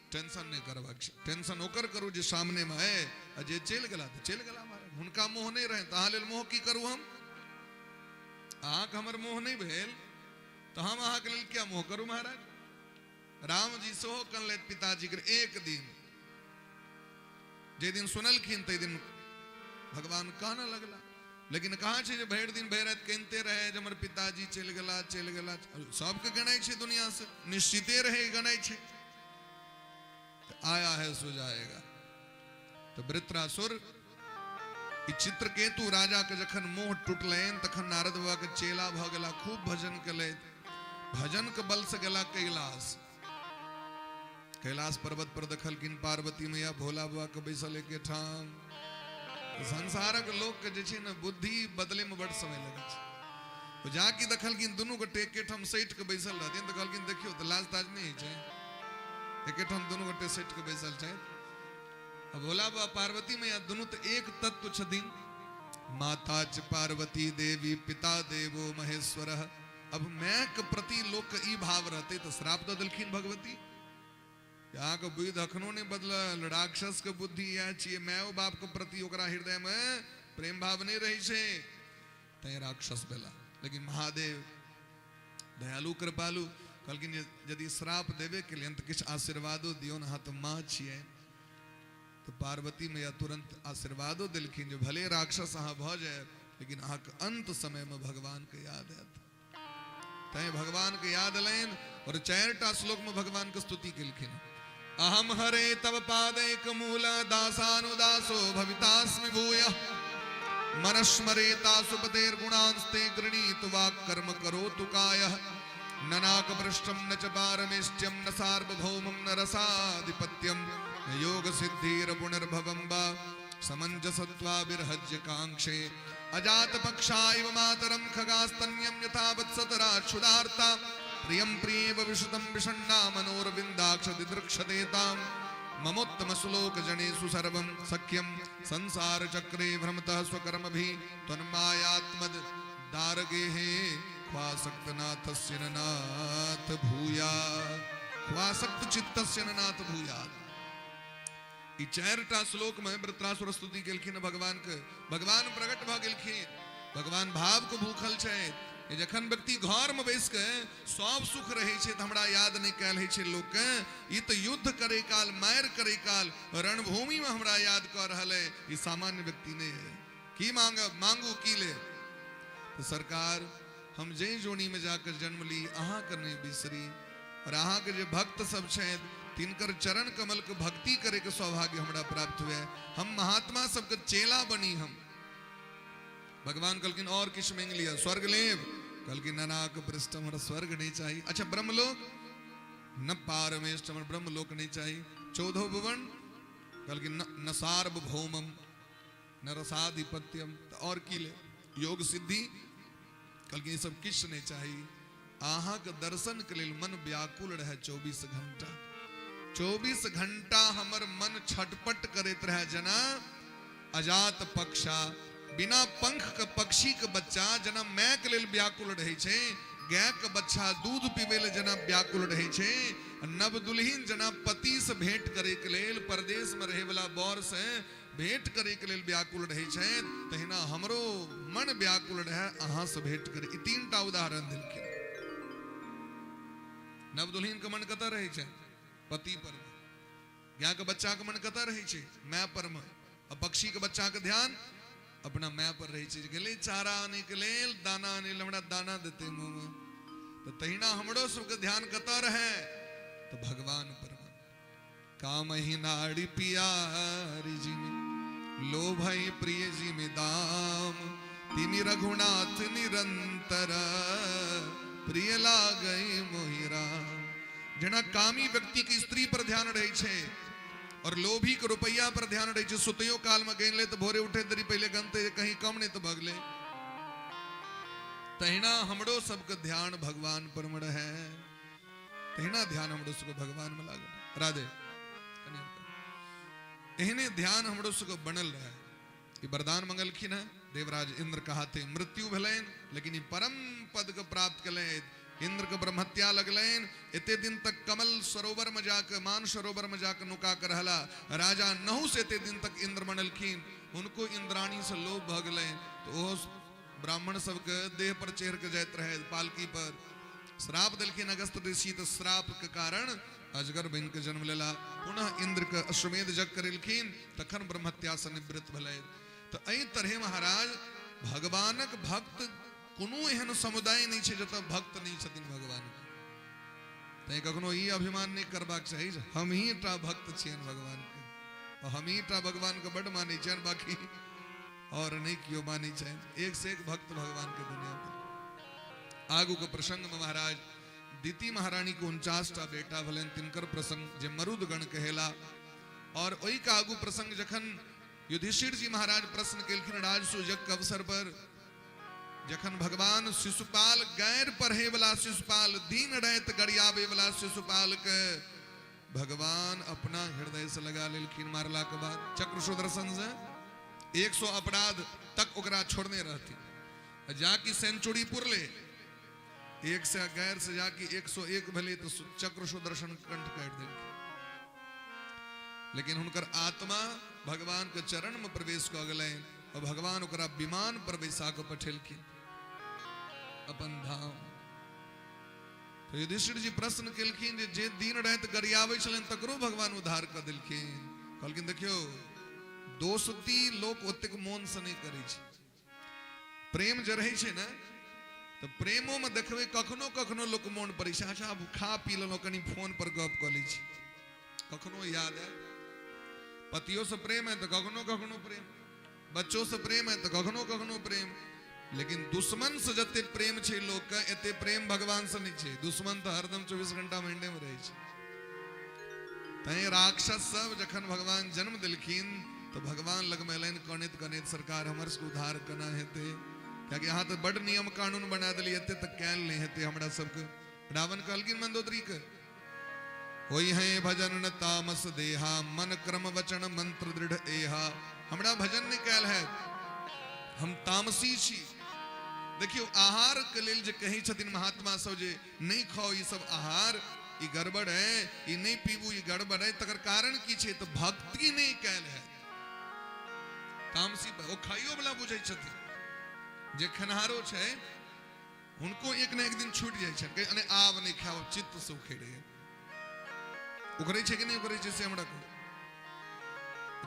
टेंशन नहि करबाक छै। टेंशन ओकर करू जे सामनेमे है, आ जे चलि गेला तऽ चलि गेला महाराज, हुनका मोह नहि रहनि तऽ अहाँ लेल मोह की करू हम? अहाँके हमर मोह नहि भेल तऽ हम अहाँके लेल किया मोह करू महाराज? राम जी सेहो कनलथि पिताजी के एक दिन, जे दिन सुनलखिन ताहि दिन भगवान कानऽ लगला। लेकिन कहाँ छै जे भरि दिन भरि राति कनिते रहे जे हमर पिताजी चलि गेला, चलि गेला। सबके गनाइ छै दुनिया से, निश्चिते रहे गनाइ छै। आया है सो जाएगा। तऽ वृत्रासुर ई चित्रकेतु राजा के जखन मोह टूटलनि तखन नारद बाबा के चेला भऽ गेला, खूब भजन केलथि। भजन के बल से गेला कैलाश। कैलाश पर्वत पर देखलखिन पार्वती मैया भोला बाबा के बैसल एके ठाम। संसारक लोक के जे छै ने बुद्धि बदले में बड समय लगै छै। तो जाके देखलखिन दुनू गोटे एके ठाम सटि के बैसल रहथिन, तऽ कहलखिन देखियौ तऽ लाज ताज नहि होइ छै, एके ठाम दुनू गोटे सटि के बैसल छथि। आ भोला बाबा पार्वती मैया दुनू तऽ एक तत्व छथिन। माता च पार्वती देवी पिता देवो महेश्वर। अब my के प्रति लोक के ई भाव रहते तऽ श्राप दऽ देलखिन भगवती। अहाँके बुद्धि अखनो नहि बदलल, राक्षस के बुद्धि इएह छियै, मायो बाप के प्रति ओकरा हृदय में प्रेम भाव नहि रहै छै, तैं राक्षस भेला। लेकिन महादेव दयालु कृपालु कहलखिन जे यदि श्राप देबे के लिए तऽ किछु आशीर्वादो दियौ ने, अहाँ तऽ माँ छियै। तऽ पार्वती मैया तुरंत आशीर्वादो देलखिन जे भले राक्षस अहाँ भऽ जायब, लेकिन अहाँके अंत समयमे भगवानके याद आयत। तैं भगवानके याद एलनि और 4टा श्लोकमे भगवानके स्तुति केलखिन। अहम हरे तव पादैक मूल दासानुदासो भवितास्मि भूयः मनस्मरेता सुपतेर्गुणांस्ते गृणीतु वाक् कर्म करोतु कायः न नाकपृष्ठं न च पारमेष्ट्यं न सार्वभौमं न रसाधिपत्यं न योगसिद्धिरपुनर्भवं वा समञ्जसत्वाविर्हज्य काङ्क्षे अजातपक्षा इव मातरं खगास्तन्यं यथा वत्सतरा क्षुधार्ता प्रियं प्रियेव विशतं विषण्णा मनोरविन्दाक्ष दिदृक्षते तां ममोत्तम श्लोक जनेषु सर्वं सख्यं संसार चक्रे भ्रमतः स्वकर्मभिः त्वन्मायात्मद दारगेहे ख्वासक्तनाथस्य न नाथ भूया ख्वासक्त चित्तस्य न नाथ भूयात्। ई 4टा श्लोक में वृत्रासुर स्तुति केलखिन भगवान के। भगवान प्रकट भऽ गेलखिन, भगवान भाव के भूखल छथि। जखन व्यक्ति घर में बैस के सब सुख रहे छै तऽ हमरा याद नहि कयल होइ छै लोक के। ई तऽ युद्ध करे काल, मारि करे काल, रणभूमि में हमरा याद कऽ रहल है। ई सामान्य व्यक्ति नहि है। की मांगब, मांगू की ले? तऽ सरकार हम जाहि जोनी में जाकर जन्म ली अहाँके नहि बिसरी, और अहाँके जे भक्त सब छथि तिनकर चरण कमल के भक्ति करे के सौभाग्य हमरा प्राप्त हुए। हम महात्मा सबके चेला बनी। हम भगवान कहलखिन और किछु मांगि लिअ, स्वर्ग लेब? कहलखिन नानाक पृष्ठ हमरा स्वर्ग नहीं चाही। अच्छा ब्रह्मलोक? न पारमेष्ट हमरा ब्रह्मलोक नहीं चाही। 14 भुवन? कहलखिन न सार्वभौमम न रसाधिपत्यम। तो और की ले? योग सिद्धि? कहलखिन ई सब किछु नहीं चाही। अहाँके दर्शन के लेल मन व्याकुल रहे 24 घंटा। 24 घंटा हमर मन छटपट करैत रहे जना अजात पक्षा बिना पंख के पक्षी के बच्चा जना my के लेल व्याकुल रहे छै, गाय के बच्चा दूध पीबै ले जना व्याकुल रहे छै, नव दुल्हिन जना पति से भेंट करे के लेल परदेश में रहे वाला बर से भेंट करे के लेल व्याकुल रहे छै, तहिना हमरो मन व्याकुल रहे अहाँ से भेंट करे। ई 3टा उदाहरण देलखिन। नव दुल्हिन के मन कतऽ रहे छै? पति पर। गाय के बच्चा के मन कतऽ रहे छै? My पर में। आ पक्षी के बच्चा के ध्यान अपना my पर रहे छै, गेलै चारा आने के लेल, दाना आने लेल, हमरा दाना देते मुँह में। तऽ तहिना हमरो सबके ध्यान कतऽ रहे? तऽ भगवान पर। काम ही नाड़ी पियारी जी में लोभई प्रिय जी में दाम तिनि रघुनाथ निरंतर प्रिय लागई मोहिरा। जेना कामी व्यक्ति के स्त्री पर ध्यान रहे छै और लोभी के रुपया पर ध्यान रहे छै, सुतयो काल में गन ले तो भोरे उठे देरी पहले गनते कहीं कम नहीं तो भगले, तहिना हमरो सबके ध्यान भगवान पर में रहे, तहिना ध्यान हमरो सबके भगवान में लागल। राधे एहने ध्यान हमरो सबके बनल रहे। ई वरदान मंगलखिन है देवराज इंद्र कहाते मृत्यु भेलनि, लेकिन ई परम पद के प्राप्त केलनि। इंद्र के ब्रह्महत्या लगलनि, एते दिन तक कमल सरोवर में जाके, मान सरोवर में जाके नुका के रहला। राजा नहुस एते दिन तक इंद्र बनलखिन, हुनको इंद्राणी से लोभ भऽ गेलनि तो ओहो ब्राह्मण सबके देह पर चढ़ के जाइत रहे पालकी पर। श्राप देलखिन अगस्त ऋषि, तो श्राप के कारण अजगर बन के जन्म लेला। पुनः इंद्र के अश्वमेध यज्ञ करेलखिन, तखन ब्रह्महत्या से निवृत्त भेलै। तो एहि तरहे महाराज भगवानक भक्त कोनो एहन समुदाय नहीं छै जतऽ भक्त नहीं छथिन भगवान के। तैं कखनो ई अभिमान नहीं करबाक चाही जे हमही टा भक्त छियनि भगवान के, हमही टा भगवान के बड मानै छियनि, बाकी और नहीं केओ मानै छनि। एक से एक भक्त भगवान के दुनिया पर। आगू के प्रसंग में महाराज दिति महारानी के 49टा बेटा भेलनि, तिनकर प्रसंग जे मरुदगण कहेला। और ओहि के आगू प्रसंग जखन युधिष्ठिर जी महाराज प्रश्न केलखिन राजसूय यज्ञ के अवसर पर, जखन भगवान शिशुपाल गैर पढ़े वाला शिशुपाल, दिन राति गरियाबे वाला शिशुपाल के भगवान अपना हृदय से लगा लेलखिन। मारला के बाद चक्र सुदर्शन से 100 अपराध तक ओकरा छोड़ने रहती, जाकि सेंचुरी पुरले, एक से गैर से जाकि 101 भेलै तो चक्र सुदर्शन कंठ काटि देलखिन। लेकिन हुनकर आत्मा भगवान के चरण में प्रवेश कऽ गेलनि और भगवान ओकरा विमान पर बैसा कऽ पठेलखिन अपन धाम। तो युधिष्ठिर जी प्रश्न केलखिन जे दिन राति गरियाबै छलनि तकरो भगवान उद्धार कऽ देलखिन। कहलखिन देखियौ, दोस्ती लोक ओतेक मोन से नहि करै छै। प्रेम जे रहै छै ने, तऽ प्रेमोमे देखबै कखनो कखनो लोक मोन पड़ै छै, अच्छा आब खा पी लेलहुँ, कनि फोन पर गप कऽ लै छी, कखनो याद आयल। पतियोसँ प्रेम है तऽ कखनो कखनो प्रेम, बच्चोसँ प्रेम है तऽ कखनो कखनो प्रेम, लेकिन दुश्मनसँ जते प्रेम छै लोकके, एते प्रेम भगवानसँ नहि छै। दुश्मन तऽ हरदम 24 घंटा माइंडेमे रहै छै। तैं राक्षस सब जखन भगवान जन्म देलखिन तऽ भगवान लगमे एलनि कनैत कनैत, सरकार हमर सबके उद्धार केना हेतै, कियाकि अहाँ तऽ बड्ड नियम कानून बना देलियै, एते तऽ कयल नहि हेतै हमरा सबके। रावण कहलखिन मंदोदरीके, होई है भजन न तामस देहा, मन क्रम वचन मंत्र दृढ़ एहा। हमरा भजन नहि कयल है, हम तामसी छी। देखियौ, आहार के लेल जे कहै छथिन महात्मा सब जे नहि खाओ ई सब आहार, ई गड़बड़ है, ई नहि पीबू ई गड़बड़ है, तकर कारण की छै? तऽ भक्ति नहि कयल है, तामसी। ओ खाइयो वाला बुझै छथिन, जे खेनहारो छै हुनको एक ने एक दिन छूटि जाइ छनि, अने आब नहि खायब, चित्त से उखड़े उखड़ै छै कि नहि उखड़ै छै से हमरा कहू।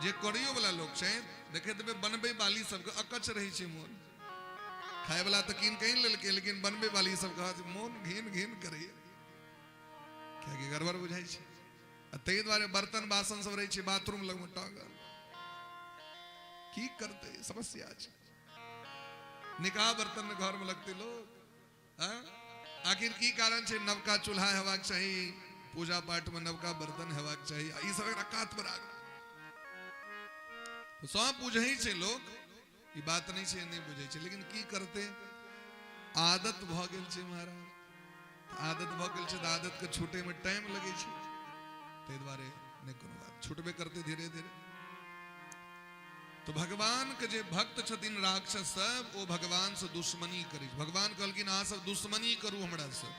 जे करैयो वाला लोक छै, देखैत हेबै बनबै वाली सबके अकछ रहै छै मोन, खाय वाला तऽ कीन कहीं लेलकै, लेकिन बनबै वाली सब कहत मोन घिन घिन करैया, कियाकि गड़बड़ बुझाइ छै। आ ताहि दुआरे बर्तन बासन सब रहै छै बाथरूम लगमे टांगल, की करतै, समस्या छै। निकाह बर्तन घर में लगते लोग, आखिर की कारण छै? नवका चूल्हा हेबाक चाही, पूजा पाठ में नवका बर्तन हेबाक चाही, ई सब एकरा कात पर आगू सब बुझै छै लोक, ई बात नहि छै नहि बुझै छै, लेकिन की करते, आदत भऽ गेल छै महाराज, आदत भऽ गेल छै तऽ आदत के छूटे में टाइम लगै छै, ताहि दुआरे नहि कोनो बात, छूटबे करते धीरे धीरे। तो भगवान के जे भक्त छथिन राक्षस सब, ओ भगवान से दुश्मनी करै छै। भगवान कहलखिन अहाँ सब दुश्मनी करू हमरा से,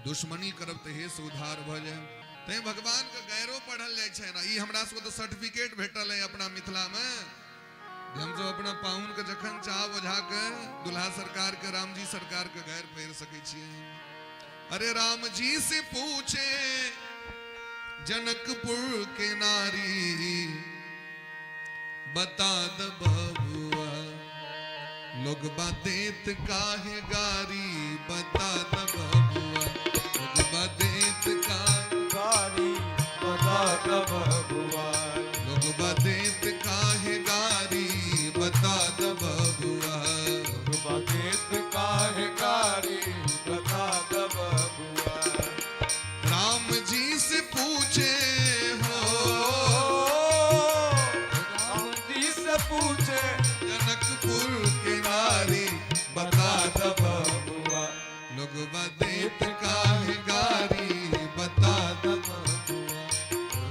दुश्मनी करब तऽ हे से उद्धार भऽ जाय। तैं भगवान के गैरो पढ़ल जाइ छै ने, ई हमरा सबके तऽ सर्टिफिकेट भेटल है अपना मिथिला में, जे हमसब अपना पाहुन के जखन चाह ओझा के दुल्हा सरकार के रामजी सरकार के गैर पहिर सकै छियै। अरे राम जी से पूछे जनकपुर के नारी, बता द बबुआ लोग बातें काहे गारी, बता द बबुआ लोग बातें काहे गारी, बता द बबुआ लोग बातें काहे गारी, बता द बबुआ लोग बातें काहे गारी, बता द बबुआ। राम जी से पूछे हो, राम जी से पूछे जनकपुर के नारी, बता द बबुआ लोग बातें काहे गारी, बता द बबुआ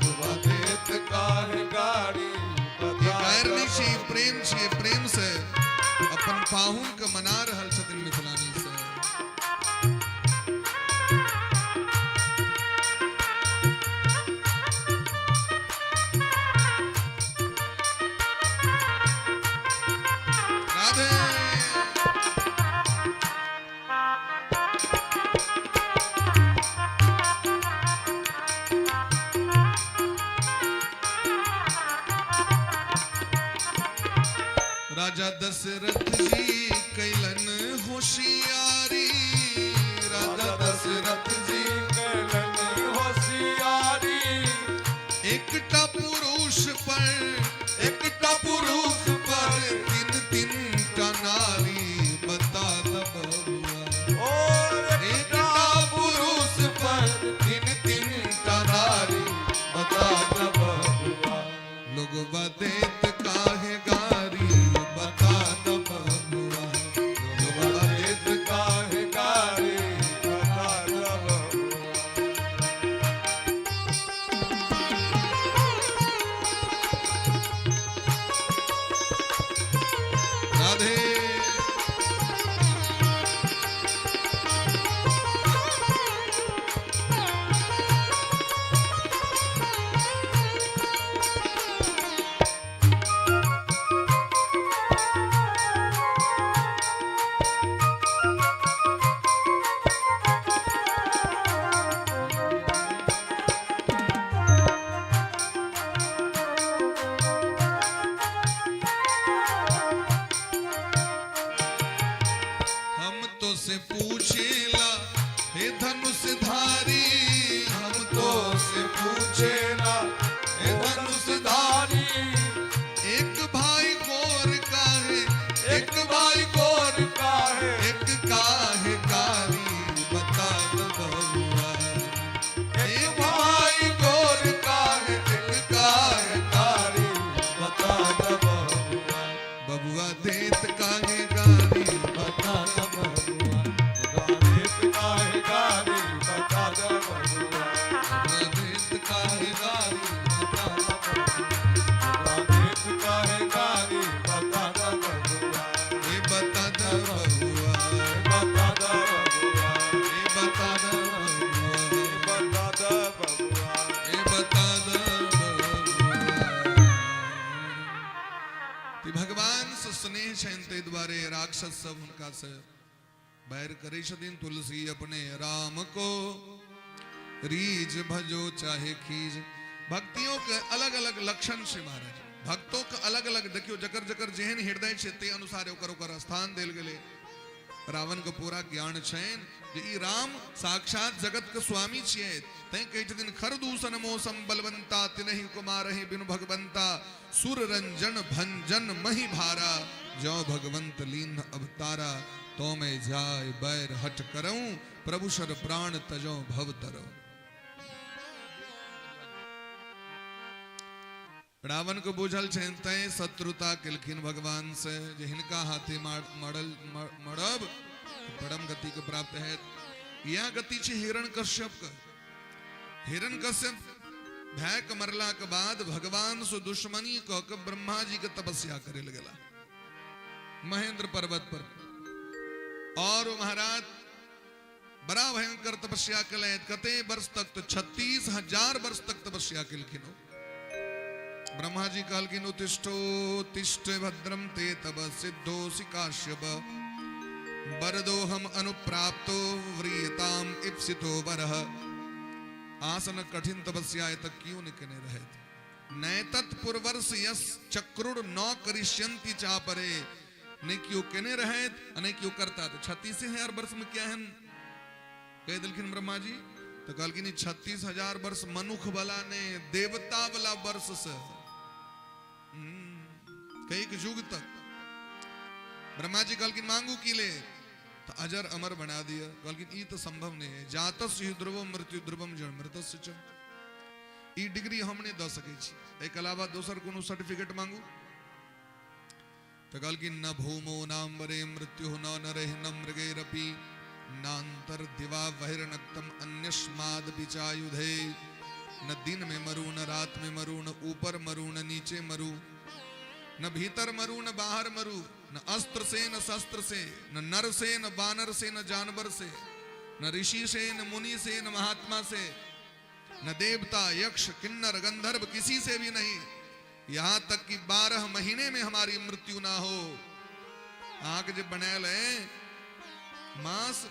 लोग बातें काहे गारी, ई गारि नहि छै, ई प्रेम छै, प्रेम से अपन पाहुन के मना रहल छथिन मिथिलानी से। राधे। राजा दशरथ जी कैलन होशियारी, राजा दशरथ जी कैलन होशियारी, एकटा पुरुष पर, एकटा पुरुष पर तीन तीन टा नारी, बता द बबुआ। एकटा पुरुष पर तीन तीन टा नारी, बता द बबुआ लोग बदेत काहे गारी, बता द बबुआ लोग बदेत काहे गारी, बता द बबुआ। राधे। राक्षस सब हुनका से बैर करै छथिन। तुलसी अपने राम को रीझ भजो चाहे खीज। भक्तियों के अलग अलग लक्षण छै महाराज, भक्तों के अलग अलग देखियो, जकर जकर जेहन हृदय छै ते अनुसार ओकर ओकर स्थान देल गेलै। रावण के पूरा ज्ञान छनि जे ई राम साक्षात जगत के स्वामी छियै, तैं कहै छथिन खरदूषण मौसम बलवंता तिनहि कुमारहि बिनु भगवंता, सुर रंजन भंजन मही भारा, जौ भगवंत लीन अवतारा, तो मैं जाय बैर हट करऊं, प्रभु शर प्राण तजो भव तरऊं। रावण के बुझल छनि तैं शत्रुता केलखिन भगवान से जे हिनका हाथे मरल मरब परम गति के प्राप्त है। यह गति छै हिरण कश्यप के। हिरण कश्यप भाय के मरला के बाद भगवान से दुश्मनी कह के ब्रह्मा जी के तपस्या करे लगला महेंद्र पर्वत पर, और महाराज बड़ा भयंकर तपस्या केलथि। कते वर्ष तक? तो 36,000 वर्ष तक तपस्या केलखिन। ब्रह्मा जी कहलखिन उत्तिष्ठो तिष्ठ भद्रम ते तब सिद्धोसि काश्यप, वरदोहम अनुप्राप्तो व्रियताम इप्सितो वरः। आसन कठिन तपस्या तक क्यों नहीं केने रहत? नैतत्पुरवर्ष यस चक्रुर न करिष्यन्ति चापरे, नहीं क्यों केने रहत आ नहीं क्यों करता। तो 36,000 वर्ष में क्या है कह दिलखिन ब्रह्मा जी? तो कहलखिन 36,000 वर्ष मनुख वाला ने देवता वाला वर्ष से कई युग तक। ब्रह्मा जी कहलखिन मांगू की ले? तो अजर अमर बना दिया। कहलखिन ई तो संभव नहीं है, जातस्य हि ध्रुवम मृत्यु ध्रुवम जन्म मृतस्य च, ई डिग्री हम नहीं दऽ सकै छी, एहिके अलावा दोसर कोनो सर्टिफिकेट मांगू। तो कहलखिन न भूमो नाम्बरे मृत्यु न नरे न मृगेरपि नांतर दिवा बहिर्नक्तम अन्यस्माद विचायुधे, न दिन में मरू न रात में मरू, न ऊपर मरू न नीचे मरू, न भीतर मरू न बाहर मरू, न अस्त्र से न शस्त्र से, न नर से न बानर से न जानवर से, न ऋषि से न मुनि से न महात्मा से, न देवता यक्ष किन्नर गंधर्व किसी से भी नहीं, यहां तक कि 12 महीने में हमारी मृत्यु ना हो। आंख जब बनायल है मास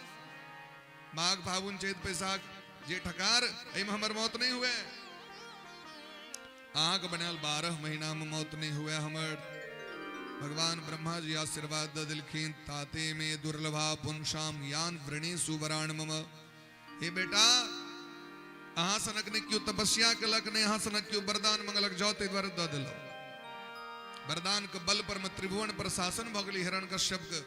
माघ फागुन चैत बैसाख जे ठकार, एहिमे हमर मौत नहीं हुए। आंख बनायल 12 महीना में मौत नहीं हुए हमर। भगवान ब्रह्मा जी आशीर्वाद the दिलखिन, ताते में दुर्लभा पुंसाम यान वृणी सुवराण मम। हे बेटा, अहाँ सनक ने क्यों तपस्या केलक, ने अहाँ सनक क्यों वरदान मंगलक, जाओ ताहि दुआरे दऽ देलक। वरदान के बल पर में त्रिभुवन पर शासन भऽ गेलै हिरण कश्यप के।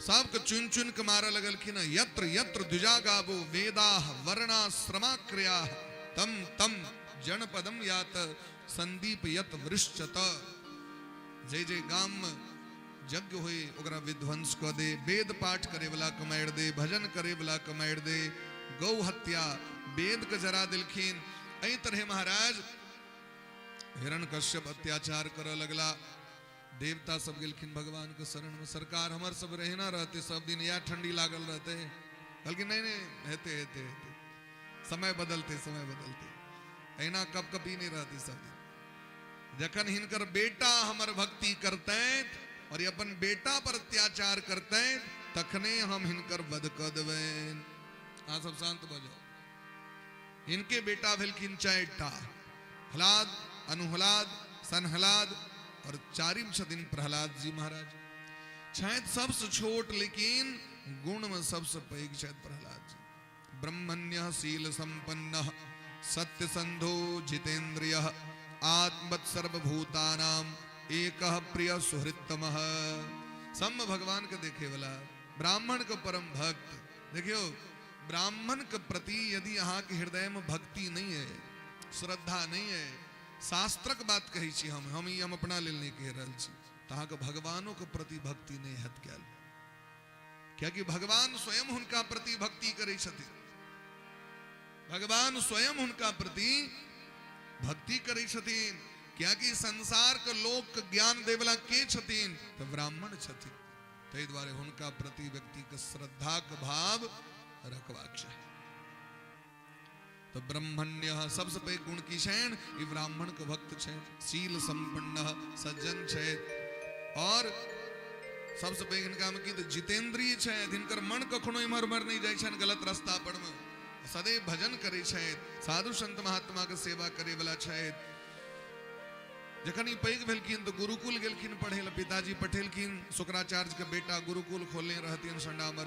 सबके चुन चुन के मारऽ लगलखिन। यत्र यत्र द्विजा गावो वेदाः वर्णाश्रमा क्रियाः तम तम जनपदम यात संदीप यत वृश्चत। जे जे गाम में यज्ञ होए ओकरा विध्वंस कऽ दे, वेद पाठ करे वाला के मारि दे, भजन करे वाला के मारि दे, गौ हत्या वेद के जरा देलखिन। एहि तरहे महाराज हिरण कश्यप अत्याचार करऽ लगला। देवता सब गेलखिन भगवान के शरण में, सरकार हमर सब रहना रहते सब दिन या ठंडी लागल रहते। कहलखिन नहीं नहीं हेते हेते हेते, समय बदलते समय बदलते, एना कप कपी नहीं रहती सब दिन। जखन हिनकर बेटा हमर भक्ति करते और ये अपन बेटा पर अत्याचार करते तखने हम हिनकर वध कऽ देबनि। अहाँ सब शांत भऽ जाउ। हिनके बेटा भेलखिन 4टा, हलाद, अनुहलाद, सनहलाद और चारिम छथिन प्रहलाद जी महाराज। छथि सबसे छोट लेकिन गुण में सबसे पैघ छथि प्रहलाद जी। ब्रह्मण्य शील संपन्न सत्य संधो जितेन्द्रिय आत्मवत् सर्वभूतानाम एकः प्रिय सुहृत्तमः। सब भगवान के देखे वाला ब्राह्मण के परम भक्त। देखियो ब्राह्मण के प्रति यदि अहाँ के हृदय में भक्ति नहीं है, श्रद्धा नहीं है, शास्त्रक बात कहै छी हम ई हम अपना लेल नहीं कहि रहल छी, तऽ अहाँके भगवानों के प्रति भक्ति नहीं हैत कयल। कियाकि भगवान स्वयं हुनका प्रति भक्ति करै छथिन, भगवान स्वयं हुनका प्रति भक्ति करै छथिन। कियाकि संसार के लोक के ज्ञान देवला के छथिन तऽ ब्राह्मण छथिन। ताहि दुआरे हुनका प्रति व्यक्ति के श्रद्धा के भाव रखबाक चाही। तो ब्रह्मण्य सबसे पैघ गुण की छनि? ई ब्राह्मण के भक्त छनि, शील संपन्न सज्जन छथि और सबसँ पैघ हिनकामे की तऽ जितेन्द्रिय छथि, हिनकर मन कखनो इम्हर उम्हर नहि जाइ छनि गलत रास्ता पर मे, सदैव भजन करै छथि, साधु संत महात्मा के सेवा करे वाला छथि। जखन ई पैघ भेलखिन तऽ गुरुकुल गेलखिन पढ़े लए, पिताजी पठेलखिन, शुक्राचार्य के बेटा गुरुकुल खोलने रहथिन संडामर,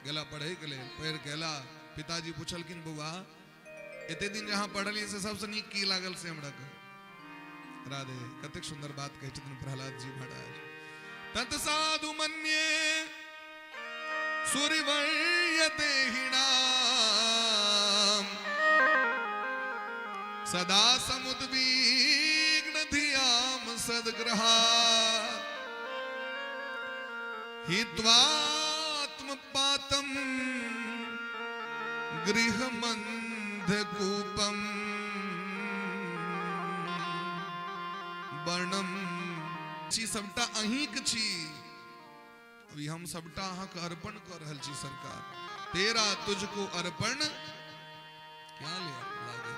गेला पढ़े के लेल। पढ़ि के एला, पिताजी पुछलखिन बौआ एते दिन जहाँ पढ़लियै से सबसँ नीक की लागल से हमरा कहू। राधे, कतेक सुंदर बात कहै छथिन प्रहलाद जी महाराज। तत साधु मन्ये सूर्यवर्य देहिणाम सदा समुद्विग्न धियाम सदग्रहा हित्वात्मपातम गृहमन्धकूपम वर्णम। छी सबटा अहींक छी, अभी हम सबटा अहाँके अर्पण कऽ रहल छी सरकार। तेरा तुझको अर्पण क्या ले लागे,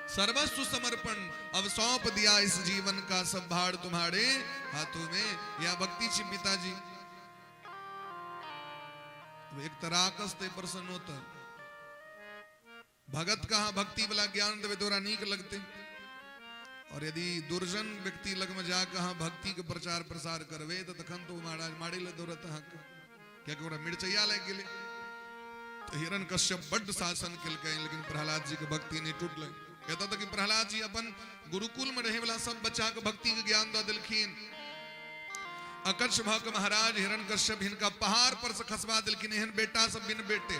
सर्वस्व समर्पण अब सौंप दिया इस जीवन का सब भार तुम्हारे हाथों में। या भक्ति छी पिताजी। एक तऽ राकस ते प्रसन्न होता, भगत कहाँ भक्ति वाला ज्ञान देवे तोरा नीक लगते, और यदि दुर्जन व्यक्ति लग में जाके अहाँ भक्ति के प्रचार प्रसार करवे तो तखन तो महाराज मारे ले दौड़त अहाँके, कियाकि ओकरा मिर्चैया लागि गेलै। तो हिरण कश्यप बड्ड शासन केलकै, लेकिन प्रहलाद जी के भक्ति नहीं टूटलै। एतऽ तक कि प्रहलाद जी अपन गुरुकुल में रहे वाला सब बच्चा के भक्ति के ज्ञान दऽ देलखिन। अकच्छ भऽ के महाराज हिरण कश्यप हिनका पहाड़ पर से खसबा देलखिन, एहन बेटा सब बिन बेटे।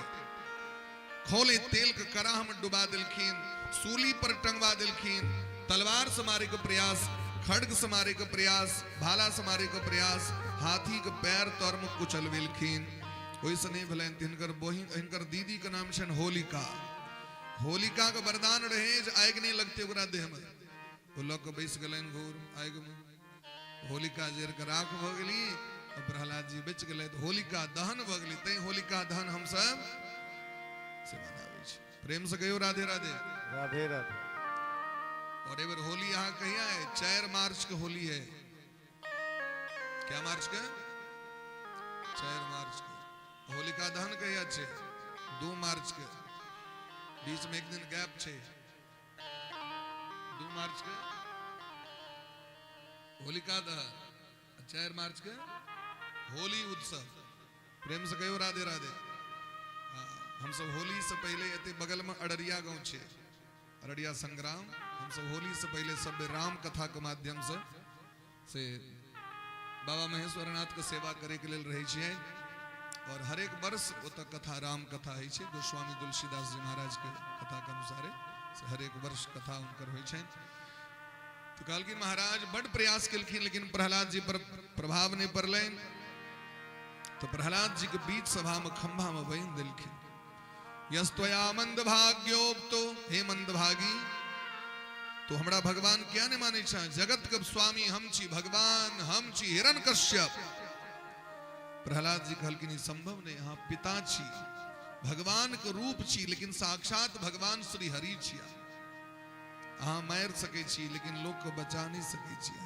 खोले तेल के कराह में डुबा देलखिन, सूली पर टंगवा देलखिन, तलवार से मारे के प्रयास, खड्ग से मारे के प्रयास, भाला से मारे के प्रयास, हाथी के पैर तर में कुचलवेलखिन। ओहिसँ नहि भेलनि तऽ हिनकर बहिन, हिनकर दीदी के नाम छनि होलिका। होलिका के वरदान रहे जे आगि नहि लगतै ओकरा देह में, ओ लऽ कऽ बैस गेलनि घूर आगि में, होलिका जरि कऽ राख भऽ गेली और प्रहलाद जी बचि गेलै। तऽ होलिका दहन भऽ गेली, तैं होलिका दहन हमसब से मनाबै छी। प्रेम से कहियो राधे राधे। राधे राधे। और एबर होली अहाँ कहिया है? 4 मार्च के होली है। क्या मार्च के? 4 मार्च के। होलिका दहन कहिया छै? 2 मार्च के। बीच में एक दिन गैप छै। 2 मार्च के होलिका दहन, 4 मार्च के होली उत्सव। प्रेम से कहियो राधे राधे। हाँ, हम सब होली से पहले एते बगल में अररिया गांव छे, अररिया संग्राम, हम सब होली से पहले सब राम कथा के माध्यम से बाबा महेश्वरनाथ के सेवा करे के लेल रहे छियै। और हरेक वर्ष ओतऽ कथा राम कथा होइ छै, गोस्वामी तुलसीदास जी महाराज के कथा के अनुसारे से हरेक वर्ष कथा हुनकर होइ छनि। तो कहलखिन महाराज बड प्रयास केलखिन, लेकिन प्रहलाद जी पर प्रभाव नहीं पड़लनि। तो प्रहलाद जी के बीच सभा में खंभा में बांधि देलखिन। यस्त्वया मंद भाग्योक्तो, हे मंदभागी, तो हमरा भगवान क्या नहीं मानै छा? जगत के स्वामी हम छी, भगवान हम छी हिरण कश्यप। प्रहलाद जी कहलखिन ई संभव नहीं, अहाँ पिता छी, भगवान के रूप छी, लेकिन साक्षात भगवान श्री हरि छी। अहाँ मारि सकै छी लेकिन लोक के बचा नहीं सकै छी,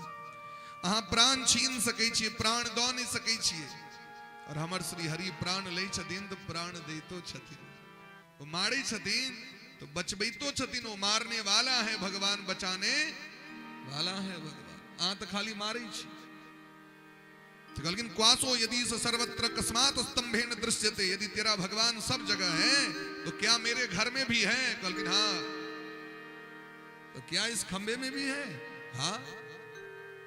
अहाँ प्राण छीन सकै छी, प्राण दऽ नहीं सकै छी, और हमर श्री हरि प्राण लै छथिन तऽ प्राण दैतो छथिन, ओ मारै छथिन तो बचबैतो छथिन, ओ मारने वाला है भगवान, बचाने वाला है भगवान, अहाँ तऽ खाली मारै छी। तो कहलखिन क्वासो यदि स सर्वत्र कस्मात् स्तंभेन दृश्यते, यदि तेरा भगवान सब जगह है तो क्या मेरे घर में भी है? कहलखिन हाँ। तो क्या इस खंबे में भी है? हाँ।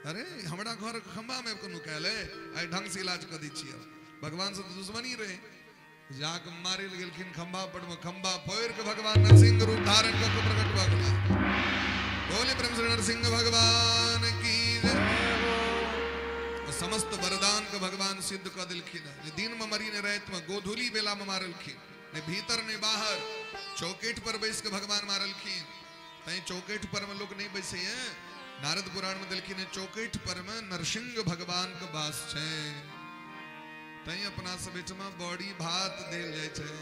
अरे हमरा घर खंबा में कोनो कहले आई ढंग से इलाज कर दी छियै, भगवान से तो दुश्मनी रहे, जाके मारे लए गेलखिन खंबा पर में, खंबा फोड़ के भगवान नरसिंह रूप धारण कऽ के प्रकट भऽ गेला। बोले ब्रह्म श्री नरसिंह भगवान की जय। समस्त वरदान के भगवान सिद्ध कऽ देलखिन। ने दिन में मरी ने राति में, गोधूली बेला में मारलखिन, ने भीतर ने बाहर, चौकेट पर बैस के भगवान मारलखिन। तैं चौकेट पर में लोग नहीं बैसे हैं। नारद पुराण में देलखिन चौकेट पर में नरसिंह भगवान के वास छै, तैं अपना सब एहिठमा बड़ी भात देल जाइ छै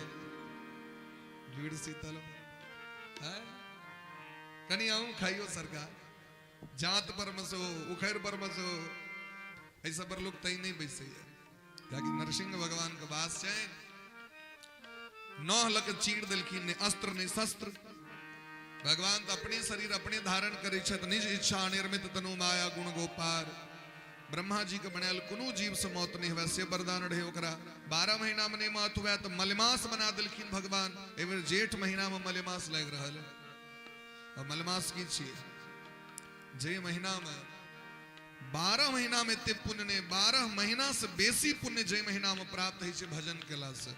जुड़ शीतल है। कनि अहूँ खाइयो सरकार, जात पर में से हो, उखैर पर में से हो, एहि सब पर लोक तै नहि बैसैया, कियाकि नरसिंह भगवान के वास छै। नह लऽ के चीर देलखिन, नहि अस्त्र नहि शस्त्र। भगवान तऽ अपने शरीर अपने धारण करै छथि, निज इच्छा निर्मित तनु माया गुण गोपार। ब्रह्मा जी के बनायल कोनो जीव से मौत नहीं हुए से वरदान रहे ओकरा। 12 महीना में नहीं मौत हुए तो मलमास बना दिलखिन भगवान। एहि बेर जेठ महीना में मलमास लागि रहल है। और मलमास की छियै? जे महीना में 12 महीना में एते पुण्य नहीं, 12 महीना से बेसी पुण्य जे महीना में प्राप्त होइ छै भजन केला से,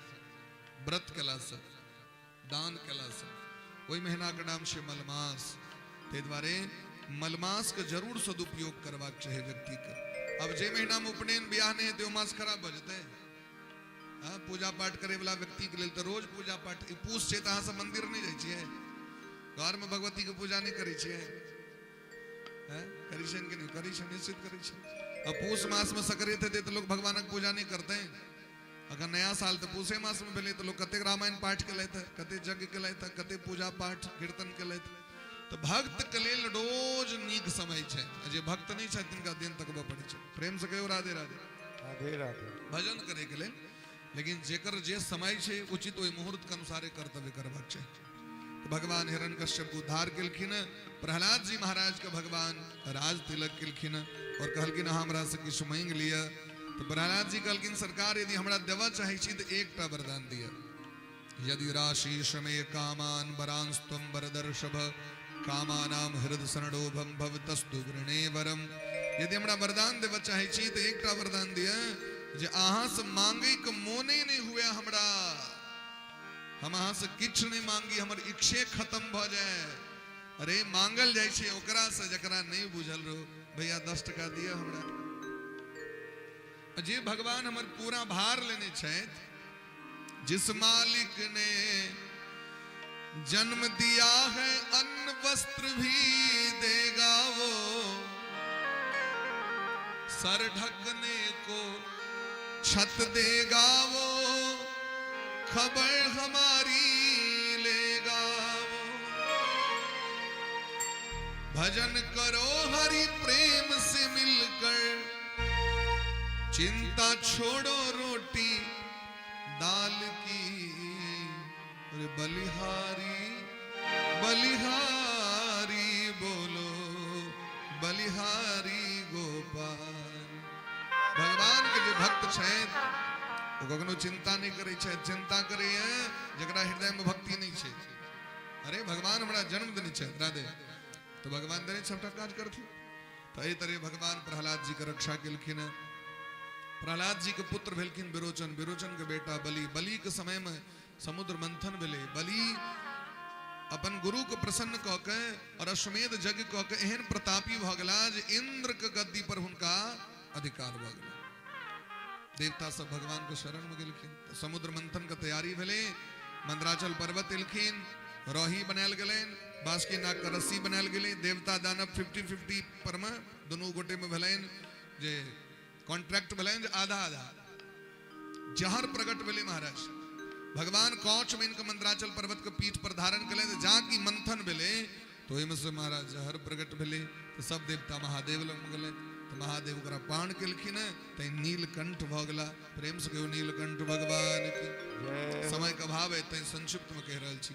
व्रत केला से, दान केला से, ओहि महीना के नाम छै मलमास। ताहि दुआरे मलमास के जरूर सदुपयोग करबाक चाही व्यक्ति के। अब जे महीना में उपनयन बियाह नहीं हेतै ओ मास खराब भऽ जेतै। हाँ, पूजा पाठ करे वाला व्यक्ति के लेल तऽ रोज पूजा पाठ। ई पूस छै तऽ अहाँ सब मंदिर नहि जाइ छियै? घर में भगवती के पूजा नहि करै छियै? हैं, करै छियनि कि नहि करै छै? निश्चित करै छै। आ पूस मास में सकरेत हेतै तऽ लोक भगवानक पूजा नहि करतै? अगर नया साल तऽ पूसे मास में भेलै तऽ लोक कतेक रामायण पाठ केलथि, कतेक यज्ञ केलथि, कतेक पूजा पाठ कीर्तन केलथि। तऽ भक्त के लेल रोज नीक समय छै, आ जे भक्त नहि छथि तिनका दिन तकबऽ पड़ै छै। प्रेम से कहियौ राधे राधे। राधे राधे। भजन करे के लेल, लेकिन जेकर जे समय छै उचित ओहि मुहूर्त के अनुसारे कर्तव्य करबाक चाही। तऽ भगवान हिरण्यकश्यप के उद्धार केलखिन। प्रहलाद जी महाराज के भगवान राज तिलक केलखिन और कहलखिन अहाँ हमरा से किछु मांगि लिअ। तऽ प्रहलाद जी कहलखिन सरकार यदि हमरा देबऽ चाहै छी तऽ एकटा वरदान दिअ। यदि राशीष मे कामान वरांस्त्वं वरदर्षभ कामानाम हृद सरणोभम भवतस्तु वृणे वरम। यदि हमरा वरदान देबऽ चाहै छी तऽ एकटा वरदान दिअ जे अहाँ से मांगै के मोने नहि हुए हमरा, हम अहाँ से किछु नहि मांगी, हमर इच्छे खत्म भऽ जाए। अरे मांगल जाइ छै ओकरा से जकरा नहि बुझल रहो, भैया 10 टका दिअ हमरा। जे भगवान हमर पूरा भार लेने छथि, जिस मालिक ने जन्म दिया है अन्न वस्त्र भी देगा वो, सर ढकने को छत देगा वो, खबर हमारी लेगा वो। भजन करो हरि प्रेम से मिलकर, चिंता छोड़ो रोटी दाल की। अरे बलिहारी बलिहारी बोलो बलिहारी गोपाल। भगवान के जे भक्त छथि ओ कखनो चिंता नहि करै छथि। चिंता करैए जकरा हृदय में भक्ति नहि छै। अरे भगवान हमरा जन्म देने छथि, राधे, तऽ भगवान देने सबटा काज करथिन। तऽ एहि तरह भगवान प्रहलाद जी के रक्षा केलखिन। प्रहलाद जी के पुत्र भेलखिन विरोचन, विरोचन के बेटा बलि। बलि के समय में समुद्र मंथन भेलै। बलि अपन गुरु के प्रसन्न कऽ के और अश्वमेध यज्ञ कऽ के एहन प्रतापी भऽ गेला जे इंद्र के गद्दी पर हुनका अधिकार भऽ गेलै। देवता सब भगवान के शरण में गेलखिन। तऽ समुद्र मंथन के तैयारी भेलै। मंदराचल पर्वत एलखिन, रही बनायल गेलनि, बासुकी नाग के रस्सी बनायल गेलै। देवता दानव 50-50 पर में दुनू गोटे में भेलनि जे कॉन्ट्रैक्ट भेलनि जे आधा आधा। जहर प्रकट भेलै महाराज। भगवान कौच में इनके मंदराचल पर्वत के पीठ पर धारण केलनि। जा कि मंथन भेलै तो ओहिमे से महाराज जहर प्रकट भेलै। तऽ सब देवता महादेव लग गेलै, तऽ महादेव ओकरा पान केलखिन, तैं नीलकंठ भऽ गेला। प्रेम से कहियौ नीलकंठ भगवान की। समय के अभाव है तैं संक्षिप्त में कहि रहल छी।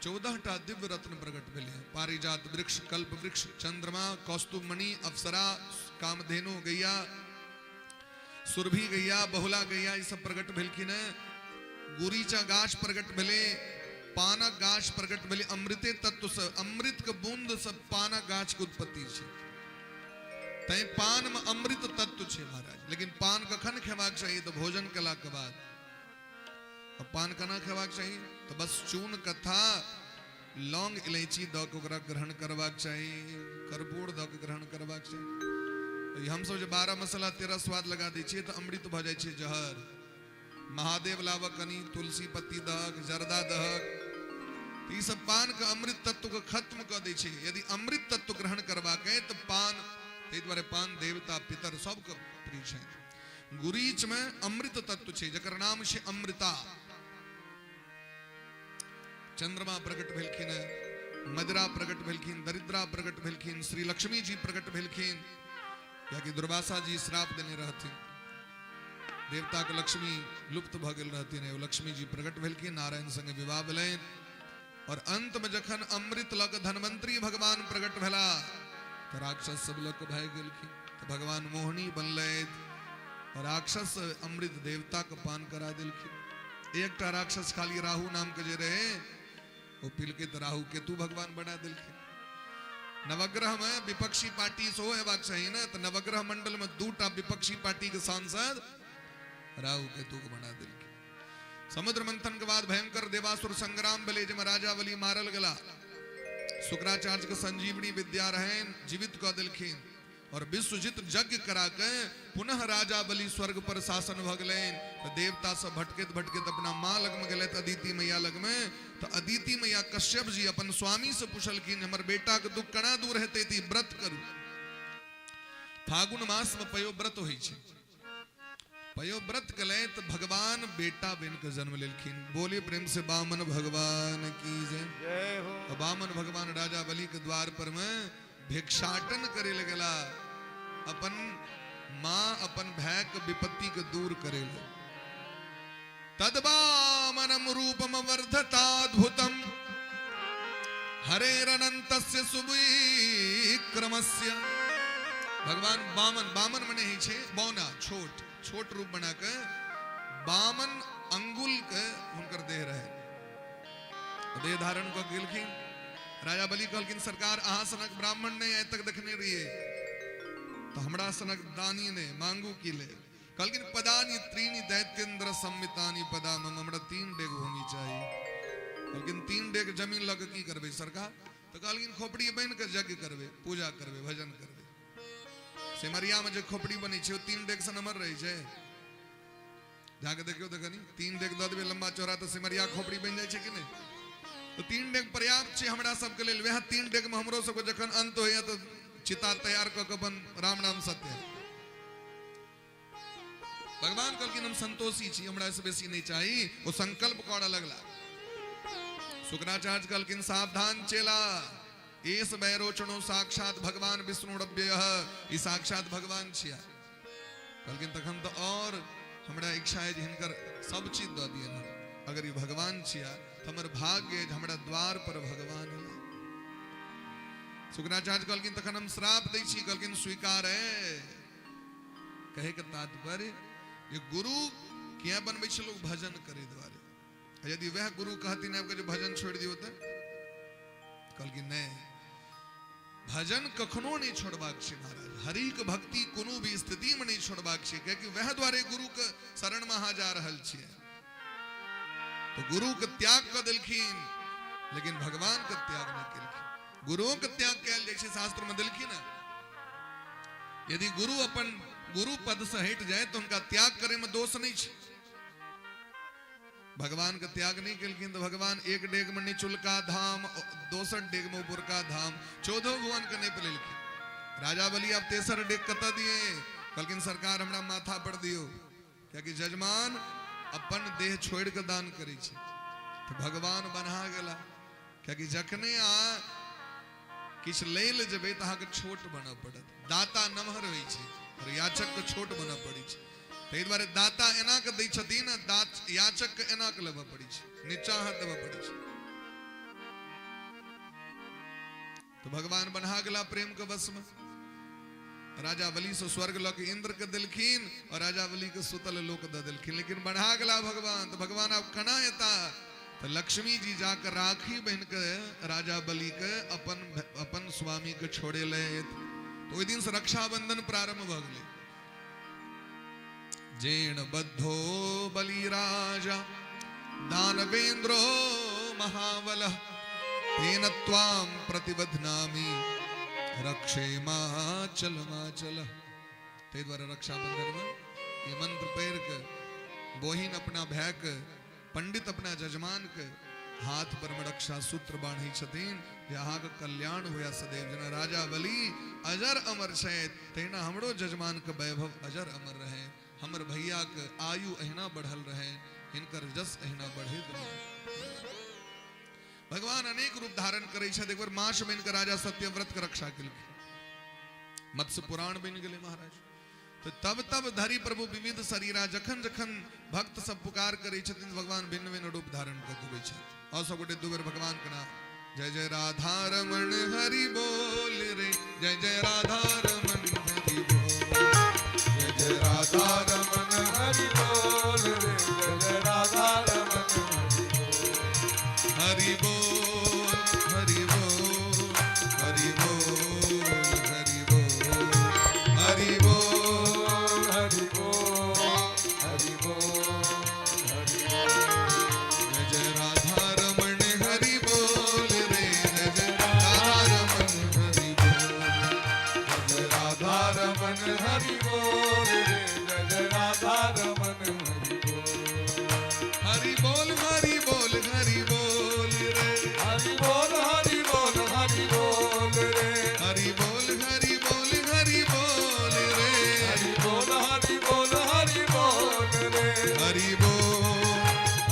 14टा दिव्य रत्न प्रकट भेलै। पारिजात वृक्ष, कल्प वृक्ष, चंद्रमा, कौस्तुभमणि, अप्सरा, कामधेनु गैया, सुरभि गैया, बहुला गैया, ई सब प्रकट भेलखिन। गुरीचा गाछ प्रकट भेलै, पानक गाछ प्रकट भेलै। अमृते तत्व से, अमृत के बूंद से पानक गाछ के उत्पत्ति छै, तैं पान में अमृत तत्व छै महाराज। लेकिन पान कखन खेबाक चाही? तऽ भोजन केला के बाद। अब पान केना खेबाक चाही? तऽ बस चून कथा लौंग इलायची दऽ के ओकरा ग्रहण करबाक चाही, कर्पूर दऽ के ग्रहण करबाक चाही। हमसब जे 12 मसाला 13 स्वाद लगा दै छियै तऽ अमृत भऽ जाइ छै जहर। महादेव लाबऽ कनी तुलसी पत्ती दहक, जर्दा दहक, तऽ ई सब पान के अमृत तत्व के खत्म कऽ दै छै। यदि अमृत तत्व ग्रहण करबाक अइ तऽ पान, ताहि दुआरे पान देवता पितर सबके प्रिय छै। गुरीच में अमृत तत्व छै जकर नाम छै अमृता। चंद्रमा प्रकट भेलखिन, मदिरा प्रकट भेलखिन, दरिद्रा प्रकट भेलखिन, श्री लक्ष्मी जी प्रकट भेलखिन। कियाकि दुर्वासा जी श्राप देने रहथिन। देवता के लक्ष्मी लुप्त भऽ गेल रहथिन, एगो लक्ष्मी जी प्रकट भेलखिन, नारायण संगे विवाह भेलनि और अंत में जखन अमृत लऽ कऽ धन्वंतरी भगवान प्रकट भेला तऽ राक्षस सब लऽ कऽ भागि गेलखिन। तऽ भगवान मोहिनी बनलथि और राक्षस अमृत देवता के पान करा देलखिन। एकटा राक्षस खाली राहु नाम के जे रहे ओ पिलके तऽ राहु केतु भगवान बना देलखिन। नवग्रह में विपक्षी पार्टी सेहो हेबाक चाही ने, तऽ नवग्रह मंडल में दूटा विपक्षी पार्टी के सांसद राहु केतु के बना देलखिन। समुद्र मंथन के बाद भयंकर देवासुर संग्राम भेलै जाहिमे राजा बलि मारल गेला। शुक्राचार्य के संजीवनी विद्या रहनि, जीवित कऽ देलखिन और विश्वजित यज्ञ करा के पुनः राजा बलि स्वर्ग पर शासन भऽ गेलनि। तऽ देवता सब भटकैत भटकैत अपना माँ लग में गेलथि, अदिति मैया लग में। तऽ अदिति मैया कश्यप जी अपन स्वामी से पूछलखिन, हमर बेटा के दुख केना दूर हेतै, तऽ ई व्रत करू। फागुन मास में पयोव्रत होइ छै। पयोव्रत कले तो भगवान बेटा बन के जन्म लेलखिन। बोले प्रेम से बामन भगवान की जय। जय हो। तो बामन भगवान राजा बलि के द्वार पर में भिक्षाटन करे लगला, अपन माँ अपन भय के विपत्ति के दूर करे ले। तद्वामनम रूपम वर्धताद्भुतम हरेरनंतस्य सुविक्रमस्य। भगवान बामन, बामन मने होइ छै बौना, छोट छोट रूप बना के बामन अंगुल के हुनकर देह रहे, देह धारण कऽ गेलखिन। राजा बलि कहलखिन, सरकार अहाँ सनक ब्राह्मण नहि आइ तक देखने रहियै, तऽ हमरा सनक दानी नहि, मांगू की ले। कहलखिन, पदानि त्रीणि दैत्येन्द्र संमितानि पदा मम, हमरा 3 डेग भूमि चाही। कहलखिन, 3 डेग जमीन लऽ कऽ की करबै सरकार? तऽ कहलखिन, खोपड़ी बनि कऽ यज्ञ करबै, पूजा करबै, भजन करबै। सिमरिया में जे खोपड़ी बनै छै ओ 3 डेग से नमहर रहै छै, जाके देखियौ तऽ कनि 3 डेग दऽ देबै लम्बा चौड़ा तऽ सिमरिया खोपड़ी बनि जाइ छै कि नहि? तऽ 3 डेग पर्याप्त छै हमरा सबके लेल। वएह 3 डेग में हमरो सबके जखन अंत होइया तऽ चिता तैयार कऽ के अपन राम नाम सत्य है। भगवान कहलखिन, हम संतोषी छी, हमरा से बेसी नहीं चाही। वो संकल्प करऽ लगला। शुक्राचार्य कहलखिन, सावधान चेला, एस वैरोचनो साक्षात भगवान विष्णु रव्यय, ई साक्षात भगवान छिया। कहलखिन, तखन तऽ और हमरा इच्छा है जे हिनकर सब चीज दऽ दियन हम। अगर ई भगवान छिया तऽ हमर भाग्य है जे हमरा द्वार पर भगवान एला। शुक्राचार्य कहलखिन, तखन हम श्राप दै छी। कहलखिन, स्वीकार है। कहे के तात्पर्य जे गुरु किया बनबै छै लोग? भजन करे दुआरे। यदि वह गुरु कहथिन आबि के जे भजन छोड़ि दियौ तऽ कहलखिन नहि, भजन कखनो नहि छोड़बाक छै महाराज। हरि के भक्ति कोनो भी स्थिति में नहीं छोड़बाक छै, कियाकि वह द्वारे गुरु के शरण में अहाँ जा रहल छियै। तो गुरु के त्याग कऽ देलखिन, लेकिन भगवान के त्याग नहि केलखिन। गुरुओं के त्याग कयल जाइ छै, शास्त्र में देलखिन हँ। यदि गुरु अपन गुरु पद से हटि जाए तो उनका त्याग करे में दोष नहीं छै। भगवान के त्याग नहीं केलखिन तो भगवान एक डेग में निचुलका धाम, दोसर डेग में ऊपरका धाम, 14 भुवन के नहीं पलेलखिन। राजा बलि अब तेसर डेग कतऽ दिए? कहलखिन, सरकार हमरा माथा पर दियो, कियाकि जजमान अपन देह छोड़ के दान करै छै। तो भगवान बन्हा गेला, कियाकि जखने अहाँ किछु लै लए जेबै तऽ अहाँके छोट बनऽ पड़त। दाता नमहर होइ छै और याचक के छोट बनऽ पड़ै छै। ताहि दुआरे दाता एना के दै छथिन आ याचक के एना के लेबऽ पड़ै छै, नीचा हाथ देबऽ पड़ै छै। तो भगवान बन्हा गेला प्रेम के वश में। राजा बलि से स्वर्ग लऽ के इंद्र के देलखिन और राजा बलि के सुतल लोक दऽ देलखिन, लेकिन बढ़ा गेला भगवान। तो भगवान आब केना एता? तो लक्ष्मी जी जाकर राखी बहन के राजा बलि के अपन स्वामी के छोड़े ले। तो ओहि दिन से रक्षाबंधन प्रारंभ भऽ गेलै। जेन बद्धो बलि राजा दानवेन्द्रो महाबल, तेन त्वां प्रतिबध्नामि रक्षे माचल माचल। ताहि दुआरे रक्षाबंधन में ई मंत्र पढ़ि के बोहिन अपना भाय के, पंडित अपना जजमान के हाथ पर में रक्षा सूत्र बांधै छथिन जे अहाँके कल्याण हुए सदैव। जेना राजा बलि अजर अमर छथि, तहिना हमरो जजमान के वैभव अजर अमर रहे, हमर भैया के आयु अहिना बढ़ल रहे, हिनकर जस अहिना बढ़ैत रहे। भगवान अनेक रूप धारण करै छथि। एक बेर माछ बनि के राजा सत्यव्रत के रक्षा केलखिन। मत्स्य पुराण बनि गेलै महाराज। तऽ तब तब धरि प्रभु विविध शरीरा, जखन जखन भक्त सब पुकार करै छथिन भगवान भिन्न भिन्न रूप धारण कऽ के अबै छथि। और सब गोटे दू बेर भगवान के नाम जय जय राधा रमण हरि बोल रे, जय जय राधा रमण हरि बोल, जय जय राधा रमन हरि बोल रे, जय जय राधा रमन हरि बोल, हरि बोल, हरि बोल, हरि बोल, हरि बोल, हरि बोल, हरि बोल, हरि बोल। जय जय राधा रमण हरि बोल रे, जय जय राधा रमण हरि बोल, जय जय राधा रमन हरि बोल रे, जय जय राधा रमन हरि बोल, हरि बोल, हरि बोल, हरि बोल रे, हरि बोल, हरि बोल, हरि बोल रे, हरि बोल, हरि बोल, हरि बोल रे, हरि बोल, हरि बोल, हरि बोल रे, हरि बोल,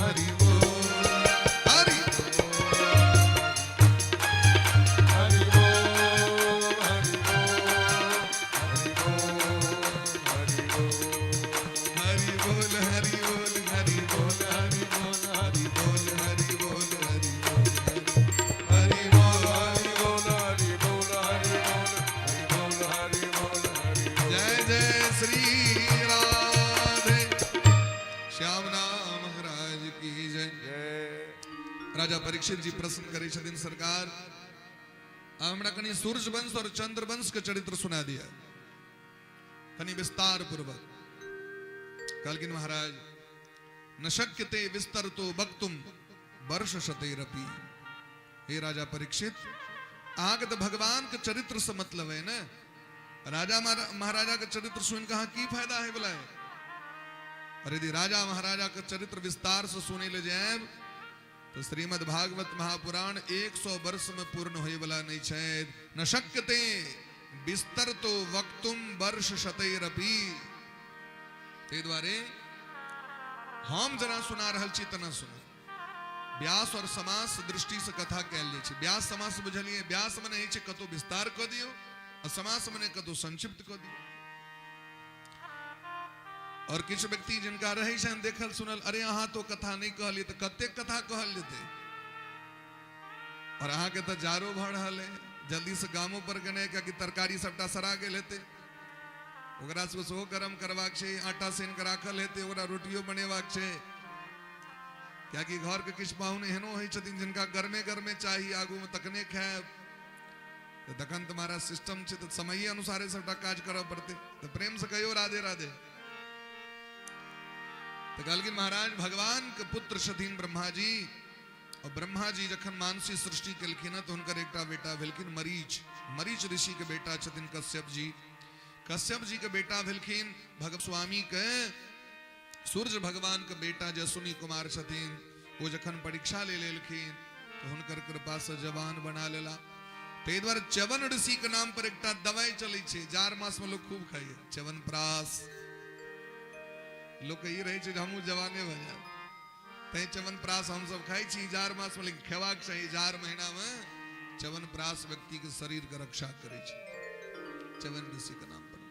हरि बोल, हरि हरि बोल, हरि बोल, हरि बोल, हरि बोल, हरि बोल, हरि बोल, हरि बोल, हरि बोल, हरि बोल, हरि बोल, हरि बोल, हरि बोल, हरि बोल, हरि बोल, हरि बोल, हरि बोल, हरि बोल, हरि बोल। जय जय श्री राधे श्याम नाम महाराज की जय। जय। राजा परीक्षित जी प्रश्न करै छथिन, सरकार अहाँ हमरा कनि सूर्यवंश और चंद्रवंश के चरित्र सुना दिया कनि विस्तार पूर्वक। कहलखिन महाराज न शक्यते विस्तर तो वक्तुम वर्ष शतैरपि। हे राजा परीक्षित, अहाँके तऽ भगवान के चरित्र से मतलब है ने, राजा महाराजा के चरित्र सुनि कऽ अहाँ की फायदा है बोला है। और यदि राजा महाराजा के चरित्र विस्तार से सुनै ले जायब तो श्रीमद् भागवत महापुराण 100 वर्ष में पूर्ण होय वाला नहीं छै। न शक्यते विस्तर तो वक्तुम वर्ष शतैरपि। ताहि दुआरे हम जेना सुना रहल छी तेना सुनू। व्यास और समास दृष्टि से कथा कयल जाइ छै। व्यास समास बुझलियै? व्यास मने होइ छै कतौ विस्तार कऽ दियौ आ समास मने कतौ संक्षिप्त कऽ दियौ। और किछु व्यक्ति जिनका रहै छनि देखल सुनल, अरे अहाँ तो कथा नहि कहलियै, तऽ कतेक कथा कहल जेतै। और अहाँके तऽ जारो भऽ रहल है, जल्दी से गामो पर गेनाइ, कियाकि तरकारी सबटा सड़ा गेल हेतै, ओकरा सबके सेहो गरम करबाक छै, आटा सानि कऽ राखल हेतै, ओकरा रोटियो बनेबाक छै, कियाकि घरके किछु पाहुन एहनो होइ छथिन जिनका गरमे गरमे चाही, आगूमे तखने खायब। तऽ तखन तऽ महाराज सिस्टम छै, तऽ समये अनुसारे सबटा काज करऽ पड़तै। तऽ प्रेम से कहियौ राधे राधे। तऽ कहलखिन महाराज भगवान के पुत्र छथिन ब्रह्मा जी, और ब्रह्मा जी जखन मानसी सृष्टि केलखिन तऽ हुनकर एकटा बेटा भेलखिन मरीच। मरीच ऋषि के बेटा छथिन कश्यप जी। कश्यप जी के बेटा भेलखिन भगव स्वामी के सूर्य भगवान के बेटा जसुनी कुमार छथिन। ओ जखन परीक्षा ले लेलखिन तऽ हुनकर कृपा से जवान बना लेला। ताहि दुआरे च्यवन ऋषि के नाम पर एकटा दवाई चलै छै, जाड़ मास में लोग खूब खाइए च्यवनप्राश। लोक ई रहै छै जे हमहूँ जवाने भऽ जायब, तैं च्यवनप्राश हमसब खाइ छी जाड़ मास में, लेकिन खेबाक चाही। जाड़ महीना में च्यवनप्राश व्यक्ति के शरीर के रक्षा करै छै, च्यवन ऋषि के नाम पर।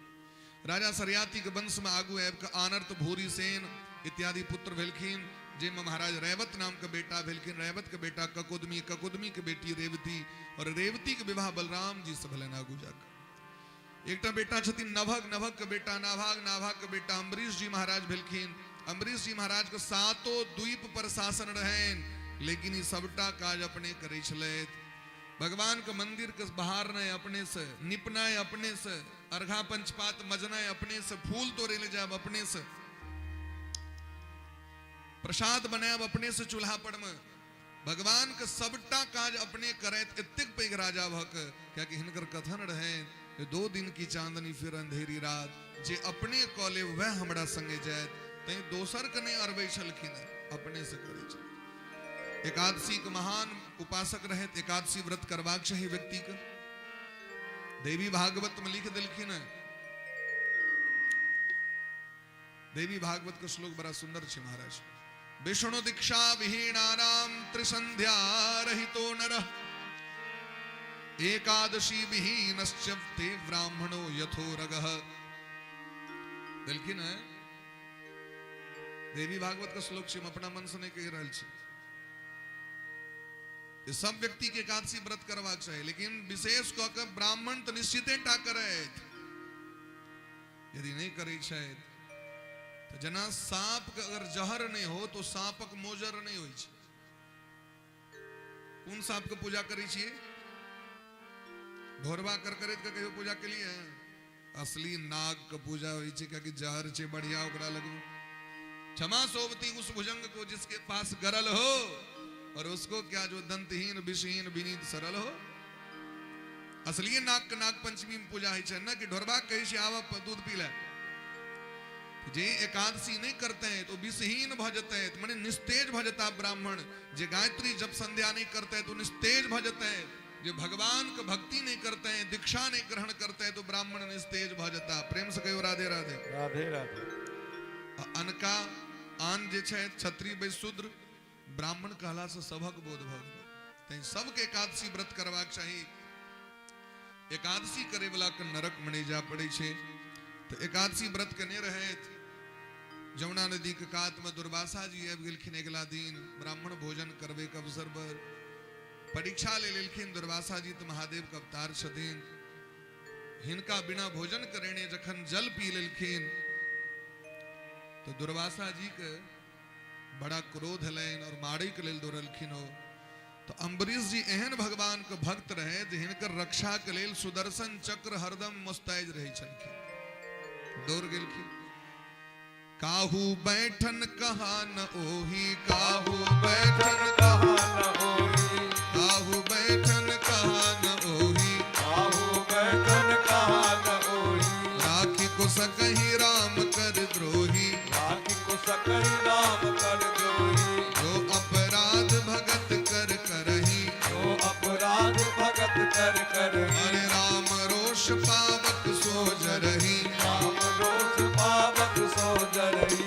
राजा सरयाती के वंश में आगू आबि कऽ आनर्त भूरी सेन इत्यादि पुत्र भेलखिन, जाहिमे महाराज रैवत नाम के बेटा भेलखिन। रैवत के बेटा ककुदमी, ककुदमी के बेटी रेवती, और रेवती के विवाह बलराम जी से भेलनि आगू जाकऽ। एकटा बेटा छथिन नभग, नभग के बेटा नाभाग, नाभाग के बेटा अम्बरीश जी महाराज भेलखिन। अम्बरीश जी महाराज के सातो द्वीप पर शासन रहनि, लेकिन ई सबटा काज अपने करै छलथि। भगवान के मंदिर के बाहर नहीं अपने से, निपनाय अपने से, अर्घा पंचपात मजनाय अपने से, फूल तोड़े ले जायब अपने से, प्रसाद बनायब अपने से चूल्हा पर में, भगवान के सबटा काज अपने करैत एतेक पैघ राजा भऽ के, कियाकि हिनकर कथन रहनि जे 2 दिन की चांदनी फिर अंधेरी रात, जे अपने कऽ लेब वएह हमरा संगे जायत। तैं दोसर के नहि अरबै छलखिन, अपने से करै छलखिन। एकादशी के महान उपासक रहैत, एकादशी व्रत करबाक चाही व्यक्ति के। देवी भागवत में लिख देलखिन हैं, देवी भागवत के श्लोक बड़ा सुंदर छै महाराज। विष्णु दीक्षा विहीनानाम त्रिसंध्या रहितो नरः एकादशी विहीनश्च ते ब्राह्मणो यथोरगः। देलखिन है देवी भागवत का श्लोक छै, हम अपना मन से नहि कहि रहल छी। सब व्यक्ति के एकादशी व्रत करबाक चाही, लेकिन विशेष कऽ के ब्राह्मण तऽ निश्चिते टा करैत। यदि नहि करै छथि तऽ जेना साँप के अगर जहर नहि हो तो साँपक मोजर नहि होइ छै। कोन साँप के पूजा करै छियै? ढोरबा कर करैत के कहियो पूजा केलियै? असली नाग के पूजा होइ छै, कियाकि जहर छै बढ़िया ओकरा लगमे। क्षमा सोवती उस भुजंग को जिसके पास गरल हो, और उसको क्या जो दंतहीन विषहीन विनीत सरल हो। असली नाग के नाग पंचमी में पूजा होइ छै न, कि ढोरबा कहै छै आब दूध पी ले। जे एकादशी नहीं करते हैं तो विषहीन भऽ जेतै, मने निस्तेज भऽ जेता ब्राह्मण। जे गायत्री जप संध्या नहीं करते तो निस्तेज भऽ जेतै। जे भगवान के भक्ति नहीं करते हैं, दीक्षा नहीं ग्रहण करते हैं, तो ब्राह्मण निस्तेज भऽ जेता। प्रेम से कहियो राधे राधे। राधे राधे। आ अनका आन जे छै क्षत्रिय वैश्य शूद्र ब्राह्मण कहला से सभक बोध भऽ गेलै। तैं सबके एकादशी व्रत करबाक चाही। एकादशी करे वाला के नरक में नहीं जा पड़े छै। तो एकादशी व्रत केने रहैत जमुना नदी के कात में दुर्वासा जी आबि गेलखिन। अगिला दिन ब्राह्मण भोजन करबे के अवसर पर परीक्षा ले लेलखिन। दुर्वासा जी तो महादेव के अवतार छथिन। हिनका बिना भोजन करेने जखन जल पी लेलखिन तो दुर्वासा जी के बड़ा क्रोध एलनि और मारे के लेल दौड़लखिन हो। तो अम्बरीश जी एहन भगवान के भक्त रहे जे हिनकर रक्षा के लेल सुदर्शन चक्र हरदम मुस्तैद रहे छलखिन। दौड़ गेलखिन। काहू बैठन कहा न ओही, काहू बैठन कहा न ओही, काहू बैठन कहा न ओही, काहू बैठन कहा न ओही, राखी को सकही राम कर द्रोही, राखी को सकही राम कर द्रोही, जो अपराध भगत कर करही, जो अपराध भगत कर करही, हरे राम रोष पावक सो जरही, राम रोष पावक सो जरही।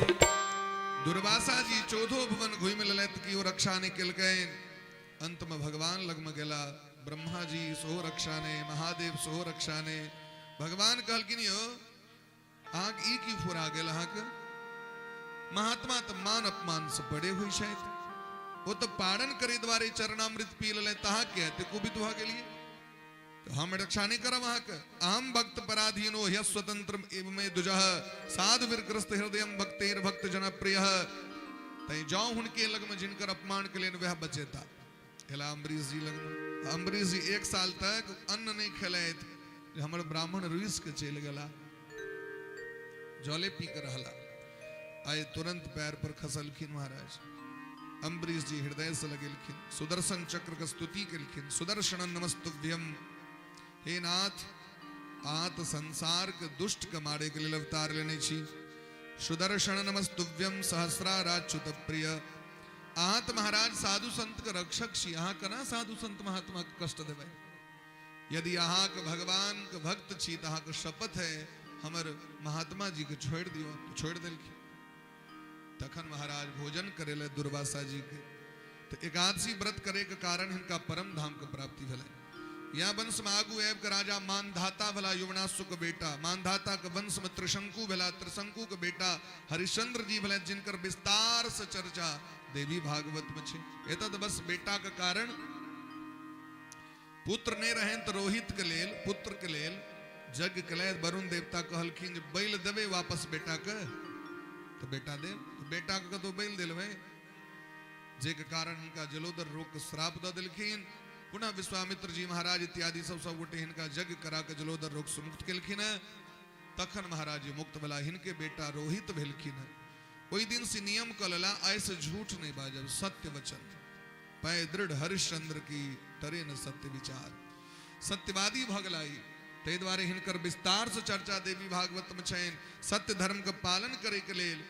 दुर्वासा जी चौदहो भुवन घूमि लेलथि कि ओ रक्षा नहि केलकनि। अंत में भगवान लगमे गेला। ब्रह्मा जी सेहो रक्षा ने, महादेव सेहो रक्षा ने। भगवान कहलखिन यौ अहाँके ई की फुरा गेल? अहाँके महात्मा तऽ मान अपमान से बड़े होइ छथि। ओ तऽ पारण करे द्वारे चरणामृत पी लेलनि, तऽ अहाँ किया एते कुपित भऽ गेलियै? तऽ हम रक्षा नहि करब अहाँके। अहम भक्त पराधीनो ह्य स्वतंत्र एवं दुजः साधु विरग्रस्त हृदय भक्तेर भक्त जनप्रिय। तैं जाउ हुनके लगमे जिनकर अपमान के लेल वएह बचेता। एला अम्बरीश जी लगमे। अम्बरीश जी 1 साल तक अन्न नहीं खेलथि। हमर ब्राह्मण रुइस के चलि गेला, जले पी के रहला। आइ तुरंत पैर पर खसलखिन महाराज। अम्बरीश जी हृदय से लगेलखिन, सुदर्शन चक्र के स्तुति केलखिन। सुदर्शन नमस्तुभ्यम, हे नाथ, आत संसार के दुष्ट के मारे के लेल अवतार लेने छी। सुदर्शन नमस्तुभ्यम सहस्राराच्युत प्रिय, आत महाराज साधु संत के रक्षक छी, अहाँ केना साधु संत महात्मा के कष्ट देबै? यदि अहाँ के भगवान के भक्त छी तऽ अहाँ के शपथ है हमर महात्मा जी के छोड़ि दियौ। तो छोड़ि देलखिन। तखन महाराज भोजन करे ले दुर्वासा जी के। तो एकादशी व्रत करे के कारण हिनका परम धाम के प्राप्ति भेलै। यहाँ वंश में आगू आबि के राजा मानधाता भेला, युवनाश्व के बेटा। मानधाता के वंश में त्रिशंकु भेला, त्रिशंकु के बेटा हरिश्चंद्र जी भेले, जिनकर विस्तार से चर्चा देवी भागवत में छै। एतऽ तऽ बस बेटा के कारण पुत्र नहीं रहन तऽ रोहित के लेल, पुत्र के लेल यज्ञ के लेल वरुण देवता कहलखिन जे बैल देबै वापस बेटा के, तो बेटा दे, तो बेटा के कतौ बैल देलबै, जे के कारण हिनका जलोदर रोग के श्राप दऽ देलखिन। पुनः विश्वामित्र जी महाराज इत्यादि सब सब गोटे हिनका यज्ञ करा के जलोदर रोग से मुक्त केलखिन। तखन महाराज जी मुक्त भेला, हिनके बेटा रोहित भेलखिन। ओहि दिन से नियम कऽ लेला, ऐसे झूठ नहीं बाजब, सत्य वचन। पै दृढ़ हरिश्चंद्र की टरे न सत्य विचार। सत्यवादी भऽ गेला ई। ताहि दुआरे हिनकर विस्तार से चर्चा देवी भागवत में छनि। सत्य धर्म के पालन करे के लेल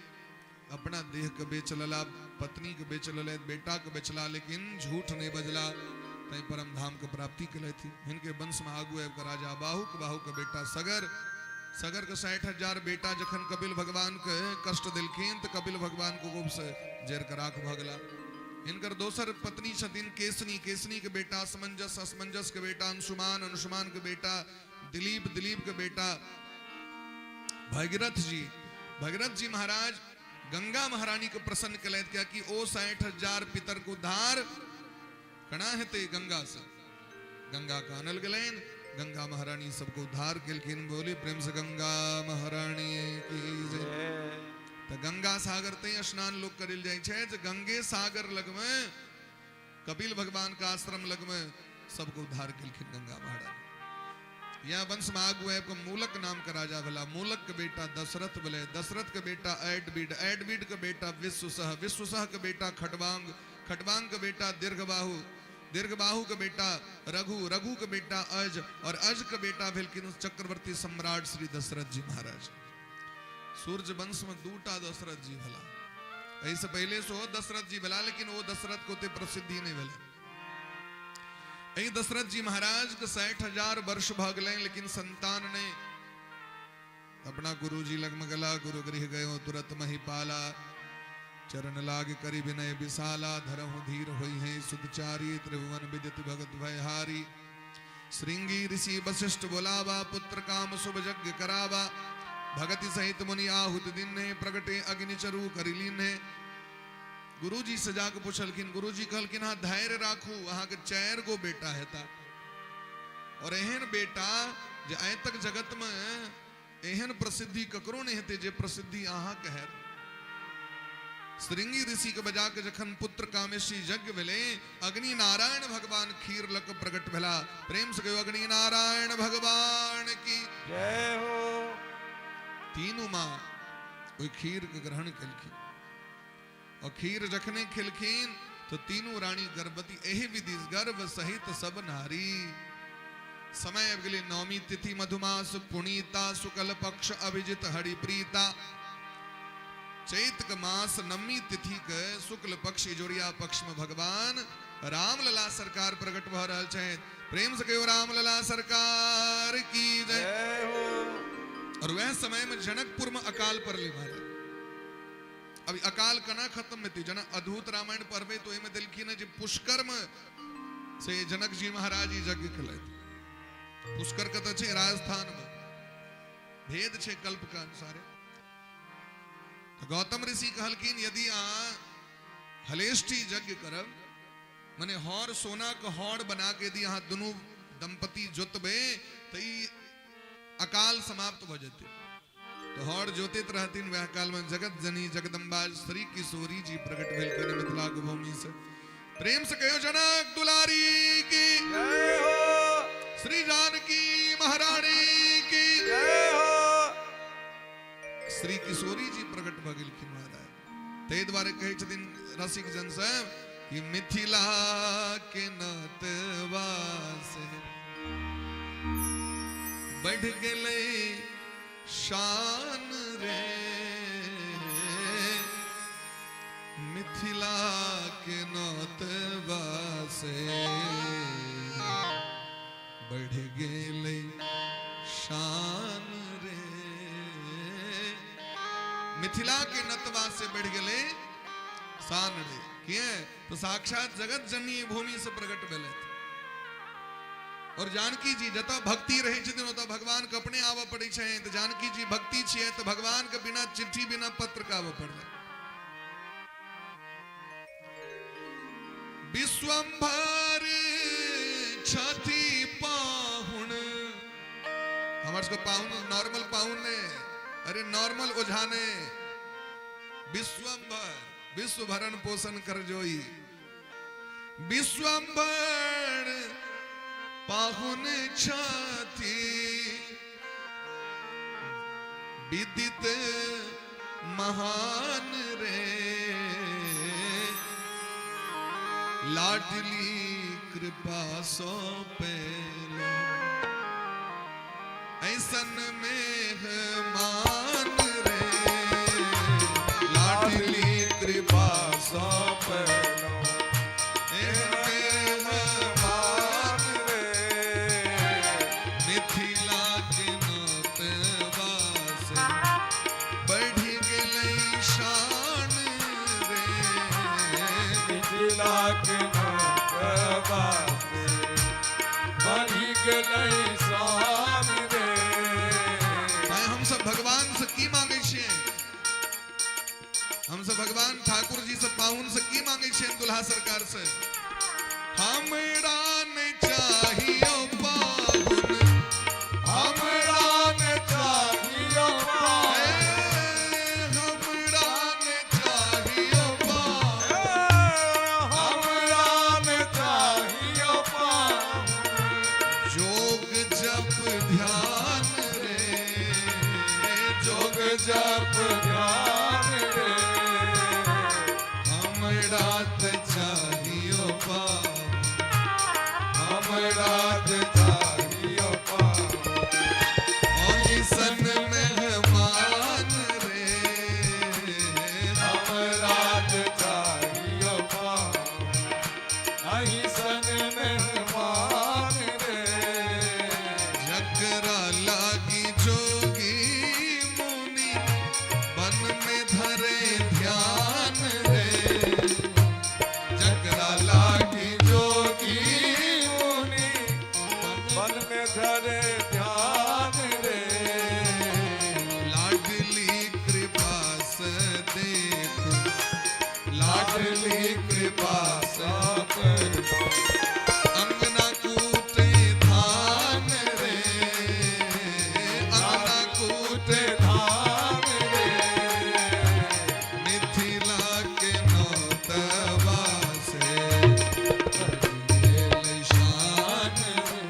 अपना देह के बेच लेला, पत्नी के बेच लेलथि, बेटा के बेचला, लेकिन झूठ नहीं बजला, तैं परम धाम के प्राप्ति केलथि। हिनके वंश में आगू आबि कऽ राजा बाहुक, बाहुक के बेटा सगर, सगर के 60,000 बेटा जखन कपिल भगवान के कष्ट देलखिन तऽ कपिल भगवान के कोप से जरि कऽ राख भऽ गेला। हिनकर दोसर पत्नी छथिन केसनी, केसनी के बेटा असमंजस, असमंजस के बेटा अंशुमान, अंशुमान के बेटा दिलीप, दिलीप के बेटा भगीरथ जी। भगीरथ जी महाराज गंगा महारानी के प्रसन्न केलथि, कियाकि ओ 60,000 पितर के उद्धार केना हेतै गंगा से। गंगा के आनल गेलनि, गंगा महारानी सबके उद्धार केलखिन। बोली प्रेम से गंगा महारानी की जय। तऽ गंगा सागर तै स्नान लोग करल जाइ छै जे गंगे सागर लगमे कपिल भगवान के आश्रम लगमे सबके उद्धार केलखिन गंगा महारानी। यह वंश में आगू आबि कऽ मूलक नाम के राजा भेला। मूलक के बेटा दशरथ भेलै, दशरथ के बेटा एडबिड, एडबिड के बेटा विश्वसह, विश्वसह के बेटा खटवांग, खटवांग के बेटा दीर्घबाहु, दीर्घबाहु के बेटा रघु, रघु के बेटा अज, और अज के बेटा भेलखिन चक्रवर्ती सम्राट श्री दशरथ जी महाराज। सूर्य वंश में दूटा दशरथ जी भेला। एहिसँ पहिले सेहो दशरथ जी भेला, लेकिन ओ दशरथ के ओते प्रसिद्धि नहि भेलै। एहि दशरथ जी महाराज के 60,000 वर्ष भऽ गेलनि, लेकिन संतान नहि। अपना गुरुजी लगमे गेला, गुरु गृह गयो तुरत महिपाला, चरण लाग करी विनय विशाला, धरहु धीर होई है सुदचारी, त्रिभुवन विदित भगत भयहारी। श्रृंगी ऋषि वशिष्ठ बोलावा, पुत्र काम शुभ यज्ञ करावा, भगति सहित मुनि आहुत दिन्हे, प्रगटे अग्नि चरु करि लीन्हे। गुरुजी से जाके पूछलखिन, गुरुजी कहलखिन हाँ धैर्य राखू, अहाँके 4 गो बेटा हेता, और एहन बेटा जे आइ तक जगत में एहन प्रसिद्धि ककरो नहीं हेतै जे प्रसिद्धि अहाँके हैत। श्रृंगी ऋषि के बजा के जखन पुत्र कामेशी यज्ञ भेलै, अग्नि नारायण भगवान खीर लक प्रकट भेला। प्रेम से कहियो अग्नि नारायण भगवान की जय हो। तीनू माँ ओहि खीर के ग्रहण केलखिन, और खीर जखने खेलखिन तो तीनू रानी गर्भवती, एहि विधि गर्भ सहित सब नारी। समय आबि गेलै नवमी तिथि मधुमास पुनीता, शुक्ल पक्ष अभिजित हरिप्रीता। चैत के मास नवमी तिथि के शुक्ल पक्ष इजोरिया पक्ष में भगवान रामलला सरकार प्रकट भऽ रहल छथि। प्रेम से कहियो रामलला सरकार की जय। जय हो। और वह समय में जनकपुर में अकाल पड़लै महाराज। अभी अकाल केना खत्म हेतै? जेना अद्भुत रामायण पढ़बै तो ओहिमे देलखिन जे पुष्कर में से जनक जी महाराज ई यज्ञ केलथि। पुष्कर कतऽ छै? राजस्थान में। भेद छै कल्प के अनुसारे। तो गौतम ऋषि कहलखिन यदि अहाँ हलेष्ठी यज्ञ करब, माने हर सोना के हर बना के यदि अहाँ दुनू दंपति जोतबै तो ई अकाल समाप्त भऽ जेतै। तो हर जोतित रहथिन वएह काल में जगत जननी जगदम्बा श्री किशोरी जी प्रकट भेलखिन मिथिला के भूमि से। प्रेम से कहियो जनक दुलारी की जय हो। श्री जानकी महारानी की जय हो। श्री किशोरी जी प्रकट भऽ गेलखिन महाराज। ताहि दुआरे कहै छथिन रसिक जन सब कि मिथिला के नतवा से बढ़ गेलै शान रे, मिथिला के नतवा से बढ़ गेलै शान रे, मिथिला के नतवा से बढ़ गेलै शान रे। किए तो साक्षात जगत जननी भूमि से प्रकट भेलथि। और जानकी जी जतऽ भक्ति रहै छथिन ओतऽ भगवान के अपने आबऽ पड़ै छै। तऽ जानकी जी भक्ति छियै तऽ भगवान के बिना चिट्ठी बिना पत्र के आबऽ पड़लै। विश्वम्भर छथि पाहुन, हमर सबके पाहुन नॉर्मल पाहुन ने, अरे नॉर्मल ओझा ने, विश्वम्भर विश्व भरण पोषण कर जोई। विश्वम्भर पाहुन छथि विदित महान रे, लाडली कृपा सो पेलो ऐसन मेहमान रे, लाडली कृपा सो पेलो मेहमान रे, मिथिला के नोतवा से बढ़ि गेलै शान रे, मिथिला शान रे। तैं हमसब भगवान से की मांगे छियै? हमसब भगवान ठाकुर जी से, पाहुन से की मांगे छियै दुल्हा सरकार से? हमरा नहि चाहियो पाहुन, हमरा ने चाहियो पाहुन, हमरा नहि चाहियो पाहुन, हमरा ने चाहियो पाहुन, जोग जप ध्यान रे, जोग जप ध्यान रे, हमरा त चाहियो पाहुन, हमरा त चाहियो पाहुन, अइसन मेहमान रे, हमरा त चाहियो पाहुन, अहिसन मेहमान रे, जकरा लागी जोगी मुनि वन में धरे ध्यान रे, जकरा लागी जोगी मुनि वन में धरे ध्यान रे, लाडली कृपा से देखो, लाडली कृपा से अंगना कूटे धान रे, अंगना कूटे धान रे, मिथिला के नौतवा से गेल शान रे।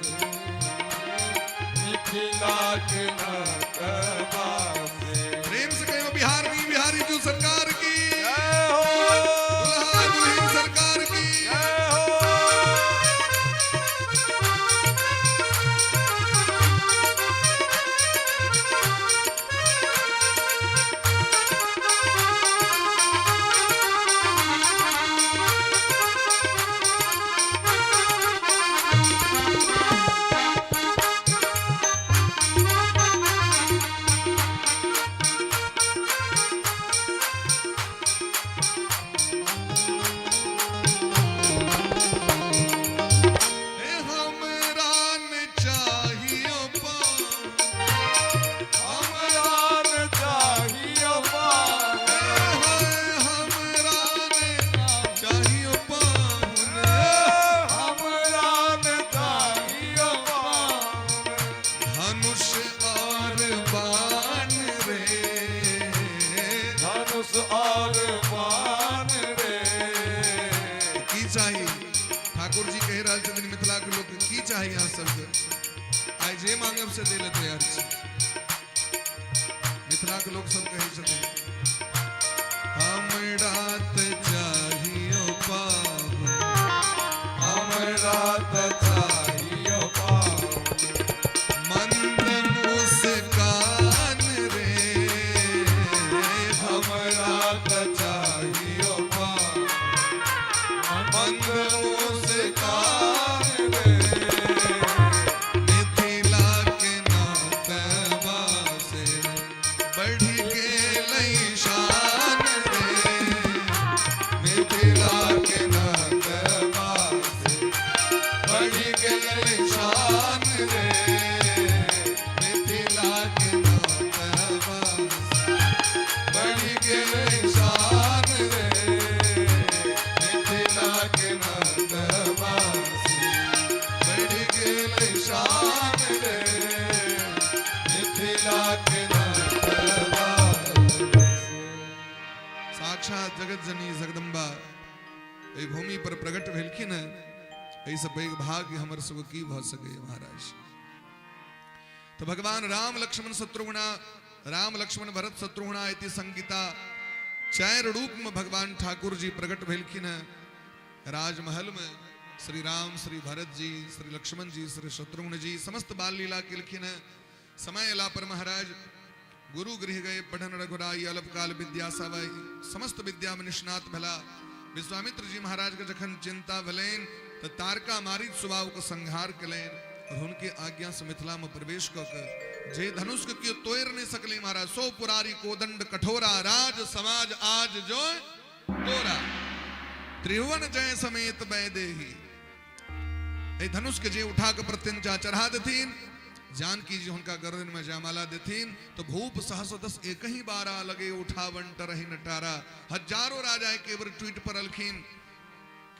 मिथिला के नतवा से। प्रेम से कहो बिहारी बिहारी जू सरकार की, जय हो, दुल्हा दुल्हन सरकार की। जय हो। ए हमरा न चाहियो पान, हमरा न चाहियो पाहुन, ए हाय हमरा न चाहियो पाहुन, हमरा न चाहियो पाहुन, धनुष और बाण रे, धनुष और बाण रे, की चाही? ठाकुर जी कहि रहल छथिन मिथिला के लोक की चाही अहाँ सबके? आइ जे मांगब से दै लए तैयार छी। मिथिला के लोक सब कहै छथिन हमरा त चाहियो पाहुन, हमरा त चाहियो पाहुन, मंद मुस्कान रे, हमरा त चाहियो पाहुन, मंद मुस्कान रे, मिथिला के नौतवा से बढ़ि गेलै शान रे, मिथिला के नौतवा से बढ़ि गेलै शान रे, मिथिला के नौतवा से बढ़ि गेलै शान रे, मिथिला के नौतवा से बढ़ि गेलै शान रे, मिथिला के नतवा से। साक्षात जगत जननी जगदम्बा एहि भूमि पर प्रकट भेलखिन हैं। एहिसँ पैघ भाग्य हमर सब की भऽ सकैए महाराज? तऽ भगवान राम लक्ष्मण शत्रुघ्ना, राम लक्ष्मण भरत शत्रुघ्ना इति संगीता, चारि रूप में भगवान ठाकुर जी प्रकट भेलखिन हैं राजमहल में। श्री राम, श्री भरत जी, श्री लक्ष्मण जी, श्री शत्रुघ्न जी समस्त बाल लीला केलखिन हैं। समय अयला पर महाराज गुरु गृह गए पढ़न रघुराई, अल्पकाल विद्या सवाई, समस्त विद्या में निष्णात भेला। विश्वामित्र जी महाराज के जखन चिंता भेलनि तऽ तारका मारित स्वभाव के संहार केलनि और हुनके आज्ञा से मिथिला में प्रवेश कऽ के जे धनुष के केओ तोड़ि नहि सकलै महाराज, सो पुरारी कोदंड कठोरा, राज समाज आज जो तोरा, त्रिभुवन जय समेत वैदेही। एहि धनुष के जे उठा के प्रत्यंचा चढ़ा देथिन, जानकी जी हुनका गर्दन में जयमाला देथिन, तो भूप सहस दस एक ही बारा लगे उठावन टरही नटारा। हजारों राजा एक बेर टूटि पड़लखिन,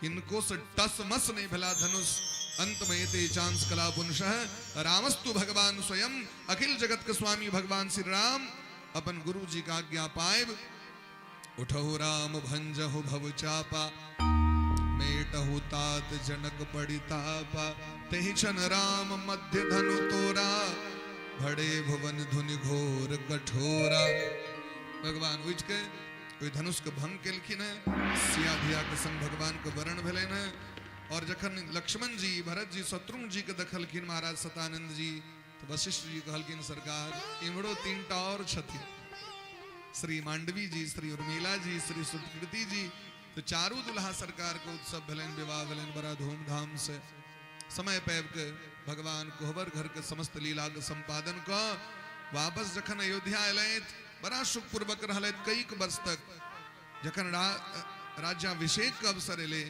किनको से टस मस नहीं भेला धनुष। अंत में एते चांस कला पुंश रामस्तु भगवान स्वयं, अखिल जगत के स्वामी भगवान श्री राम अपन गुरु जी का आज्ञा पाइब उठहु राम भंजहु भव चापा, मेटहु तात जनक पड़ितापा। तेहि क्षण राम मध्य धनु तोरा, भड़े भुवन धुनि घोर कठोरा। भगवान उठि के ओहि धनुष के भंग केलखिन है, सिया धिया के संग भगवान के वरण भेलनि है। और जखन लक्ष्मण जी भरत जी शत्रुघ्न जी के देखलखिन महाराज सतानंद जी, तो वशिष्ठ जी कहलखिन सरकार इम्हरो तीनटा और छथिन, श्री मांडवी जी, श्री उर्मिला जी, श्री सुकृति जी। तो चारू दुल्हा सरकार के उत्सव भेलनि, विवाह भेलनि बड़ा धूमधाम से। समय पाबि के भगवान कोहबर घर के समस्त लीला के संपादन क वापस जखन अयोध्या अयलथि, बड़ा सुखपूर्वक रहलथि कईक वर्ष तक। जखन राज्याभिषेक के अवसर एलै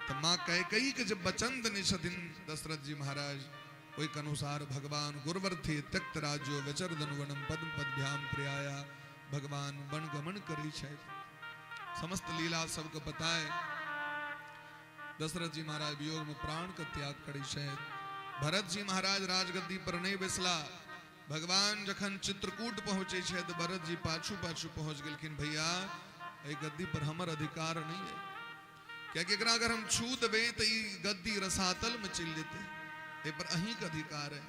तो माँ कैकेयी के जब वचन देने छथिन दशरथ जी महाराज, ओहिके अनुसार भगवान गुरुवर्थी त्यक्त राज्यो विचर धनुवनम पद्म पद्भ्याम प्रियाया, भगवान वनगमन करै छथि। समस्त लीला सबके पता है। दशरथ जी महाराज वियोग में प्राण के त्याग करै छथि। भरत जी महाराज राजगद्दी पर नहीं बैसला। भगवान जखन चित्रकूट पहुंचे छथि, भरत जी पाछू पाछू पहुंच गेलखिन, भैया एहि गद्दी पर हमर अधिकार नहीं है, कियाकि एकरा अगर हम छू देबै तो ई गद्दी रसातल में चलि जेतै, एहि पर अहीं के अधिकार है।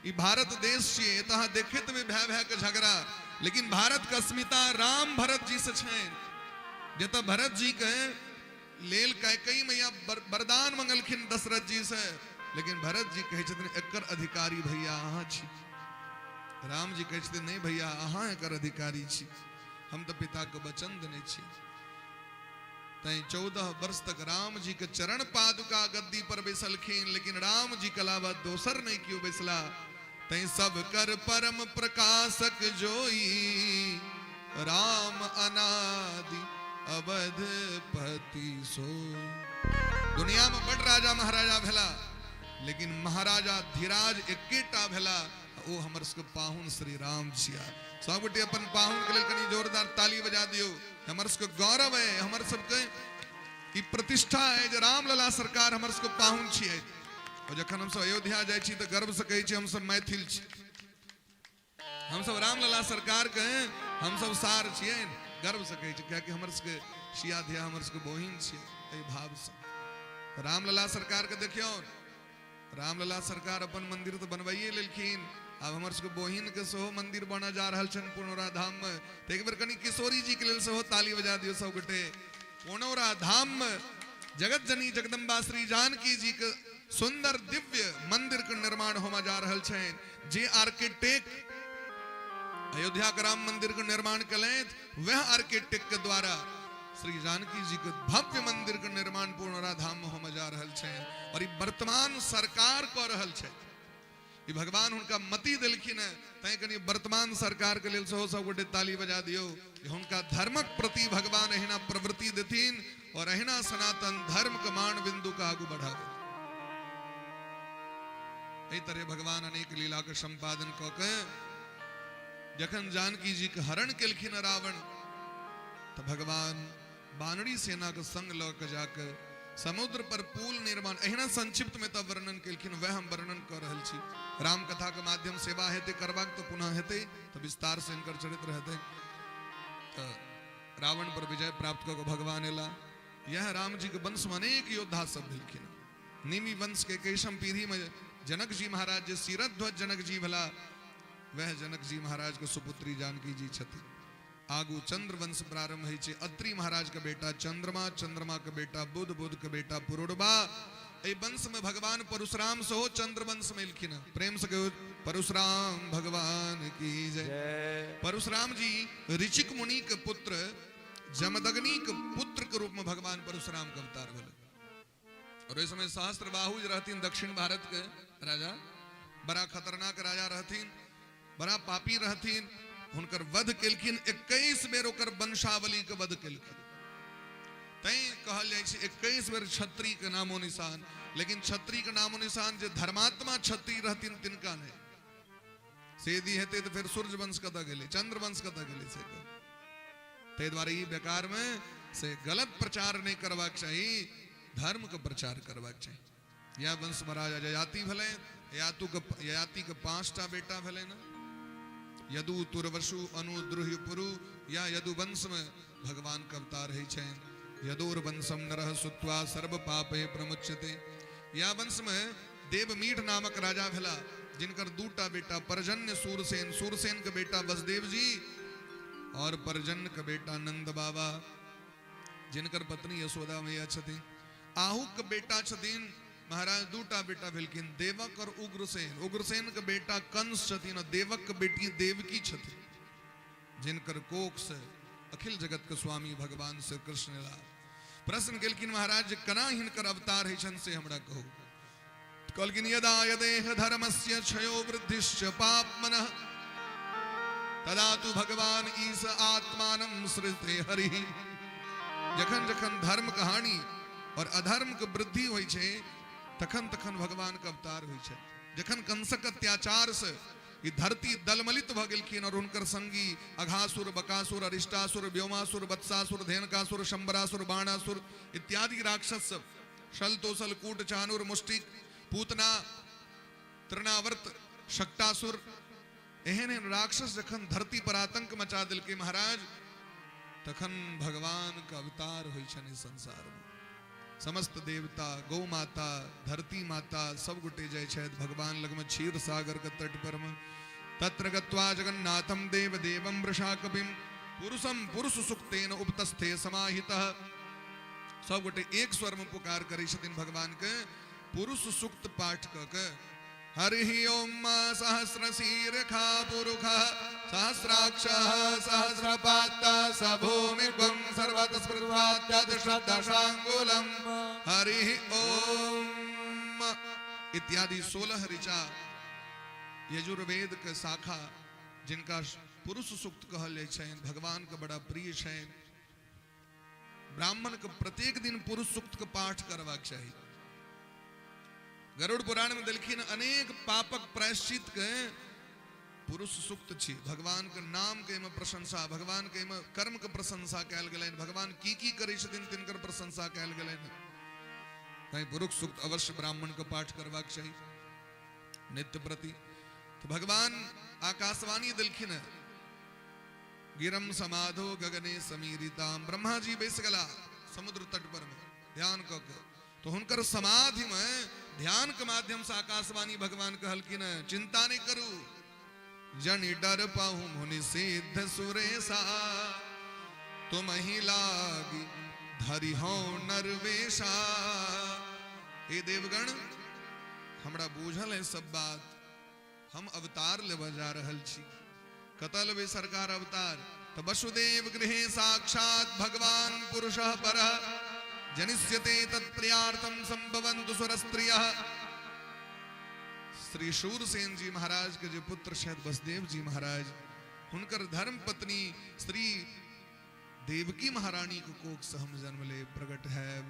ई भारत देश छियै, एतऽ अहाँ देखैत हेबै भाय भाय के झगड़ा, लेकिन भारत के अस्मिता राम भरत जी से छनि। जतऽ भरत जी के लेल कैकेयी मैया वरदान मंगलखिन दशरथ जी से, लेकिन भरत जी कहै छथिन एकर अधिकारी भैया अहाँ छी। राम जी कहै छथिन नहीं भैया अहाँ एकर अधिकारी छी, हम तऽ पिता के वचन देने छी। तैं 14 वर्ष तक राम जी के चरण पादुका गद्दी पर बैसलखिन, लेकिन राम जी के अलावा दोसर नहीं केओ बैसला। तैं सब कर परम प्रकाशक जोई, राम अनादि अवध पति सो। दुनिया में बड़ राजा महाराजा भेला, लेकिन महाराजा धीराज एकेटा भेला, ओ हमर सबके पाहुन श्री राम छिया। सब गोटे अपन पाहुन के लेल कनी जोरदार ताली बजा दियो। हमर सबके गौरव है, हमर सबके ई प्रतिष्ठा है जे रामलला सरकार हमर सबके पाहुन छियै। और जखन हमसब अयोध्या जाइ छी तऽ गर्व से कहै छी हमसब मैथिल छी, हमसब रामलला सरकार के हमसब सार छियै, गर्व से कहै छी, कियाकि हमर सबके सिया धिया हमर सबके बहिन छियै। एहि भाव से रामलला सरकार के देखियौ, रामलला सरकार अपन मंदिर तऽ बनवाइए लेलखिन, आब हमर सबके बहिन के सेहो मंदिर बनऽ जा रहल छनि पुनौरा धाम में। तऽ एक बेर कनि किशोरी जी के लेल सेहो ताली बजा दियौ सब गोटे। पुनौरा धाम में जगत जननी जगदम्बा श्री जानकी जी के सुंदर दिव्य मंदिर के निर्माण होमा जा रहल छनि। जे आर्किटेक्ट अयोध्या के राम मंदिर के निर्माण केलथि, वह आर्किटेक्ट के द्वारा श्री जानकी जी के भव्य मंदिर के निर्माण पुनौरा धाम में होमे जा रहल छनि। और ई वर्तमान सरकार कऽ रहल छथि, ई भगवान हुनका मति देलखिन है, तैं कनि वर्तमान सरकार के लेल सेहो सब गोटे ताली बजा दियौ जे हुनका धर्मक प्रति भगवान एहिना प्रवृत्ति देथिन और एहिना सनातन धर्म के मान बिंदु के आगू बढ़ावे। एहि तरह भगवान अनेक लीला के संपादन कऽ के जखन जानकी जी के हरण केलखिन रावण, तऽ भगवान बानरी सेना के संग लऽ के जाके समुद्र पर पुल निर्माण, एहिना संक्षिप्त में तब वर्णन केलखिन, वह हम वर्णन कऽ रहल छी। राम कथा के माध्यम सेवा हेतै करबाक तऽ पुनः हेतै, तऽ विस्तार से हिनकर चरित्र हेतै। तऽ रावण पर विजय प्राप्त कऽ के भगवान एला। यह राम जी के वंश में अनेक योद्धा सब भेलखिन। निमि वंश के 21म पीढ़ी में जनक जी महाराज जे शिरध्वज जनक जी भेला, वह जनक जी महाराज के सुपुत्री जानकी जी छथिन। आगू चंद्र वंश प्रारंभ होइ छै। अत्रि महाराज के बेटा चंद्रमा, चंद्रमा के बेटा बुध, बुध के बेटा पुरुरवा। एहि वंश में भगवान परशुराम सेहो चंद्र वंश में एलखिन हँ। प्रेम से कहियो परशुराम भगवान की जय। परशुराम जी ऋचिक मुनि के पुत्र जमदग्नि के पुत्र के रूप में भगवान परशुराम के अवतार भेलै। और ओहि समय सहस्त्र बाहु जे रहथिन दक्षिण भारत के राजा, बड़ा खतरनाक राजा रहथिन, बड़ा पापी रहथिन। हुनकर वध केलखिन, 21 बेर ओकर वंशावली के वध केलखिन। तैं कहल जाइ छै 21 बेर क्षत्रिय के नामो निशान। लेकिन क्षत्रिय के नामो निशान जे धर्मात्मा क्षत्रिय रहथिन तिनका नहि। से यदि हेतै तऽ फेर सूर्य वंश कतऽ गेलै, चंद्र वंश कतऽ गेलै, से कहू। ताहि दुआरे ई बेकार में से गलत प्रचार नहि करबाक चाही, धर्म के प्रचार करबाक चाही। यह वंश में राजा ययाति भेलै, ययाति के 5टा बेटा भेलै ने, यदु तुर्वसु अनु द्रुह्य पुरु। या यदु वंश में भगवान के अवतार होइ छनि। यदोर वंशम नरह सुत्वा सर्व पापे प्रमुच्यते। या वंश में देवमीढ़ नामक राजा भेला, जिनकर 2टा बेटा परजन्य सूरसेन, सूरसेन के बेटा वसुदेव जी और परजन्य के बेटा नंद बाबा, जिनकर पत्नी यशोदा मैया छथिन। आहूक के बेटा छथिन महाराज, 2टा बेटा भेलखिन, देवक और उग्रसेन। उग्रसेन के बेटा कंस छथिन और देवक के बेटी देवकी छथिन, जिनकर कोख से अखिल जगत के स्वामी भगवान श्री कृष्ण एला। प्रश्न केलखिन महाराज कना हिनकर अवतार होइ छनि से हमरा कहू। कहलखिन यदा यदेह धर्मस्य क्षयो वृद्धिश्च पापमनः तदा तु भगवान ईश आत्मानं सृजते हरिः। जखन जखन धर्म के हानि और अधर्म के वृद्धि होइ छै तखन तखन भगवान के अवतार होइ छै। जखन कंसक अत्याचार से ई धरती दलमलित भ गेलखिन और हुनकर संगी अघासुर, बकासुर, अरिष्टासुर, व्योमासुर, वत्सासुर, धेनकासुर, शंबरासुर, बाणासुर इत्यादि राक्षस सब, शल तोसल, कूट, चानुर, मुष्टिक, पूतना, तृणावर्त, शक्टासुर, एहन एहन राक्षस जखन धरती पर आतंक मचा देलकै महाराज, तखन भगवान के अवतार होइ छनि इस संसार में। समस्त देवता, गौ माता, धरती माता सब गोटे जाइ छथि भगवान लगमे क्षीर सागर के तट पर में। तत्र गत्वा जगन्नाथम देव देवम वृषाकपिम पुरुषम पुरुष सुक्तेन उपतस्थे समाहितः। सब गोटे एक स्वर में पुकार करै छथिन भगवान के पुरुष सूक्त पाठ क के। हरि ओम सहस्र शीर्षा पुरुष सहस्राक्ष सहस्रपात सभूमि त्वं सर्वतस्पृथ्वात्यदशदशांगुलम हरि ओम इत्यादि 16 ऋचा यजुर्वेद के शाखा, जिनका पुरुष सूक्त कहल जाइ छनि, भगवान के बड़ा प्रिय छनि। ब्राह्मण के प्रत्येक दिन पुरुष सूक्त के पाठ करबाक चाही। गरुड़ पुराण में देलखिन अनेक पापक प्रायश्चित के पुरुष सूक्त छी। भगवान के नाम के एहिमे प्रशंसा, भगवान के एहिमे कर्म के प्रशंसा कयल गेलनि, भगवान की की करै छथिन तिनकर प्रशंसा कयल गेलनि। तैं पुरुष सूक्त अवश्य ब्राह्मण के पाठ करबाक चाही नित्य प्रति। तो भगवान आकाशवाणी देलखिन हँ, गिरम समाधो गगने समीरिताम। ब्रह्मा जी बैस गेला समुद्र तट पर में ध्यान क के, तो हुनकर समाधि में ध्यान के माध्यम से आकाशवाणी भगवान कहलखिन हँ, चिंता नहीं करू, जनि डर पाहु मुनि सिद्ध सुरेशा, तुम ही लागी धरि हौ नरवेशा। हे देवगण, हमरा बूझल है सब बात, हम अवतार लेबऽ जा रहल छी। कतऽ लेबै सरकार अवतार? तऽ वसुदेव गृहे साक्षात भगवान पुरुषः परः जनिष्यते तत्प्रियार्थम संभवन्तु सुरस्त्रियः। श्री शूरसेन जी महाराज के जे पुत्र छथि वसुदेव जी महाराज, हुनकर धर्म पत्नी श्री देवकी महारानी के कोख से हम जन्म ले प्रकट है।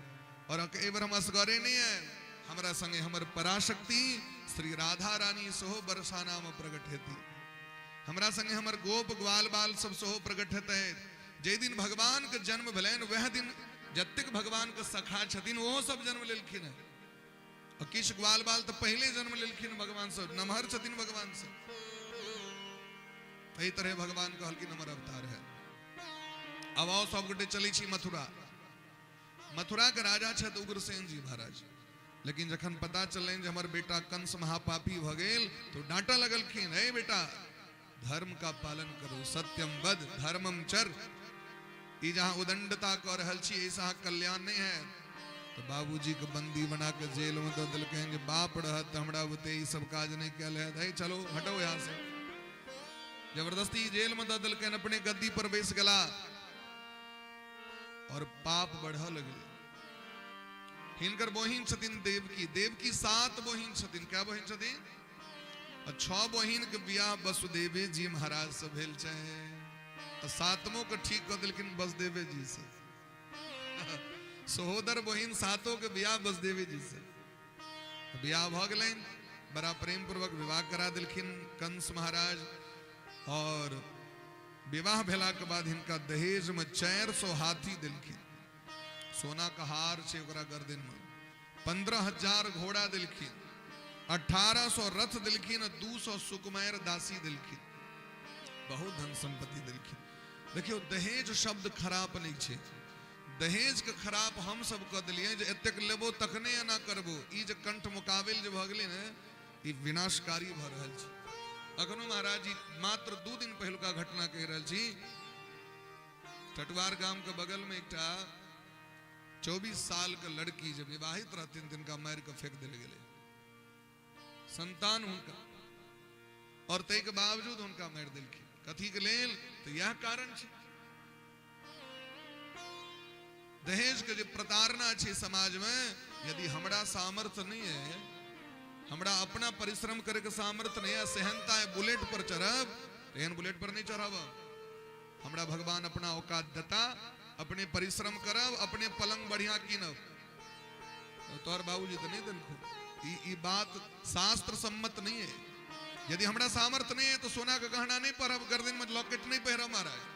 और एहि बेर हम असगरे नहीं है, हमरा संगे हमर पराशक्ति श्री राधा रानी सेहो बरसाना में प्रकट हेती, हमरा संगे हमर गोप ग्वाल बाल सब सेहो प्रकट हेतै। जे दिन भगवान के जन्म भेलनि वएह दिन जतेक भगवान के सखा छथिन ओहो सब जन्म लेलखिन हँ। और किछु ग्वाल बाल तऽ पहिले जन्म लेलखिन भगवान सब, नमहर छथिन भगवान सब। एहि तरह भगवान कहलखिन हमर अवतार है। अब आओ सब गोटे चलै छी मथुरा। मथुरा के राजा छथि उग्रसेन जी महाराज, लेकिन जखन पता चललनि जे हमर बेटा कंस महापापी भऽ गेल तो डांटऽ लगलखिन, हे बेटा धर्म का पालन करू, सत्यम वद धर्मम चर, ई जहाँ उदंडता कऽ रहल छी एहिसँ अहाँके कल्याण नहि हैत। तऽ बाबूजी के बंदी बना के जेल में दऽ देलकनि जे बाप रहत तऽ हमरा बुते ई सब काज नहि कयल हैत, हे चलो हटो यहाँ से। जबरदस्ती जेल में दऽ देलकनि, अपने गद्दी पर बैस गेला और पाप बढ़ऽ लगलै। हिनकर बहिन छथिन देवकी, देवकी 7 बहिन छथिन, कै बहिन छथिन? आ 6 बहिन के बियाह वसुदेवे जी महाराज से भेल छै, आ 7मो के ठीक कऽ देलखिन वसुदेवे जी से। सहोदर बहिन 7 के बियाह वसुदेवे जी से। बियाह भऽ गेलनि, बड़ा प्रेम पूर्वक विवाह करा देलखिन कंस महाराज। और विवाह भेला के बाद हिनका दहेज में 400 हाथी देलखिन, सोना के हार छै ओकरा गर्दन में, 15,000 घोड़ा देलखिन, 1800 रथ देलखिन, 200 सुकुमार दासी देलखिन, बहुत धन संपत्ति देलखिन। देखियौ, दहेज शब्द खराब नहीं छै, दहेज के खराब हम सब कऽ देलियै जे एतेक लेबो तखने एना करबो। ई जे कंठ मुकाबिल जे भऽ गेलै ने, ई विनाशकारी भऽ रहल छै। अखनो महाराज जी मात्र 2 दिन पहिलुका घटना कहि रहल छी। टटवार गाम के बगल में एकटा 24 साल के लड़की जे विवाहित रहथिन, तिनका मारि के फेंक देल गेलै। संतान हुनका, और ताहि के बावजूद हुनका मारि देलखिन। कथी के लेल? तऽ इएह कारण छै दहेज के जे प्रताड़ना छै समाज में। यदि हमरा सामर्थ्य नहीं है, हमरा अपना परिश्रम करे के सामर्थ्य नहीं है, सेहनता है बुलेट पर चढ़ब, एहन बुलेट पर नहीं चढ़ब। हमरा भगवान अपना औकात देता, अपने परिश्रम करब, अपने पलंग बढ़िया कीनब। तोहर बाबूजी तो नहीं देलखुन। ई बात शास्त्र सम्मत नहीं है। यदि हमरा सामर्थ्य नहीं है तो सोना के गहना नहीं पहरब, गर्दन में लॉकेट नहीं पहरब महाराज,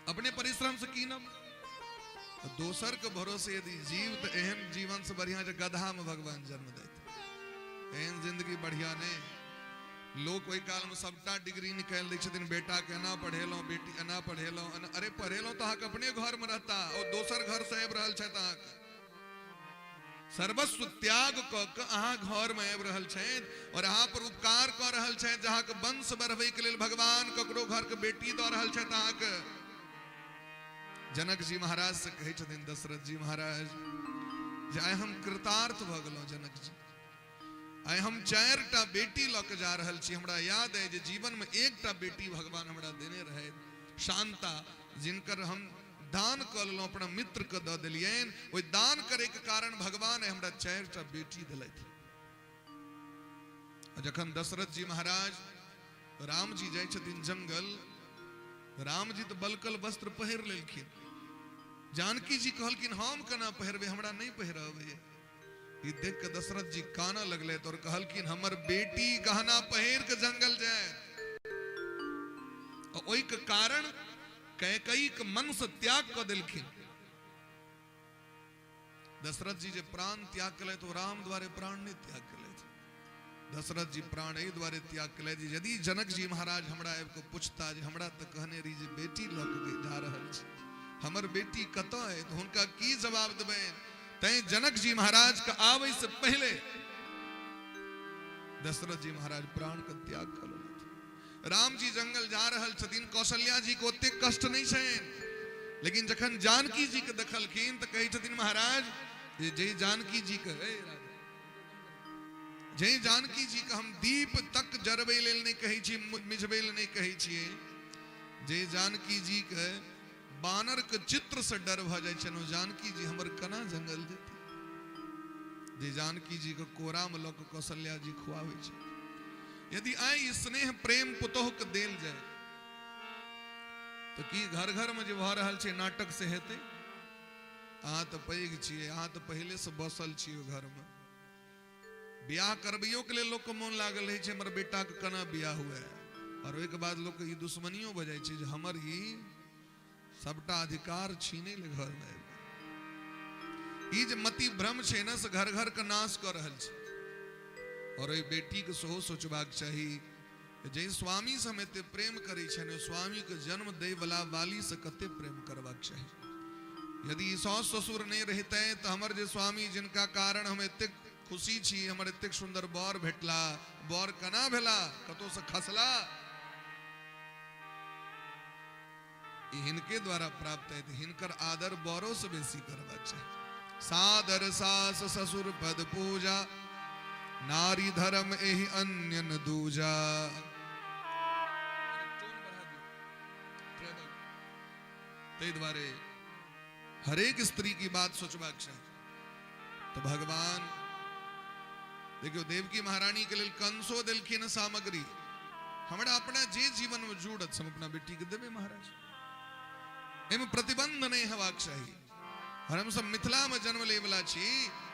अपने परिश्रम से कीनब। दोसर के भरोसे यदि जीव तो एहन जीवन से बढ़िया जे गधा में भगवान जन्म देते, एहन जिंदगी बढ़िया नहीं। लोग ओहि काल में सबटा डिग्री निकालि दै छथिन, बेटा के एना पढ़ेलहुँ, बेटी एना पढ़ेलहुँ, अरे पढ़ेलहुँ तऽ अहाँके अपने घर में रहता, और दोसर घर से आबि रहल छथि अहाँके। सर्वस्व त्याग कऽ के अहाँ घर में आबि रहल छथि और अहाँ पर उपकार कऽ रहल छथि, जे अहाँके वंश बढ़बै के लेल भगवान ककरो घर के बेटी दऽ रहल छथि अहाँके। जनक जी महाराज से कहै छथिन दशरथ जी महाराज जे आइ हम कृतार्थ भऽ गेलहुँ जनक जी, आइ हम 4टा बेटी लऽ के जा रहल छी। हमरा याद है जे जीवन में एकटा बेटी भगवान हमरा देने रहे, शांता, जिनकर हम दान कऽ लेलहुँ, अपना मित्र के दऽ देलियनि। ओहि दान करे के कारण भगवान आइ हमरा 4टा बेटी देलथि। आ जखन दशरथ जी महाराज राम जी जाइ छथिन जंगल, राम जी तऽ बलकल वस्त्र पहिर लेलखिन। जानकी जी कहलखिन हम केना पहिरबै, हमरा नहि पहिरबै। ई देख के दशरथ जी कानऽ लगले और कहलखिन हमर बेटी गहना पहिर के जंगल जाए। ओहि के कारण कैकेयी के मन से त्याग कऽ देलखिन। दशरथ जी जे प्राण त्याग केलथि ओ राम द्वारे प्राण नहि त्याग केलथि। दशरथ जी प्राण एहि द्वारे त्याग केलथि, यदि जनक जी महाराज हमरा आबि कऽ पूछता जे हमरा तऽ कहने रही जे बेटी लऽ के जा रहल छी, हमर बेटी कतऽ है, तऽ हुनका की जवाब देबनि? तैं जनक जी महाराज के आबै से पहले दशरथ जी महाराज प्राण के त्याग कऽ लेलथि। राम जी जंगल जा रहल छथिन, कौशल्या जी के ओतेक कष्ट नहीं छनि, लेकिन जखन जानकी जी के देखलखिन तऽ कहै छथिन महाराज जे जय जानकी जी के, हे राजा, जय जानकी जी के हम दीप तक जरबै लेल नहीं कहै छी, मिझबै लेल नहीं कहै छियै, जय जानकी जी के बानर के चित्र से डर भऽ जाइ छनि, ओ जानकी जी हमर केना जंगल जेतै? जे जानकी जी के कोरा में लऽ कऽ कौशल्या जी खुआबै छै। यदि आइ स्नेह प्रेम पुतोह के देल जाय तऽ की घर घर में जे भऽ रहल छै नाटक से हेतै? अहाँ तऽ पैघ छियै, अहाँ तऽ पहिले से बसल छियै घर में। बियाह करबैयो के लेल लोक के मोन लागल रहै छै हमर बेटा के केना बियाह हुए, और ओहिके बाद लोक के ई दुश्मनियो भऽ जाइ छै जे हमर ई सबटा अधिकार छीनै ले घर में आबि गेल। ई जे मति भ्रम छै ने, से घर घर के नाश कऽ रहल छै। और ओहि बेटी के सेहो सोचबाक चाही जे स्वामी से हम एते प्रेम करै छियनि, ओहि स्वामी के जन्म दै वाला वाली से कते प्रेम करबाक चाही। यदि ई सास ससुर नहीं रहिते तऽ हमर जे स्वामी, जिनका कारण हम एतेक खुशी छी, हमर एतेक सुंदर बर भेटला, बर केना भेला, कतौ से खसला, ई हिनके द्वारा प्राप्त है, हिनकर आदर बरो से बेसी करबाक चाही। सादर सास ससुर पद पूजा, नारी धर्म एहि अन्य न दूजा। ताहि दुआरे हरेक स्त्री की बात सोचबाक चाही। तो भगवान देखियो देवकी महारानी के लेल कंसो देलखिन सामग्री, हमरा अपना जे जीवन में जुड़त हम अपना बेटी के देबै महाराज, एहिमे प्रतिबंध नहीं हेबाक चाही। और हमसब मिथिलामे जन्म लैवला छी।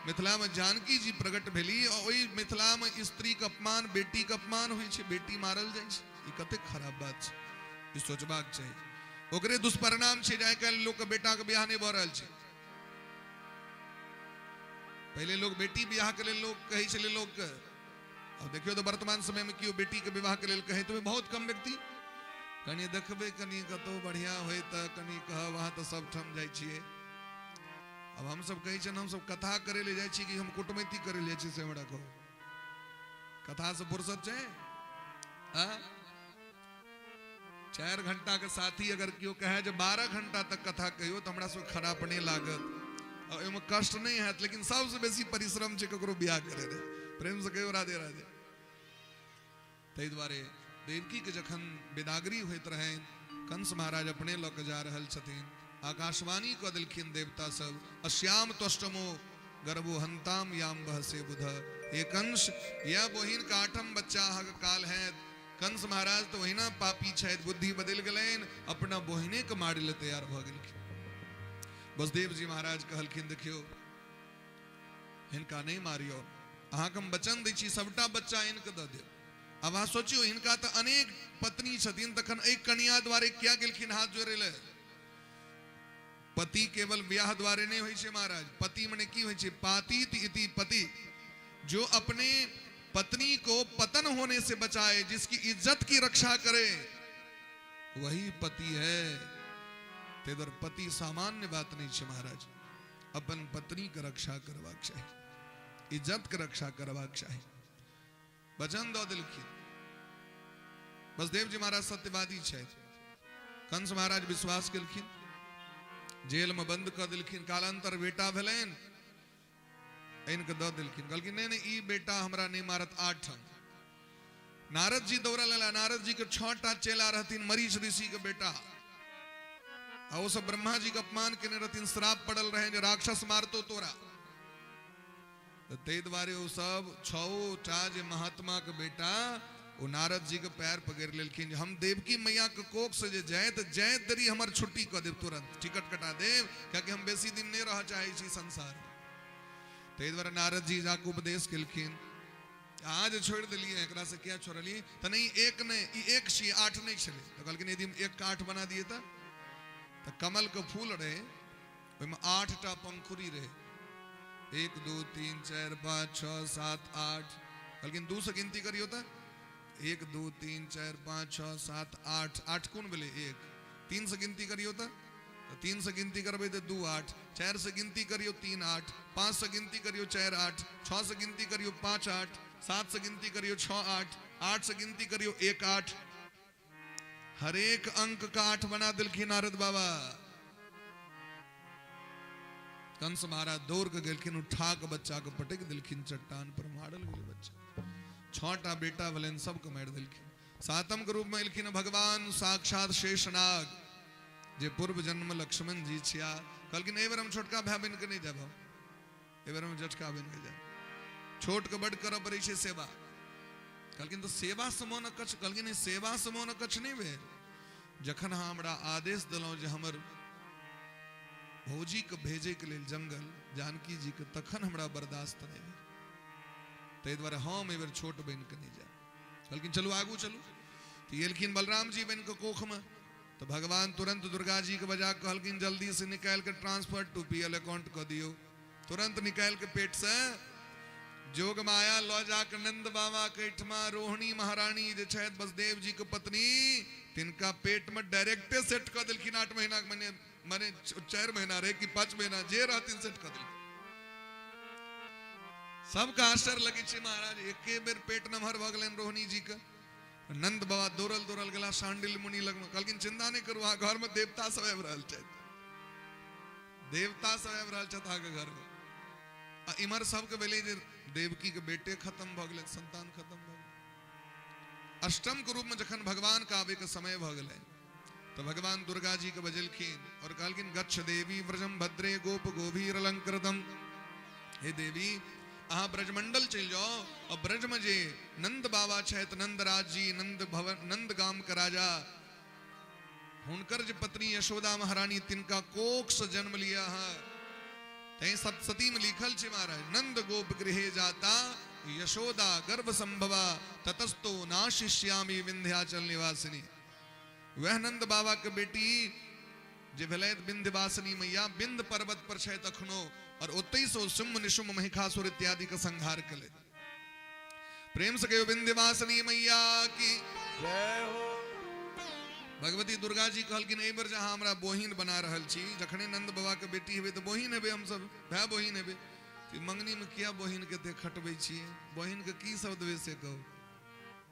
मिथिलामे जानकी जी प्रकट भेली आ ओहि मिथिलामे स्त्रीके अपमान, बेटीके अपमान होइ छै, बेटी मारल जाइ छै। ई कतेक खराब बात छै, ई सोचबाक चाही। ओकरे दुष्परिणाम छै जे आइ काल्हि लोकके बेटाके बियाह नहि भऽ रहल छै। पहिले लोक बेटी बियाहके लेल लोक कहै छलै लोकके, आब देखियौ तऽ वर्तमान समयमे केओ बेटीके विवाहके लेल कहै तऽ बहुत कम व्यक्ति। कनि देखबै, कनि कतहु बढ़िआँ होइ तऽ कनि कहब, अहाँ तऽ सबठाम जाइ छियै। आब हमसब कहै छियनि, हमसब कथा करै लए जाइ छी कि हम कुटमैती करै लए जाइ छी, से हमरा कहू। कथासँ फुर्सत छै? हाँ? 4 घंटा के साथी अगर केओ कहे जे 12 घंटा तक कथा कहियो तऽ हमरा सबके खराब नहि लागत, ओहिमे कष्ट नहि हैत, लेकिन सबसँ बेसी परिश्रम छै ककरो बियाह करे रहे। प्रेमसँ कहियो राधे राधे। ताहि दुआरे देवकी के जखन विदागरी होइत रहनि, कंस महाराज अपने लऽ कऽ जा रहल छथिन, आकाशवाणी कऽ देलखिन देवता सब, अश्याम त्वष्टमो गर्भो हंताम याम बहसे बुध। हे कंस, यह बहिन के 8म बच्चा अहाँके काल हैत। कंस महाराज तऽ ओहिना पापी छथि, बुद्धि बदलि गेलनि, अपना बहिने के मारै लए तैयार भऽ गेलखिन। वसुदेव जी महाराज कहलखिन, देखियौ हिनका नहि मारियौ, अहाँके हम वचन दै छी सबटा बच्चा आनि कऽ दऽ देब। आब अहाँ सोचियौ, हिनका तऽ अनेक पत्नी छथिन, तखन एहि कनिया द्वारे किया गेलखिन हाथ जोड़ै लए? पति केवल ब्याह द्वारे नहीं होइ छै महाराज। पति मने की होइ छै? पातीत इति पति, जो अपने पत्नी को पतन होने से बचाए, जिसकी इज्जत की रक्षा करे, वही पति है। तेदर पति सामान्य बात नहीं छै महाराज। अपन पत्नी के रक्षा करबाक चाही, इज्जत के रक्षा करबाक चाही। वचन दऽ देलखिन। बसदेव जी महाराज सत्यवादी छथि। कंस महाराज विश्वास केलखिन, जेल में बंद कऽ देलखिन। कालांतर बेटा भेलनि, आनि कऽ दऽ देलखिन। कहलखिन नहीं नहीं, ई बेटा हमरा नहीं मारत। 8 नारद जी दौड़ल एला। नारद जी के 6टा चेला रहथिन, मरीच ऋषि के बेटा, आ ओ सब ब्रह्मा जी के अपमान केने रहथिन, श्राप पड़ल रहे जे राक्षस मारतो तोरा। तऽ ताहि दुआरे ओ सब 6टा जे महात्मा के बेटा ओ नारद जी के पैर पकड़ि लेलखिन जे हम देवकी मैया के कोख से जे जाय तऽ जाय देरी हमर छुट्टी कऽ देब, तुरंत टिकट कटा देब, कियाकि हम बेसी दिन नहि रहऽ चाहै छी संसार में। ताहि दुआरे नारद जी जाके उपदेश केलखिन, अहाँ जे छोड़ि देलियै एकरा से किया छोड़लियै? तऽ नहि, एक नहि, ई एक छी, 8 नहि छलै। तऽ कहलखिन यदि हम 1 के 8 बना दियै तऽ कमल के फूल रहै, ओहिमे 8टा पंखुड़ी रहै, 1 2 3 4 5 6 7 8। कहलखिन 2 से गिनती करियौ तऽ 1 2 3 4 5 6 7 8, 8 कोन भेलै? 1। 3 से गिनती करियौ तऽ 3 से गिनती करबै तऽ 2 8, 4 से गिनती करियौ 3 8, 5 से गिनती करियौ 4 8, 6 से गिनती करियौ 5 8, 7 से गिनती करियौ 6 8, 8 से गिनती करियौ 1 8। हरेक अंक का 8 बना देलखिन नारद बाबा। कंस महाराज दौड़ के गेलखिन, उठा के बच्चा के पटक देलखिन चट्टान पर, मारल गेलै बच्चा। 6टा बेटा भेलनि, सबके मारि देलखिन। 7म के रूप में एलखिन भगवान साक्षात शेषनाग, जे पूर्व जन्म लक्ष्मण जी छिया। कहलखिन एहि बेर हम छोटका भाय बनि के नहि जायब, हम एहि बेर हम जटका बनि के जायब। छोट के बड करऽ पड़ै छै सेवा। कहलखिन तऽ सेवा से मोन अकच्छ? कहलखिन नहि, सेवा से मोन अकच्छ नहि भेल। जखन अहाँ हमरा आदेश देलहुँ जे हमर भौजीके भेजैके लेल जंगल जानकी जीके, तखन हमरा बर्दाश्त नहि भेल, ताहि दुआरे हम एहि बेर छोट बनि कऽ नहि जायब। कहलखिन चलू आगू चलू। तऽ एलखिन बलराम जी बनि कऽ कोखमे, तऽ भगवान तुरंत दुर्गा जी के बजा कहलखिन जल्दी से निकालि के transfer to P L account कऽ दियौ। तुरंत निकालि के पेट से जोग माया लऽ जाके नंद बाबा के एहिठमा रोहिणी महारानी जे छथि बसदेव जी के पत्नी, तिनका पेट में डायरेक्टे सेट कऽ देलखिन। 8 महीना के मने मने 4 महीना रहे कि 5 महीना जे रहथिन सेट कऽ देलखिन। सबके आश्चर्य लगै छै महाराज, एके बेर पेट नमहर भऽ गेलनि रोहिणी जी के। नंद बाबा दौड़ल दौड़ल गेला शांडिल मुनि लगमे, कहलखिन चिंता नहि करू, अहाँ घरमे देवता सब आबि रहल छथि, देवता सब आबि रहल छथि अहाँके घरमे। आ इम्हर सबके भेलै जे देवकी के बेटे खत्म भऽ गेलै, संतान खत्म भऽ गेलै। अष्टम के रूप में जखन भगवान के आबे के समय भऽ गेलै तऽ भगवान दुर्गा जी के बजेलखिन और कहलखिन गच्छ देवी व्रजम भद्रे गोप गोभीर अलंकृतम। हे देवी, अहाँ ब्रजमंडल चलि जाओ और ब्रज में जे नंद बाबा छथि, नंदराज जी, नंद भवन, नंद गाम के राजा, हुनकर जे पत्नी यशोदा महारानी, तिनका कोख से जन्म लिया है। तैं सप्तशती में लिखल छै महाराज, नंद गोप गृहे जाता यशोदा गर्भ संभवा ततस्तो नाशिष्यामि विंध्याचल निवासिनी। वह नंद बाबा के बेटी जे भेलै विंध्यवासिनी मैया, विंध्य पर्वत पर छथि अखनो, और ओतहि से शुम्भ निशुम्भ महिषासुर इत्यादि के संहार केलथि। प्रेम से कहियो विंध्यवासिनी मैया की जय हो। भगवती दुर्गा जी कहलखिन एहि बेर जे अहाँ हमरा बोहिन बना रहल छी, जखने नंद बाबा के बेटी हेबै तऽ बोहिन हेबै, हमसब भाय बोहिन हेबै, तऽ मंगनी में किया बोहिन के एते खटबै छियै, बोहिन के की सब देबै से कहू,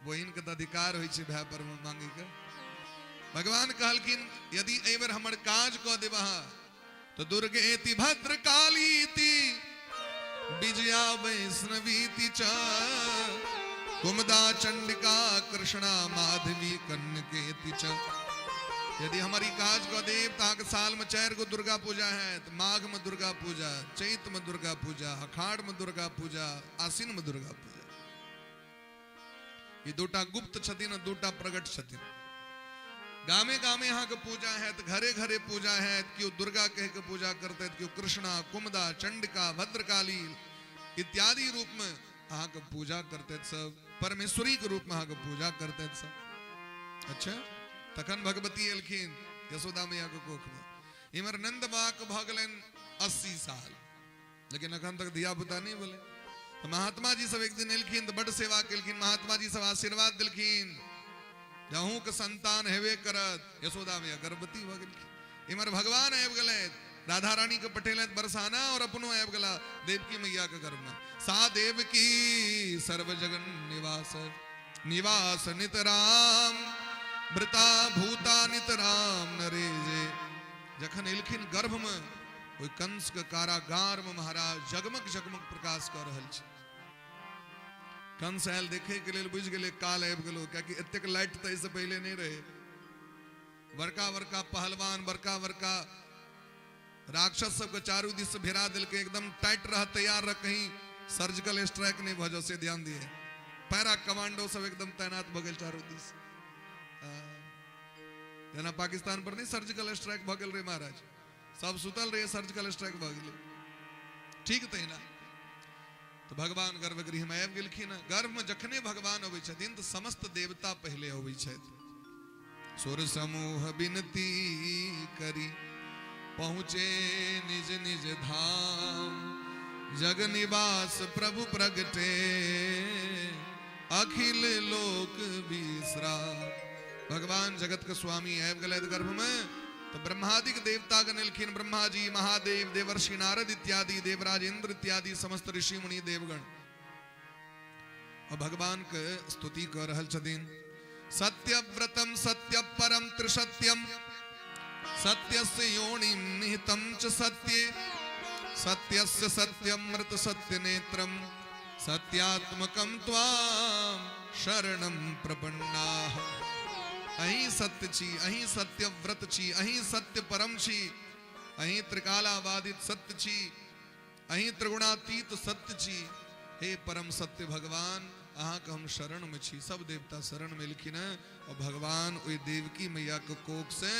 बोहिन के तऽ अधिकार होइ छै भाय पर मांगे के। भगवान कहलखिन यदि एहि बेर हमर काज कऽ देब अहाँ तऽ दुर्गेति भद्रकालीति विजया वैष्णवीति च कुमुदा चंडिका कृष्णा माधवी कन्नकेति च। यदि हमारी काज कऽ देब तऽ अहाँके साल में 4 गो दुर्गा पूजा है, तऽ माघ में दुर्गा पूजा, चैत में दुर्गा पूजा, अखाड़ में दुर्गा पूजा, आश्विन में दुर्गा पूजा। ई दूटा गुप्त छथिन और दूटा प्रगट छथिन। गामे गामे अहाँके पूजा है, घरे घरे पूजा है, केओ दुर्गा कह के पूजा करते, केओ कृष्णा, कुमुदा, चंडिका, भद्रकाली इत्यादि रूप में अहाँके पूजा करते सब, परमेश्वरी के रूप में अहाँके पूजा करते सब। अच्छा, तखन भगवती एलखिन यशोदा मैया के कोख में। इमर नंद बाबा के भऽ गेलनि 80 साल, लेकिन अखन तक धिया पुता नहीं भेलै। तऽ महात्मा जी सब एक दिन एलखिन तऽ बड्ड सेवा केलखिन, महात्मा जी सब आशीर्वाद देलखिन अहूँ के संतान हेबे करत। यशोदा मैया गर्भवती भऽ गेलखिन। इमर भगवान आबि गेलथि, राधा रानी के पठेलथि बरसाना और अपनो आबि गेला देवकी मैया के गर्भ में। सा देवकी सर्व जगन निवास निवास नित राम भृता भूता नित राम नरे जे। जखन एलखिन गर्भ में ओहि कंस के कारागार में महाराज जगमग जगमग प्रकाश कऽ रहल छै। कंस आयल देखे के लेल, बुझि गेलै काल आबि गेलो, कियाकि एतेक लाइट तऽ एहिसँ पहिले नहि रहै। बड़का बड़का पहलवान, बड़का बड़का राक्षस सबके चारू दिस से घेरा देलकै, एकदम टाइट रह, तैयार रह, कहीं सर्जिकल स्ट्राइक नहीं भऽ जाओ से ध्यान दिए। पैरा कमांडो सब एकदम तैनात भऽ गेल चारू दिस। जेना पाकिस्तान पर नहीं सर्जिकल स्ट्राइक भऽ गेल रहे महाराज, सब सुतल रहे, सर्जिकल स्ट्राइक भऽ गेलै ठीक तहिना। तो भगवान गर्भगृह में आबि गेलखिन। गर्भ में जखने भगवान अबै छथिन तऽ समस्त देवता पहिले अबै छथि। सुर समूह विनती करी पहुँचे निज निज धाम, जग निवास प्रभु प्रगटे अखिल लोक विश्राम। भगवान जगत के स्वामी आबि गेलथि गर्भ में, तो ब्रह्मादिक देवता गण एलखिन, ब्रह्मा जी, महादेव, देवर्षि नारद इत्यादि, देवराज इंद्र इत्यादि समस्त ऋषि मुनि देवगण और भगवान के स्तुति कर रहल छथिन। सत्यव्रतम सत्यपरम त्रिसत्यम सत्यस्य योनिं निहितं च सत्ये सत्यस्य सत्यमृत सत्यनेत्रम सत्यात्मकं त्वां शरणं प्रपन्नाः। अहीं सत्य छी, अहीं सत्यव्रत छी, अहीं सत्य परम छी, अहीं त्रिकालाबाधित सत्य छी, अहीं त्रिगुणातीत सत्य छी। हे परम सत्य भगवान, अहाँके हम शरण में छी। सब देवता शरण में एलखिन हैं और भगवान ओहि देवकी मैया के कोख से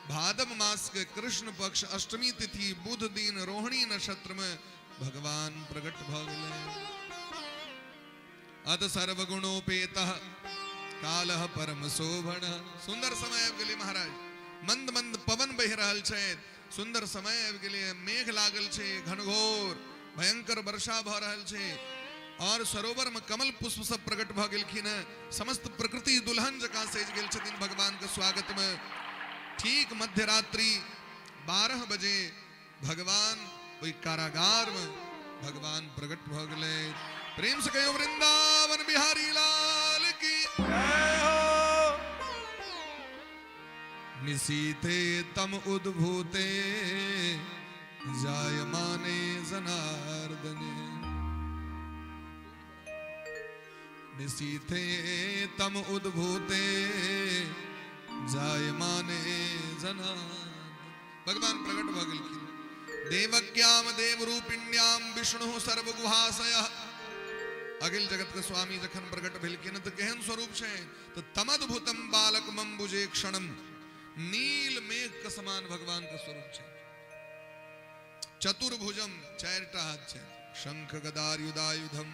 भादव मास के कृष्ण पक्ष अष्टमी तिथि बुध दिन रोहिणी नक्षत्र में भगवान प्रकट भऽ गेलै। अत सर्वगुणोपेतः कालः परम शोभन। सुंदर समय आबि गेलै महाराज, मंद मंद पवन बहि रहल छै, सुंदर समय आबि गेलै, मेघ लागल छै, घनघोर भयंकर वर्षा भऽ रहल छै और सरोवर में कमल पुष्प सब प्रकट भऽ गेलखिन हैं। समस्त प्रकृति दुल्हन जकाँ सजि गेल छथिन भगवान के स्वागत में। ठीक मध्यरात्रि 12 बजे भगवान ओहि कारागार में भगवान प्रकट भऽ गेलै। प्रेम से कहियो वृंदावन बिहारी लाल की जय हो। निशीथे तम उद्भूते जायमाने जनार्दने। निशीथे तम उद्भूते जायमाने जनार्दन। भगवान प्रकट भऽ गेलखिन। देवक्याम देवरूपिण्याम विष्णु सर्वगुहाशय। अखिल जगत के स्वामी जखन प्रकट भेलखिन तऽ केहन स्वरूप छै, तऽ तमद्भुतम बालक मम्बुजे क्षणम, नील मेघ के समान भगवान के स्वरूप छै। चतुर्भुजम, चारिटा हाथ छै, शंख गदायुधायुधम,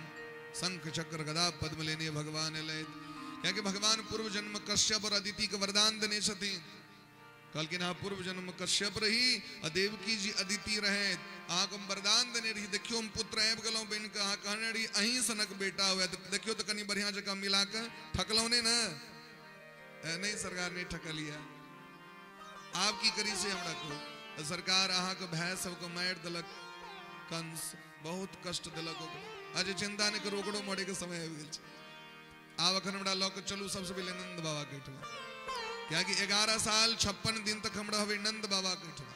शंख चक्र गदा पद्म लेने भगवान एलथि। कियाकि भगवान पूर्व जन्म कश्यप और अदिति के वरदान देने छथिन। कहलखिन अहाँ पूर्व जन्म कश्यप रही आ देवकी जी अदिति रहे, अहाँके हम वरदान देने रही, देखियौ हम पुत्र आबि गेलहुँ बनि कऽ, अहाँ कहने रही अहीं सनक बेटा हुए, तऽ देखियौ तऽ कनि बढ़िआँ जकाँ मिला कऽ ठकलहुँ नहि ने? नहि सरकार, नहि ठकलियै। आब की करी से हमरा कहू। तऽ सरकार अहाँके भाय सबके मारि देलक कंस, बहुत कष्ट देलक ओकरा। अच्छा चिंता नहि करू, ओकरो मरैके समय आबि गेल छै। आब अखन हमरा लऽ कऽ चलू सबसँ पहिले नंद बाबा के ओहिठमा, कियाकि 11 साल 56 दिन तक हम रहबै नंद बाबा के ओहिठमा,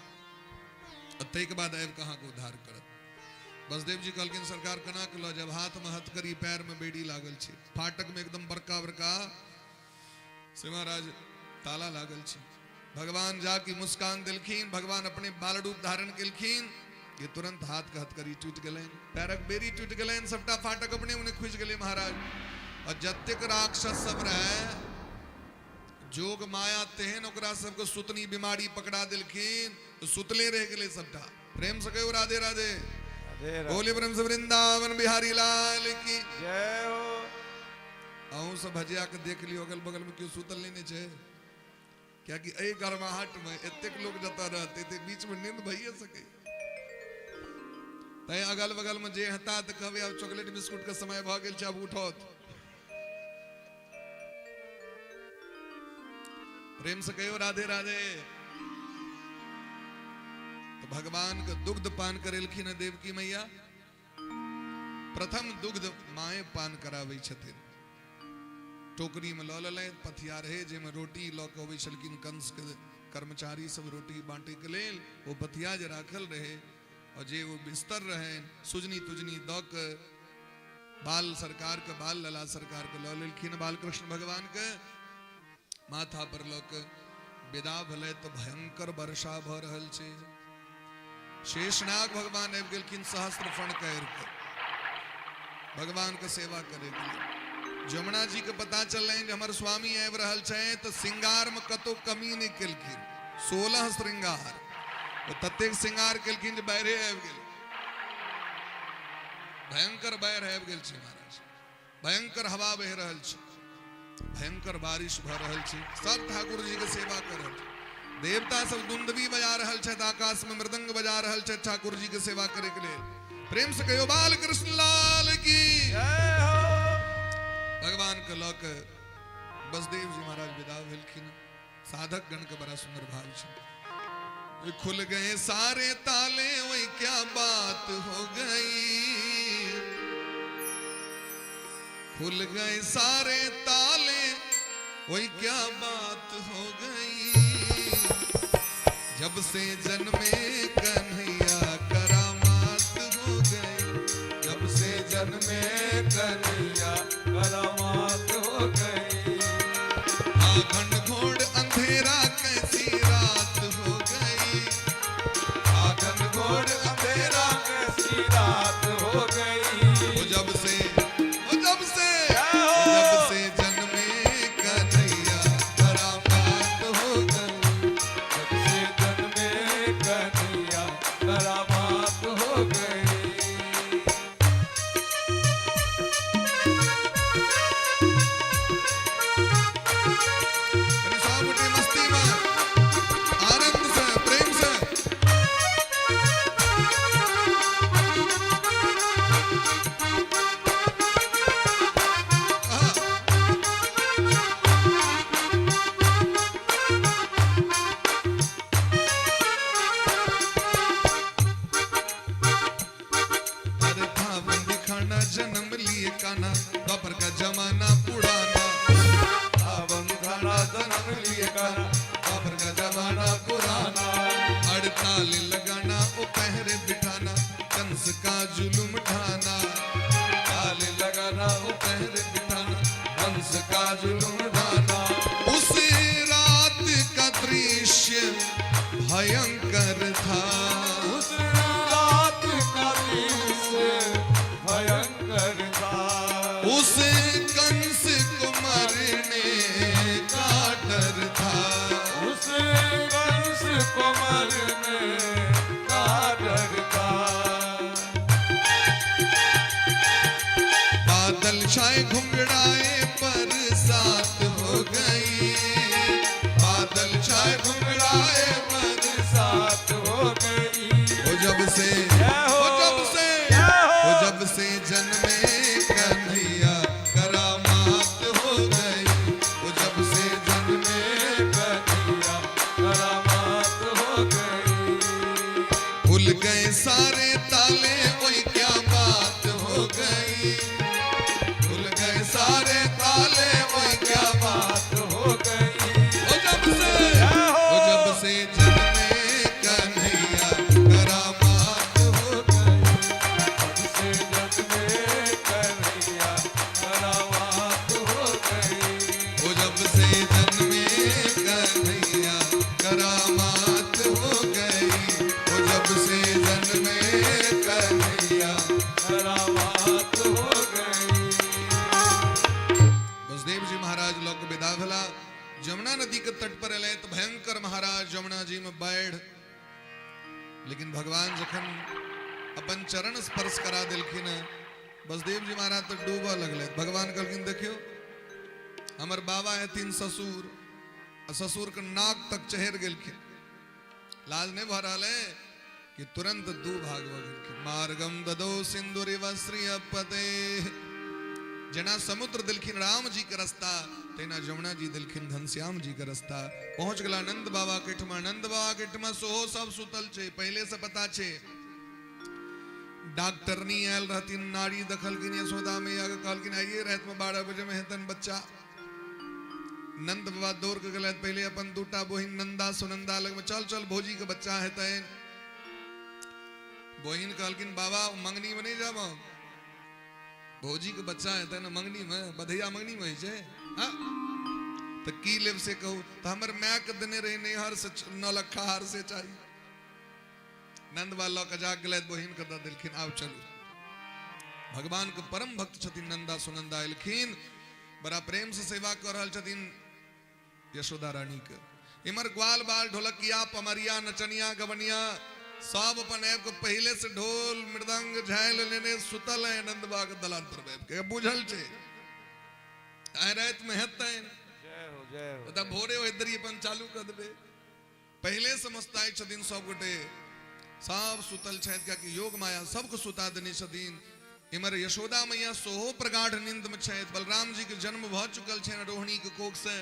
आ ताहिके बाद आबि कऽ अहाँके उद्धार करत। बसदेव जी कहलखिन सरकार केना के लऽ जायब, हाथमे हथकड़ी, पैरमे बेड़ी लागल छै, फाटकमे एकदम बड़का बड़का से महाराज ताला लागल छै। भगवान जाके मुस्कान देलखिन, भगवान अपने बाल रूप धारण केलखिन, ये तुरंत हाथ के हथकड़ी टूटि गेलनि, पैरक बेड़ी टूटि गेलनि, सबटा फाटक अपने उन्हें खुजि गेलै महाराज। और जतेक राक्षस सब रहे, जोग माया तेहन ओकरा सबके सुतनी बीमारी पकड़ा देलखिन, सुतले रहि गेलै सबटा। प्रेम से कहियो राधे राधे, बोले प्रेम से वृंदावन बिहारी लाल की जय हो। अहूँ सब भजिया के देख लियो, अगल बगल में केओ सुतल नहीं छै, कियाकि एहि गर्माहट में एतेक लोग जतऽ रहते ते बीच में नींद भइए सके। तैं अगल बगल में जे हेता तऽ कहबै आब चॉकलेट बिस्कुट के समय भऽ गेल छै, आब उठत। प्रेम से कहियो राधे राधे। तो भगवान के दुग्ध पान करेलखिन देवकी मैया। प्रथम दुग्ध माए पान कराबै छथिन। टोकरी में लऽ लेलथि, पथिया रहे जाहिमे रोटी लऽ कऽ अबै छलखिन कंस के कर्मचारी सब रोटी बांटे के लेल, ओ पथिया जे राखल रहे और जे ओ बिस्तर रहे सुजनी तुजनी दऽ के बाल सरकार के, बाल लला सरकार के लऽ लेलखिन बालकृष्ण भगवान के माथा पर लऽ के विदा भेलै। तऽ भयंकर वर्षा भऽ रहल छै। शेषनाग भगवान आबि गेलखिन सहस्त्र फण करि के भगवान के सेवा करे के लेल। जमुना जी के पता चललनि जे हमर स्वामी आबि रहल छै, तऽ श्रृंगार में कतौ कमी नहि केलखिन। 16 श्रृंगार, ओ ततेक श्रृंगार केलखिन जे बाढ़ि आबि गेल, भयंकर बाढ़ि आबि गेल छै महाराज, भयंकर हवा बहि रहल छै, भयंकर बारिश भऽ रहल छै, सब ठाकुर जी के सेवा कर रहल छै, देवता सब दुंदबी बजा रहल छथि, आकाश में मृदंग बजा रहल छथि ठाकुर जी के सेवा करे के लेल। प्रेम से कहियो बाल कृष्ण लाल की जय हो। भगवान के लऽ के बसदेव जी महाराज विदा भेलखिन। साधक गण के बड़ा सुंदर भाव छै। खुल गए सारे ताले वही क्या बात हो गई, खुल गए सारे ताले वही क्या बात हो गई, जब से जन्मे कन्हैया करामात हो गई, जब से जन्मे कन्हैया करामात हो गई, आघन घोड़ अंधेरा कैसी रात हो गई, आघन घोड़ अंधेरा कैसी रात हो गई, वो जब से, वो जब से, जब से जन्मे कन्हैया करामात हो गई, जब से जन्मे कन्हैया करामात हो गई। कनि सब गोटे मस्ती में आनंद से प्रेम से। आहा। अरे था बंदी खाना जन्म लिए काना, द्वापर का जमाना पुराना, बंदी खाना जन्म लिए काना, द्वापर का जमाना पुराना, अड़ताल लगाना ओ पहरे बिठाना, कंस का जुलुम ढाना, ताल लगाना ओ पहरे बिठाना, कंस का जुलुम ढाना। उस रात का दृश्य भयंकर था, उस रात का दृश्य भयंकर था, उस कंस को मरने का डर था, उस कंस को मरने का डर था। तट पर एलै तऽ भयंकर महाराज यमुना जी में बाढ़ि। लेकिन भगवान जखन अपन चरण स्पर्श करा देलखिन, बसदेव जी महाराज तऽ डूबऽ लगलै। भगवान कहलखिन, देखियौ, हमर बाबा हेथिन ससुर, आ ससुर के नाक तक चढ़ि गेलखिन, लाज नहि भऽ रहल है? कि तुरंत दू भाग भऽ गेलखिन। मार्गम ददो सिंदूरिव श्रियपते, जेना समुद्र देलखिन राम जी के रास्ता, तेना जमुना जी देलखिन घनश्याम जी के रास्ता। पहुंच गेला नंद बाबा के ठमा। नंद बाबा के ठमा सोहो सब सुतल छै, पहले से पता छै। डॉक्टरनी आयल रहथिन, नाड़ी देखलखिन यशोदा मैया के, कहलखिन आइए रात में 12 बजे में हेतन बच्चा। नंद बाबा दौड़ के गेलथि पहले अपन दूटा बहिन नंदा सुनंदा लग में, चल चल भौजी के बच्चा हेतनि। बहिन कहलखिन, बाबा मंगनी में नहीं जाब, भौजी के बच्चा हेतै ने मंगनी में, बधैया मंगनी में होइ छै। हाँ तऽ की लेब से कहू? तऽ हमर माय के देने रही नैहर से 9 लखा हार, से चाही। नंद बाबा लऽ के जा गेलथि, बहिन के दऽ देलखिन, आब चलू। भगवान के परम भक्त छथिन नंदा सुनंदा। एलखिन, बड़ा प्रेम से सेवा कऽ रहल छथिन यशोदा रानी के। इमर ग्वाल बाल, ढोलकिया, पमरिया, नचनिया, गवनिया सब अपन आबि के पहिले से ढोल मृदंग झालि लेने सुतल है नंद बाबा के दलान पर आबि के। बुझल छै आइ राति में हेतै। जय हो, जय हो। तऽ भोरे ओहि दरी अपन चालू कऽ देबै। पहिले से मस्ताइ छथिन सब गोटे, सब सुतल छथि, कियाकि योग माया सबके सुता देने छथिन। इमर यशोदा मैया सोहो प्रगाढ़ नींद में छथि। बलराम जी के जन्म भऽ चुकल छनि रोहिणी के कोख से।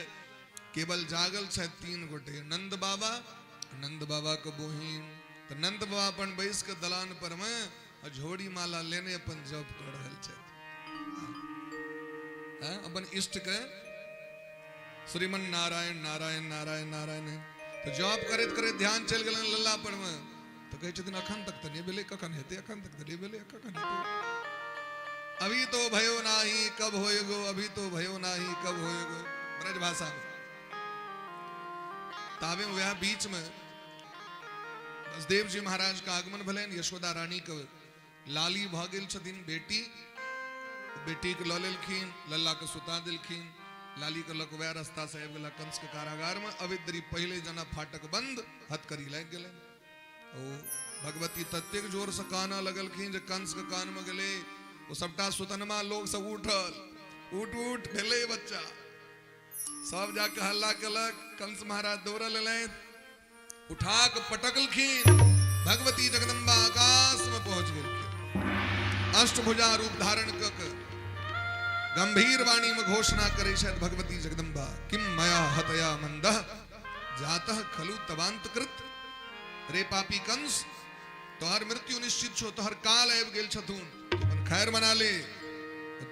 केवल जागल छथि 3 गोटे, नंद बाबा, नंद बाबा के बहिन। तऽ नंद बाबा अपन बैस के दलान पर में आ झोरी माला लेने अपन जप कऽ रहल छथि। हाँ, अपन इष्ट के श्रीमन नारायण नारायण नारायण नारायण। तऽ जप करैत करैत ध्यान चलि गेलनि लल्ला पर में। तऽ कहै छथिन, अखन तक तऽ नहि भेलै, कखन हेतै? अखन तक तऽ नहि भेलै, कखन हेतै? अभी तो भयो नाही कब होएगो, अभी तो भयो नाही कब होएगो, ब्रज भाषा में। ताबे वह बीच में बसदेव जी महाराज का आगमन भेलनि। यशोदा रानी के लाली भऽ गेल छथिन बेटी, बेटी के लऽ लेलखिन, लल्ला के सुता देलखिन। लाली के लऽ के वएह रास्ता से आबि गेला कंस के कारागार में। अविद्री पहिले जना फाटक बंद, हथकड़ी लागि गेलनि। ओ भगवती ततेक जोर से कानऽ लगलखिन जे कंस के कान में गेलै। ओ सबटा सुतनमा लोग सब उठल, उठ उठ, भेलै बच्चा। सब जाके हल्ला केलक। कंस महाराज दौड़ल एलथि, उठा के पटकलखिन। भगवती जगदम्बा आकाश में पहुंच गेलखिन। अष्टभुजा रूप धारण क के गंभीर वाणी में घोषणा करै छथि भगवती जगदम्बा, किम मया हतया मंदः जातः खलु तवांतकृत। रे पापी कंस, तोहर मृत्यु निश्चित छो, तोहर काल आबि गेल छथुन, तू अपन खैर मना ले।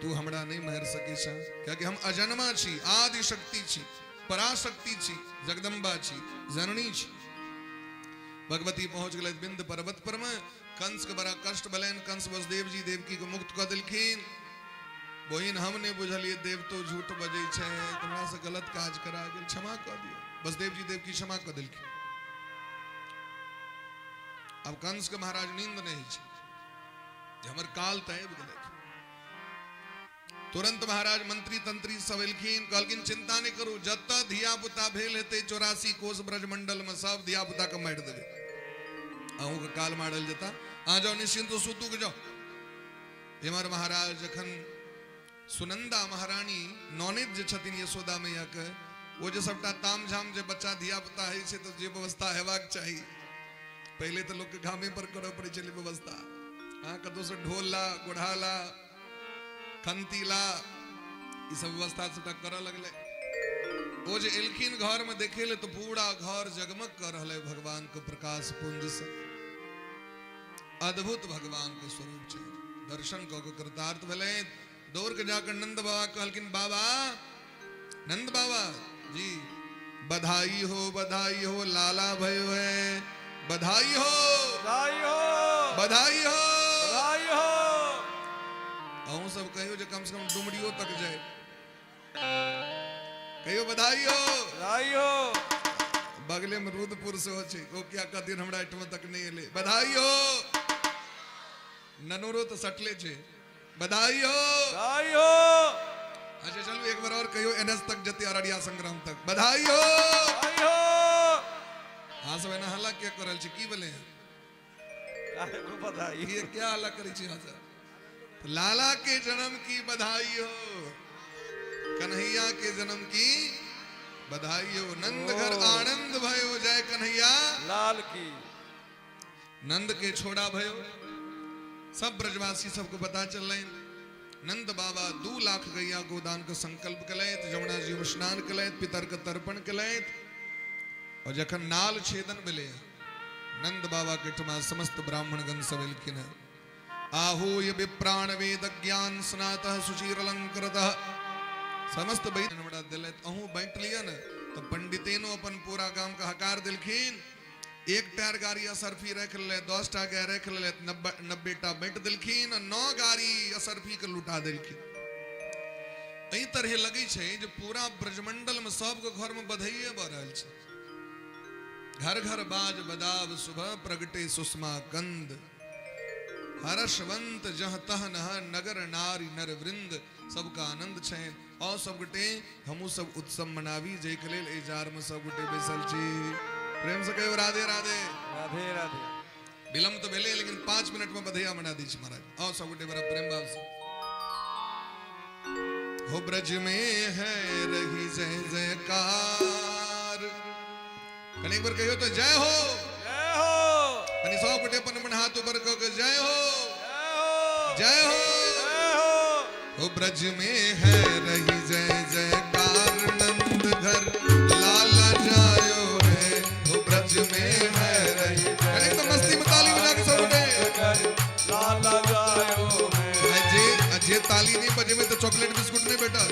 तू हमरा नहीं मारि सकै छ, कियाकि हम अजन्मा छी, आदि शक्ति छी, पराशक्ति छी, जगदम्बा छी, जननी छी। भगवती पहुंच गेलथि विंध्य पर्वत पर में। कंस के बड़ा कष्ट भेलनि। कंस वसुदेव जी देवकी के मुक्त कऽ देलखिन। बहिन, हम नहि बुझलियै देव तो झूठ बजै छै, हमरा से गलत काज करा गेल, क्षमा कऽ दियौ। वसुदेव जी देवकी क्षमा कऽ देलखिन। आब कंस के महाराज नींद नहि होइ छै जे हमर काल तऽ आबि गेलै। तुरंत महाराज मंत्री तंत्री सब एलखिन, कहलखिन चिंता नहि करू, जतऽ धिया पुता भेल हेतै 84 कोस ब्रजमंडल में सब धिया पुता के मारि देबै, अहूँके काल मारल जेता, अहाँ जाउ निश्चिंत सुतू के जाउ। एमहर महाराज जखन सुनंदा महारानी ननैद जे छथिन यशोदा मैया के, ओ जे सबटा ताम झाम जे बच्चा धिया पुता होइ छै तऽ जे व्यवस्था हेबाक चाही, पहिले तऽ लोकके गामे पर करऽ पड़ै छलै व्यवस्था। अहाँ कतहु से ढोल ला, गोढ़ा ला, खंती ला, ई सब व्यवस्था सबटा करऽ लगलै। ओ जे एलखिन घर में देखे ले तऽ पूरा घर जगमग कर रहल है भगवान के प्रकाश पुंज से। अद्भुत भगवान के स्वरूप छै। दर्शन कऽ के कृतार्थ भेलै। दौड़ के जाकर नंद बाबा कहलखिन, बाबा, नंद बाबा जी, बधाई हो, बधाई हो, लाला भयो है, बधाई हो। बधाई हो। बधाई हो। बधाई हो। अहूँ सब कहियो जे कम से कम डुमरियो तक जाए, कहियो बधाई हो। बधाई हो। बगले में रुद्रपुर सेहो छै, ओ किया कहथिन हमरा एहिठमा तक नहि एलै। बधाई हो। ननोरो तऽ सटले छै। बधाई हो। बधाई हो। अच्छा चलू, एक बार और कहियो, एनएस तक जते, अररिया संग्राम तक। बधाई हो। बधाई। अहाँ सब एना हल्ला किया कऽ रहल छी की भेलै काहे को बधाई ये क्या हल्ला करै छी अहाँ सब लाला के जन्म की बधाई हो कन्हैया के जन्म की बधाई हो नंद घर आनंद भयो जय कन्हैया लाल की नंद के छोड़ा भयो सब ब्रजवासी सबको पता चल रहे नंद बाबा 2 लाख गैया गोदान के संकल्प कलैत जमुना जी में स्नान कलैत पितर के तर्पण कलैत और जखन नाल छेदन भेलै नंद बाबा के ठमा समस्त ब्राह्मणगण सब एलखिन हैं आहूय विप्राण वेद ज्ञान स्नातः सुचीर अलंकृतः समस्त बैठ हमरा दिलैत अहूँ बाँटि लिअ ने तऽ पंडितेनो अपन पूरा गाम के हकार देलखिन एक टायर गाड़ी असरफी राखि लेलथि 10 टा गाय राखि लेलथि 90 टा बाँटि देलखिन आ 9 गाड़ी असरफी के लुटा देलखिन। एहि तरहे लगै छै जे पूरा ब्रजमंडल में सबके घर में बधाइए भऽ रहल छै। घर घर बाज बदाब सुबह प्रगटे सुषमा कंद हर्षवंत जह तह नह नगर नारी नर वृंद सबका आनंद छै। और सब गोटे हमहूँ सब उत्सव मनाबी जाहिके लेल एहि जार में सब गोटे बैसल छी। प्रेम से कहियो राधे राधे। राधे राधे। विलम्ब तो भेलै लेकिन 5 मिनट में बधैया मना दी छी महाराज। और सब गोटे बड़ा प्रेम भाव से हो ब्रज में है रही जय जयकार। कनी एक बार कहियो तो जय हो। जय हो। कनी सब गोटे अपन अपन हाथ ऊपर कऽ के जय हो। जय हो। जय हो। हो ब्रज में है रही जय जयकार नंद घर लाला जायो है। हो ब्रज में है रही कनी एकदम मस्ती में ताली बजा के सब गोटे लाला जायो है। जे ताली नहीं बजेबे तो चॉकलेट बिस्कुट नहीं भेटत।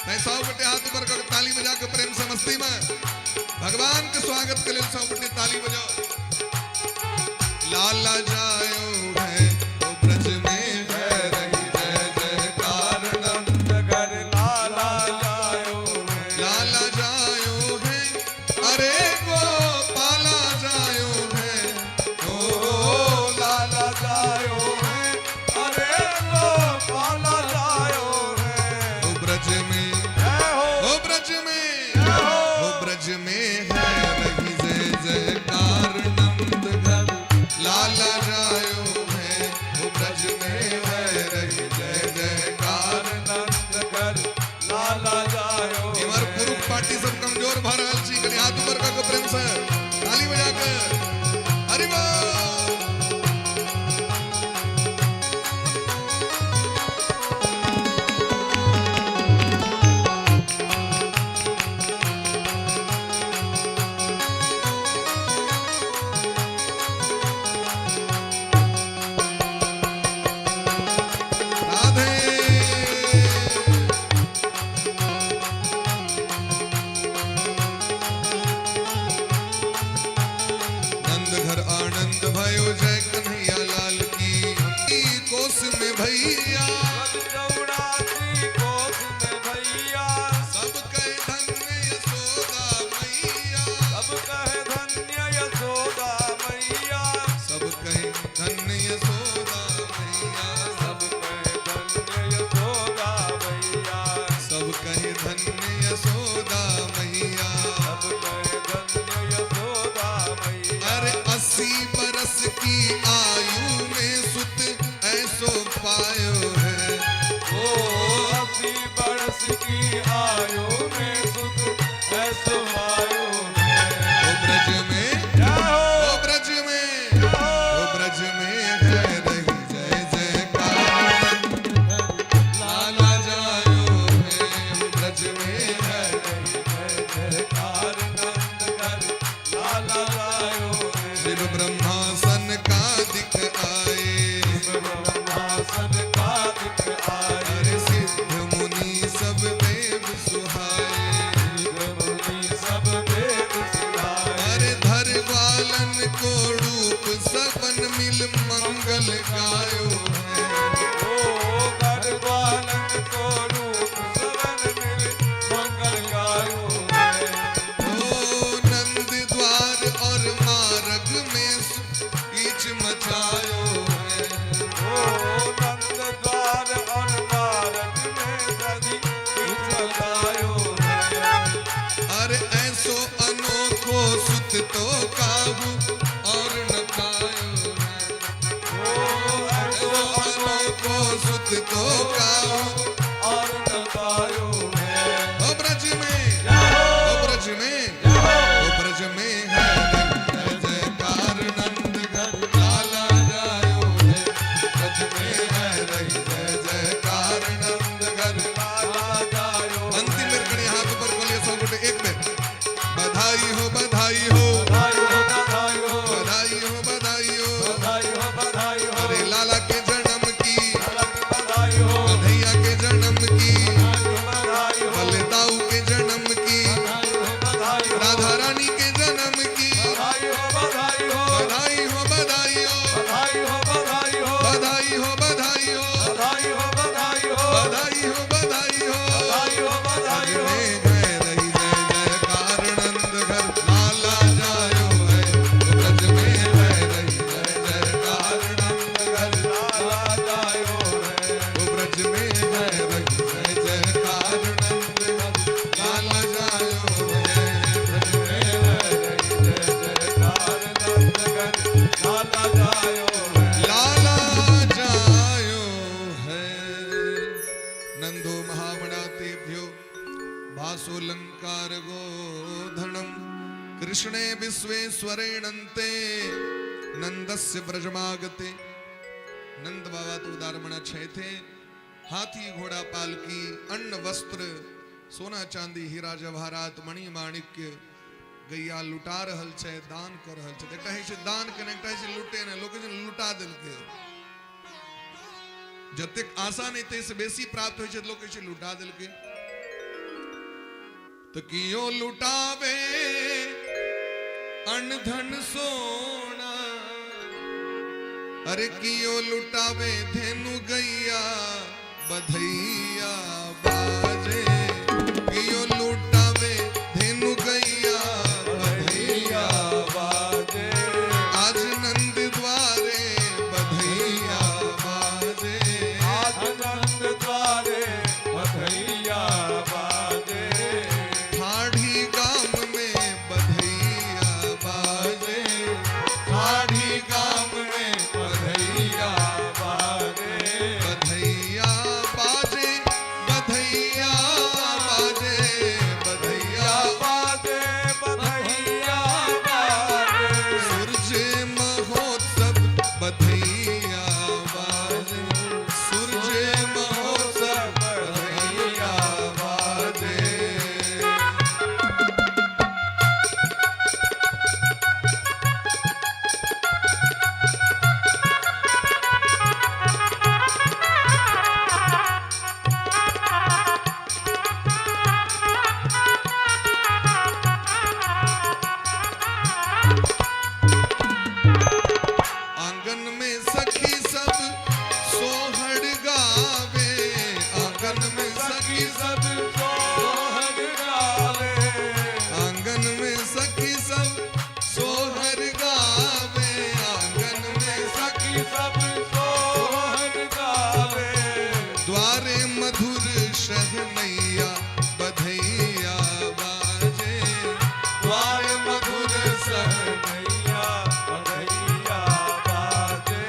नहीं सब गोटे हाथ ऊपर कऽ के ताली बजा के प्रेम से मस्ती में भगवान के स्वागत के लेल सब गोटे ताली बजाओ। लाला जायो है ओ ब्रज में है रही जय जयकार नंद घर लाला जायो है। लाला जायो है अरे गोपाला जायो है। ओ लाला जायो है अरे गोपाला जायो है। ओ ब्रज में जय हो। ओ ब्रज में ओ ब्रज में है रही जय जयकार नंद घर लाला जायो है। ओ ब्रज में है रही जय जयकार नंद घर लाला जायो। इमहर पुरुष पार्टी सब कमजोर भ रहल छी कनी हाथ ऊपर कऽ के प्रेम से ताली बजा के हरि बोल। राधे। नंद घर आनंद भयो जय कन्हैया लाल की। कोस में भैया चौरासी कोस में भैया। सब कह धन्य यशोदा मैया। सब कह धन्य यशोदा मैया। सब कह धन्य यशोदा मैया। सब कह धन्य यशोदा मैया। सब कह धन्य यशोदा मैया। सब कह धन्य यशोदा मैया। अरे 80 बरस की आयु में सुत ऐसो पायो है। ओ 80 बरस की आयु में सुत ऐसो पायो है। ओ ब्रज में जय हो। ओ ब्रज में ओ ब्रज में है रही जय जयकार लाला जायो है। ओ ब्रज में है रही जय जयकार नंद घर लाला जायो है। शिव ब्रह्मासन का दिख आए। ब्रह्मासन का दिख आए। अरे सिद्ध मुनि सब देव सुहाए। मुनि सब देव सुहाए। अरे धर ग्वालन को रूप सबन मिल मंगल गायो है। ओ घर ग्वालन को रूप सबन मिल मंगल गायो है। ओ नंद द्वार और मार्ग में कीच मचायो है। ओ नंद द्वार और मार्ग में सदी कीच मचायो है। अरे ऐसो अनोखो सुत जायो है। ओ ब्रज में, जय हो। ओ ब्रज में, जय हो। ओ ब्रज में है रही जय जयकार नंद घर लाला जायो है। ब्रज में है रही जय जयकार नंद घर लाला जायो। अंतिम बेर कनी हाथ ऊपर कऽ लिअ सब गोटे एक बेर। बधाई हो, बधाई हो, बधाई हो, बधाई हो, बधाई हो, बधाई हो, बधाई हो, बधाई हो, अरे लाला के जन्म की, लाला की बधाई हो, कन्हैया के जन्म की, बधाई हो, बलदाऊ के जन्म की, बधाई हो, बधाई हो, राधा रानी के जन्म की, बधाई हो, बधाई हो, बधाई हो, बधाई हो, बधाई हो, बधाई हो, बधाई हो, बधाई हो, बधाई हो, बधाई हो, बधाई हो, बधाई हो, बधाई हो, बधाई हो। में है रही जय जयकार नंद घर लाला जायो है। ब्रज में है रही जय जयकार नंद घर लाला जायो है। ब्रज में है रही जय जयकार नंद घर लाला जायो है। ब्रज में है रही जय जयकार नंद घर लाला जायो है। लाला जायो है। नंदो महामणातेभ्यो भासोलंकार गोधनम कृष्णे विश्वेश्वरेणन्ते नंदस्य ब्रजमागते। नंद बाबा तो उदारमणा छे थे। हाथी घोड़ा पालकी अन्न वस्त्र सोना चांदी हीरा जवाहरात मणि माणिक्य गैया लुटा रहल छै, दान कर रहल छै। एकटा होइ छै दान केने, एकटा होइ छै लुटेने। लोक कहै छै लुटा देलकै। जतेक आशा नहि ताहिसँ बेसी प्राप्त होइ छै तऽ लोक कहै छै लुटा देलकै। तऽ कियो लुटावे अन्न धन सोना, अरे कियो लुटावे धेनु गैया बधैया बाजे। कियो लुटावे धेनु गैया बधैया बाजे। आज नंद द्वारे बधैया बाजे। आज नंद द्वारे बधैया बाजे। ठाढ़ी गाम में बधैया बाजे। ठाढ़ी गाम में बधैया बाजे। बधैया बाजे, बधैया बाजे, बधैया बाजे, बधैया बाजे। सूरज महोत्सव बधैया बाजे। सूरज महोत्सव बधैया बाजे। आंगन में सखी सब सोहर गावे। आंगन में सखी सब सोहर गावे। आंगन में सखी सब सोहर गावे। आंगन में सखी सब सोहर गावे। द्वारे मधुर शहनैया बधैया बाजे। द्वार मधुर सहनैया बधैया बाजे।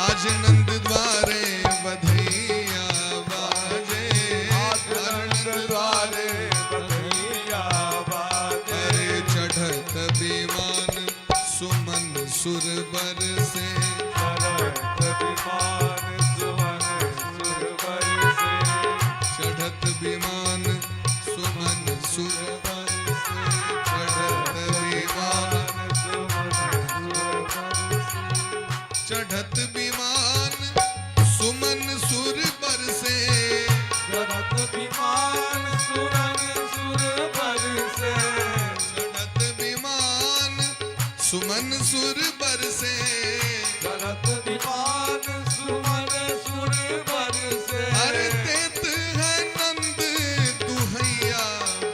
आज नंद द्वारे बधैया बाजे। आज नंद द्वारे बधैया बाजे। अरे चढ़त विमान सुमन सुर बरसे। चढ़त विमान सुमन सुर बरसे। चढ़त विमान सुमन सुर बरसे। चढ़त विमान सुमन सुर बरसे। चढ़त विमान सुमन सुर बरसे। चढ़त विमान सुमन सुर बरसे। चढ़त विमान सुमन सुर बरसे। चढ़त विमान सुमन सुर बरसे। अरे तेत है नंद दुहैया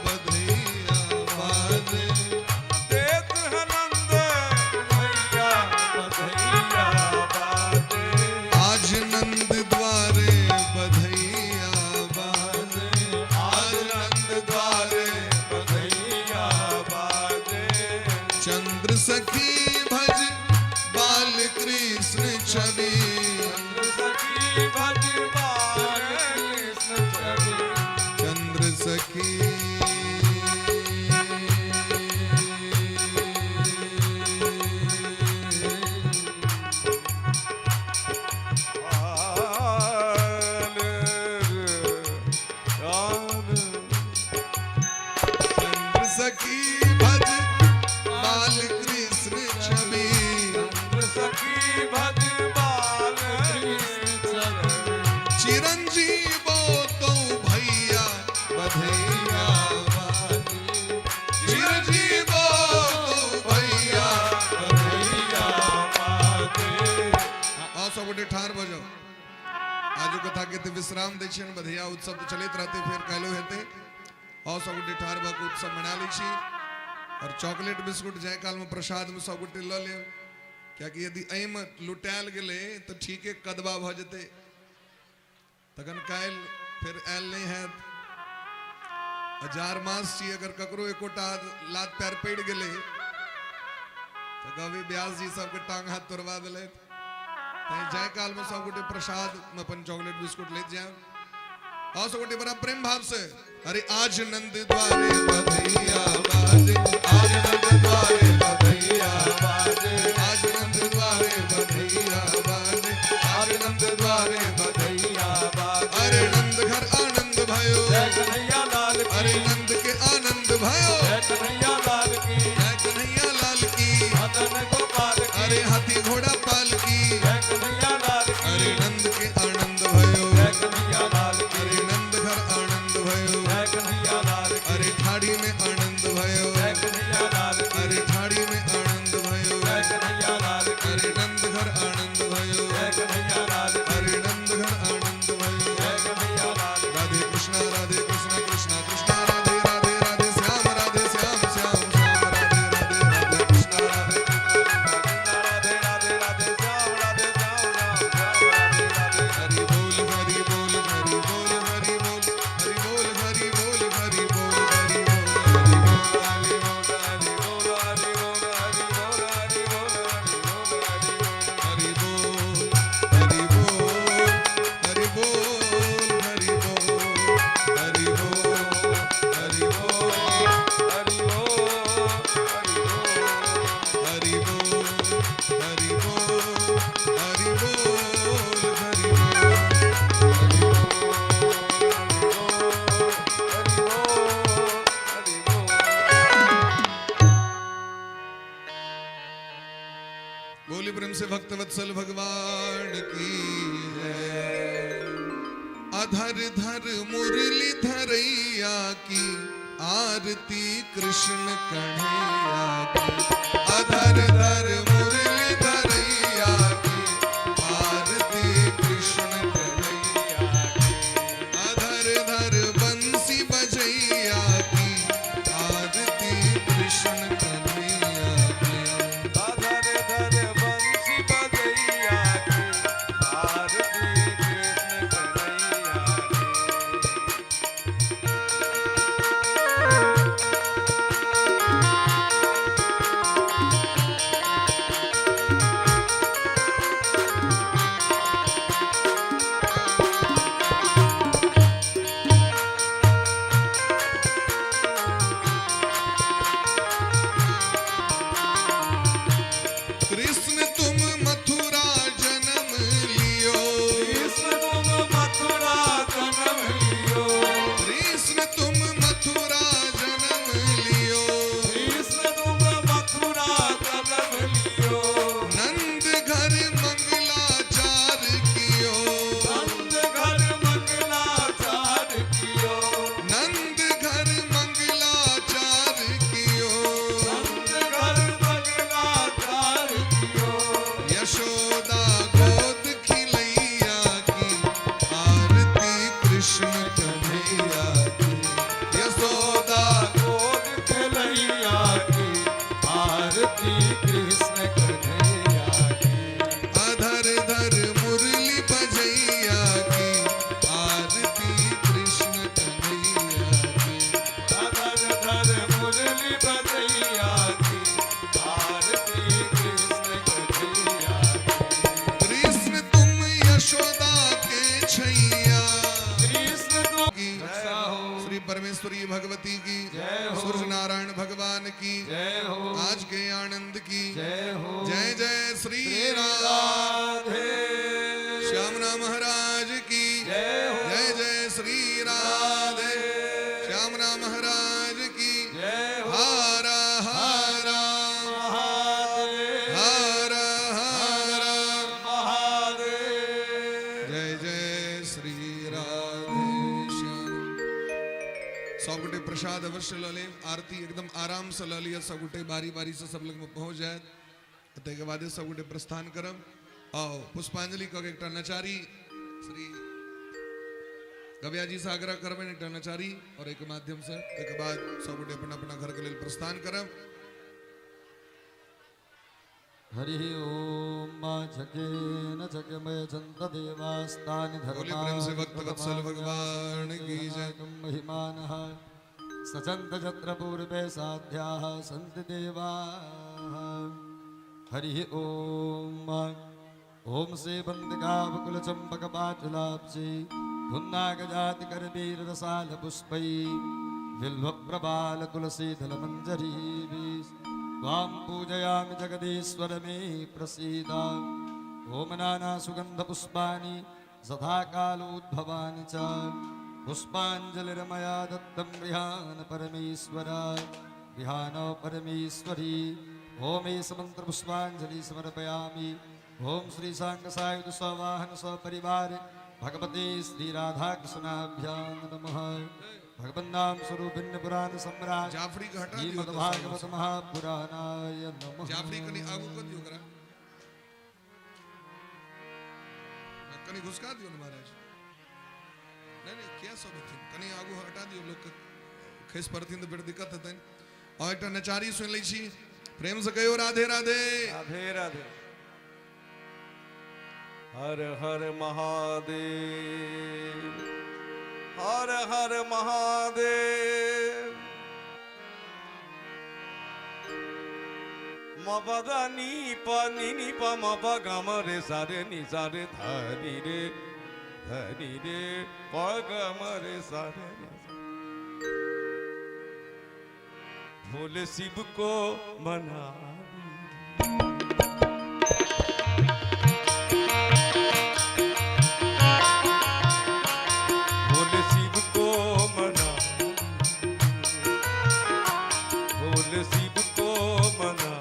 बधैया बाजे। देत है नंद भैया बधैया बाजे। आज नंद द्वारे बधैया बाजे। आज नंद द्वारे बधैया बाजे। चंद्र सखी भज बाल कृष्ण। सखी। चंद्र सखी भज बाल कृष्ण छवि। सखी भज बाल कृष्ण। चिरंजीवो तो भैया बधैया, चिरंजीवो तो भैया बधैया बाजे। आओ सब गोटे ठार भऽ जाउ। आजू कथा के तऽ विश्राम दै छियनि, बधैया उत्सव तऽ चलैत रहतै, फेर काल्हिो हेतै। आओ सब गोटे ठार भऽ कऽ उत्सव मना लै छी। और चॉकलेट बिस्कुट जाय काल में प्रसाद में सब गोटे लऽ लेब, कियाकि यदि एहिमे लुटायल गेलै तऽ ठीके कदबा भऽ जेतै, तखन काल्हि फेर आयल नहि हैत। हजार मास छी, अगर ककरो एकोटा लात पैर पड़ि गेलै तऽ कहबै व्यास जी सबके टांग हाथ तोड़वा देलथि। तैं जाय काल में सब गोटे प्रसाद में अपन चॉकलेट बिस्कुट लैत जायब। और सब गोटे बड़ा प्रेम भाव से, अरे आज नंद द्वारे बधैया बाजे, आज नंद द्वारे बधैया बाजे। आज नंद द्वारे बधैया बाजे, आज नंद द्वारे बधैया बाजे। अरे नंद घर आनंद भयो, जय कन्हैया लाल की। अरे नंद के आनंद भयो, जय कन्हैया लाल की। जय कन्हैया लाल की। मदन गोपाल की। अरे हाथी घोड़ा पाल की, जय कन्हैया लाल की। अरे नंद के आनंद भयो, जय कन्हैया लाल की। अरे नंद घर आनंद भयो, जय कन्हैया लाल की। अरे ठाड़ी में आनंद भयो, जय कन्हैया लाल की। अरे ठाड़ी में आनंद भयो, जय कन्हैया लाल की। अरे नंद घर आनंद भयो, जय कन्हैया लाल की। अरे नंद घर आनंद भयो, जय कन्हैया लाल की। राधे कृष्णा राधे कृष्णा कृष्णा कृष्णा राधे राधे, राधे श्याम राधे श्याम श्याम श्याम राधे राधे, राधे कृष्णा राधे राधे राधे राधे श्याम राधे श्याम श्याम श्याम राधे राधे। हरि बोल हरि बोल हरि बोल हरि बोल हरि बोल हरि बोल हरि बोल हरि बोल हरि बोल हरि बोल हरि बोल हरि बोल हरि बोल हरि बोल हरि बोल। हरि बोल हरि बोल हरि बोल हरि बोल हरि बोल हरि बोल हरि बोल। हरि बोल हरि बोल हरि बोल हरि बोल। बोली प्रेम से भक्त वत्सल भगवान की जय। अधर धर मुरली धरैया की आरती कृष्ण कन्हैया की। अधर धर मुरली धरैया की आरती कृष्ण कन्हैया की। अधर धर बंसी बजैया की आरती कृष्ण कन्हैया की। धर धर बंसी बजैया की आरती कृष्ण कन्हैया की। रक्षा हो। श्री परमेश्वरी भगवती की जय हो। सूर्य नारायण भगवान की जय हो। आज के आनंद की जय हो। जय जय श्री राम। राधे। श्यामना महाराज की जय हो। जय जय श्री राधे। श्यामना महाराज की जय हो। हर हर महादेव। हर हर महादेव। जय जय श्री राधे श्याम। सब गोटे प्रसाद अवश्य लऽ लेब, आरती एकदम आराम से लऽ लिअ, सब गोटे बारी बारी से सब लग में पहुँच जायत, ताहिके बादे सब गोटे प्रस्थान करब। आओ पुष्पांजलि कऽ के एकटा नचारी श्री गविया जी से आग्रह करबनि, एकटा नचारी और एहिके माध्यम से ताहिके बाद सब गोटे अपना अपना घर के लेल प्रस्थान करब। हरि ओम। मा झकेन झकमय चंद देवास्तानि बोले प्रेम से भक्त वत्सल भगवान की जय। महिमानः सचन्त जत्र पूर्वे साध्याः सन्ति देवाः। हरि ओम। ओम श्री बन्दिकावकुलचम्पकपाटलाब्जी पुन्नागजातिकरवीररसालपुष्पै बिल्वप्रबालतुलसीदलमञ्जरीभिः त्वां पूजयामि जगदीश्वर मे प्रसीद। ॐ नानासुगन्धपुष्पाणि सदाकालोद्भवानि च पुष्पाञ्जलिर्मया दत्तं गृहाण परमेश्वर गृहाण परमेश्वरी। ॐ एष मन्त्रपुष्पाञ्जलि समर्पयामि। ॐ श्री साङ्गसायुध सवाहन सपरिवार भगवते श्री राधाकृष्णाभ्यां नमः। भगवन्नाम स्वरूपिण्य पुराण सम्राट जाफरी के हटा दियौ। श्रीमद्भागवत महापुराणाय नमः। जाफरी कनि आगू कऽ दियौ ओकरा, कनि घुसका दियौ ने महाराज। नहीं नहीं, किया सब हेथिन, कनि आगू हटा दियौ, लोक खसि पड़थिन तऽ बड़ दिक्कत हेतनि। और एकटा नचारी सुनि लै छी, प्रेम से कहियौ राधे राधे। राधे राधे। हर हर महादेव हर हर महादेव। म प द नी प नी नी प म प ग म रे सा रे नी सा रे ध नी रे ध नी रे प ग म रे सा रे नी सा। भोले शिव को मना भोले शिव को मना भोले शिव को मना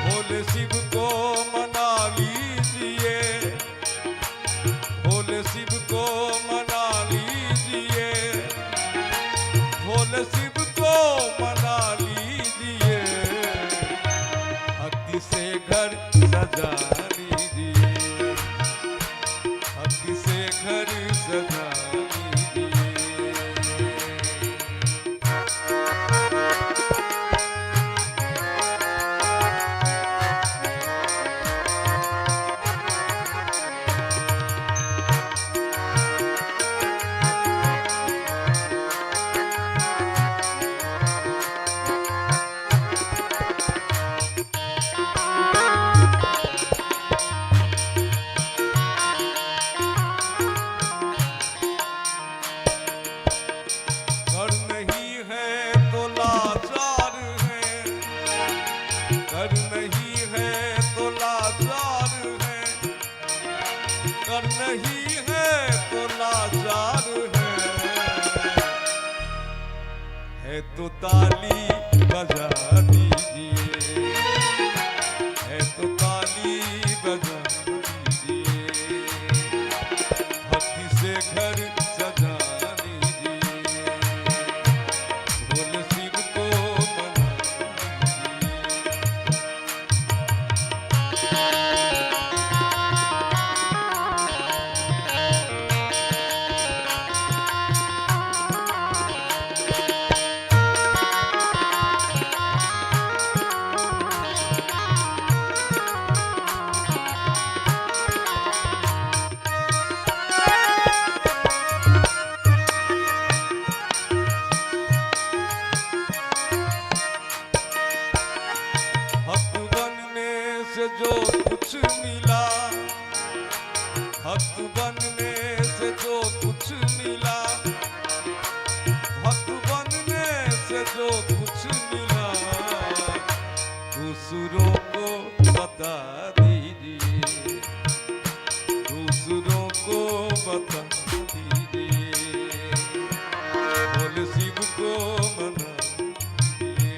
भोले शिव को मना लीजिए भोले शिव को मना लीजिए भोले शिव को मना लीजिए। भक्ति से घर सजा लीजिए भक्ति से घर सजा लीजिए। घर नहीं है तो लाचार है घर नहीं है तो लाचार है घर नहीं है तो लाचार है तो ताली बजा दीजिए है तो ताली बजा दीजिए। भक्ति से घर सजा लीजिए भोले शिव को मना लीजिए। जो कुछ मिला, भक्त बनने से जो कुछ मिला, दूसरों को बता दीजिए, दूसरों को बता दीजिए, बोल शिव को मना दीजिए।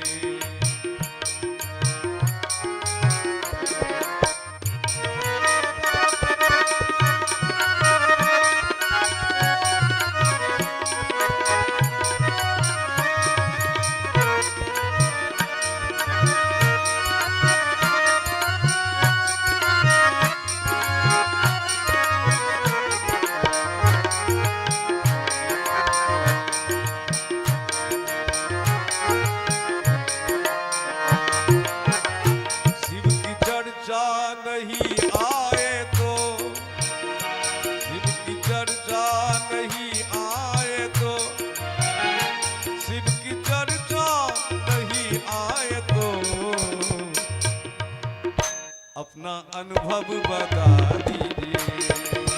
शिव की चर्चा नहीं आए तो, शिव की चर्चा नहीं आए तो, शिव की चर्चा नहीं आए तो, अपना अनुभव बता दीजिए।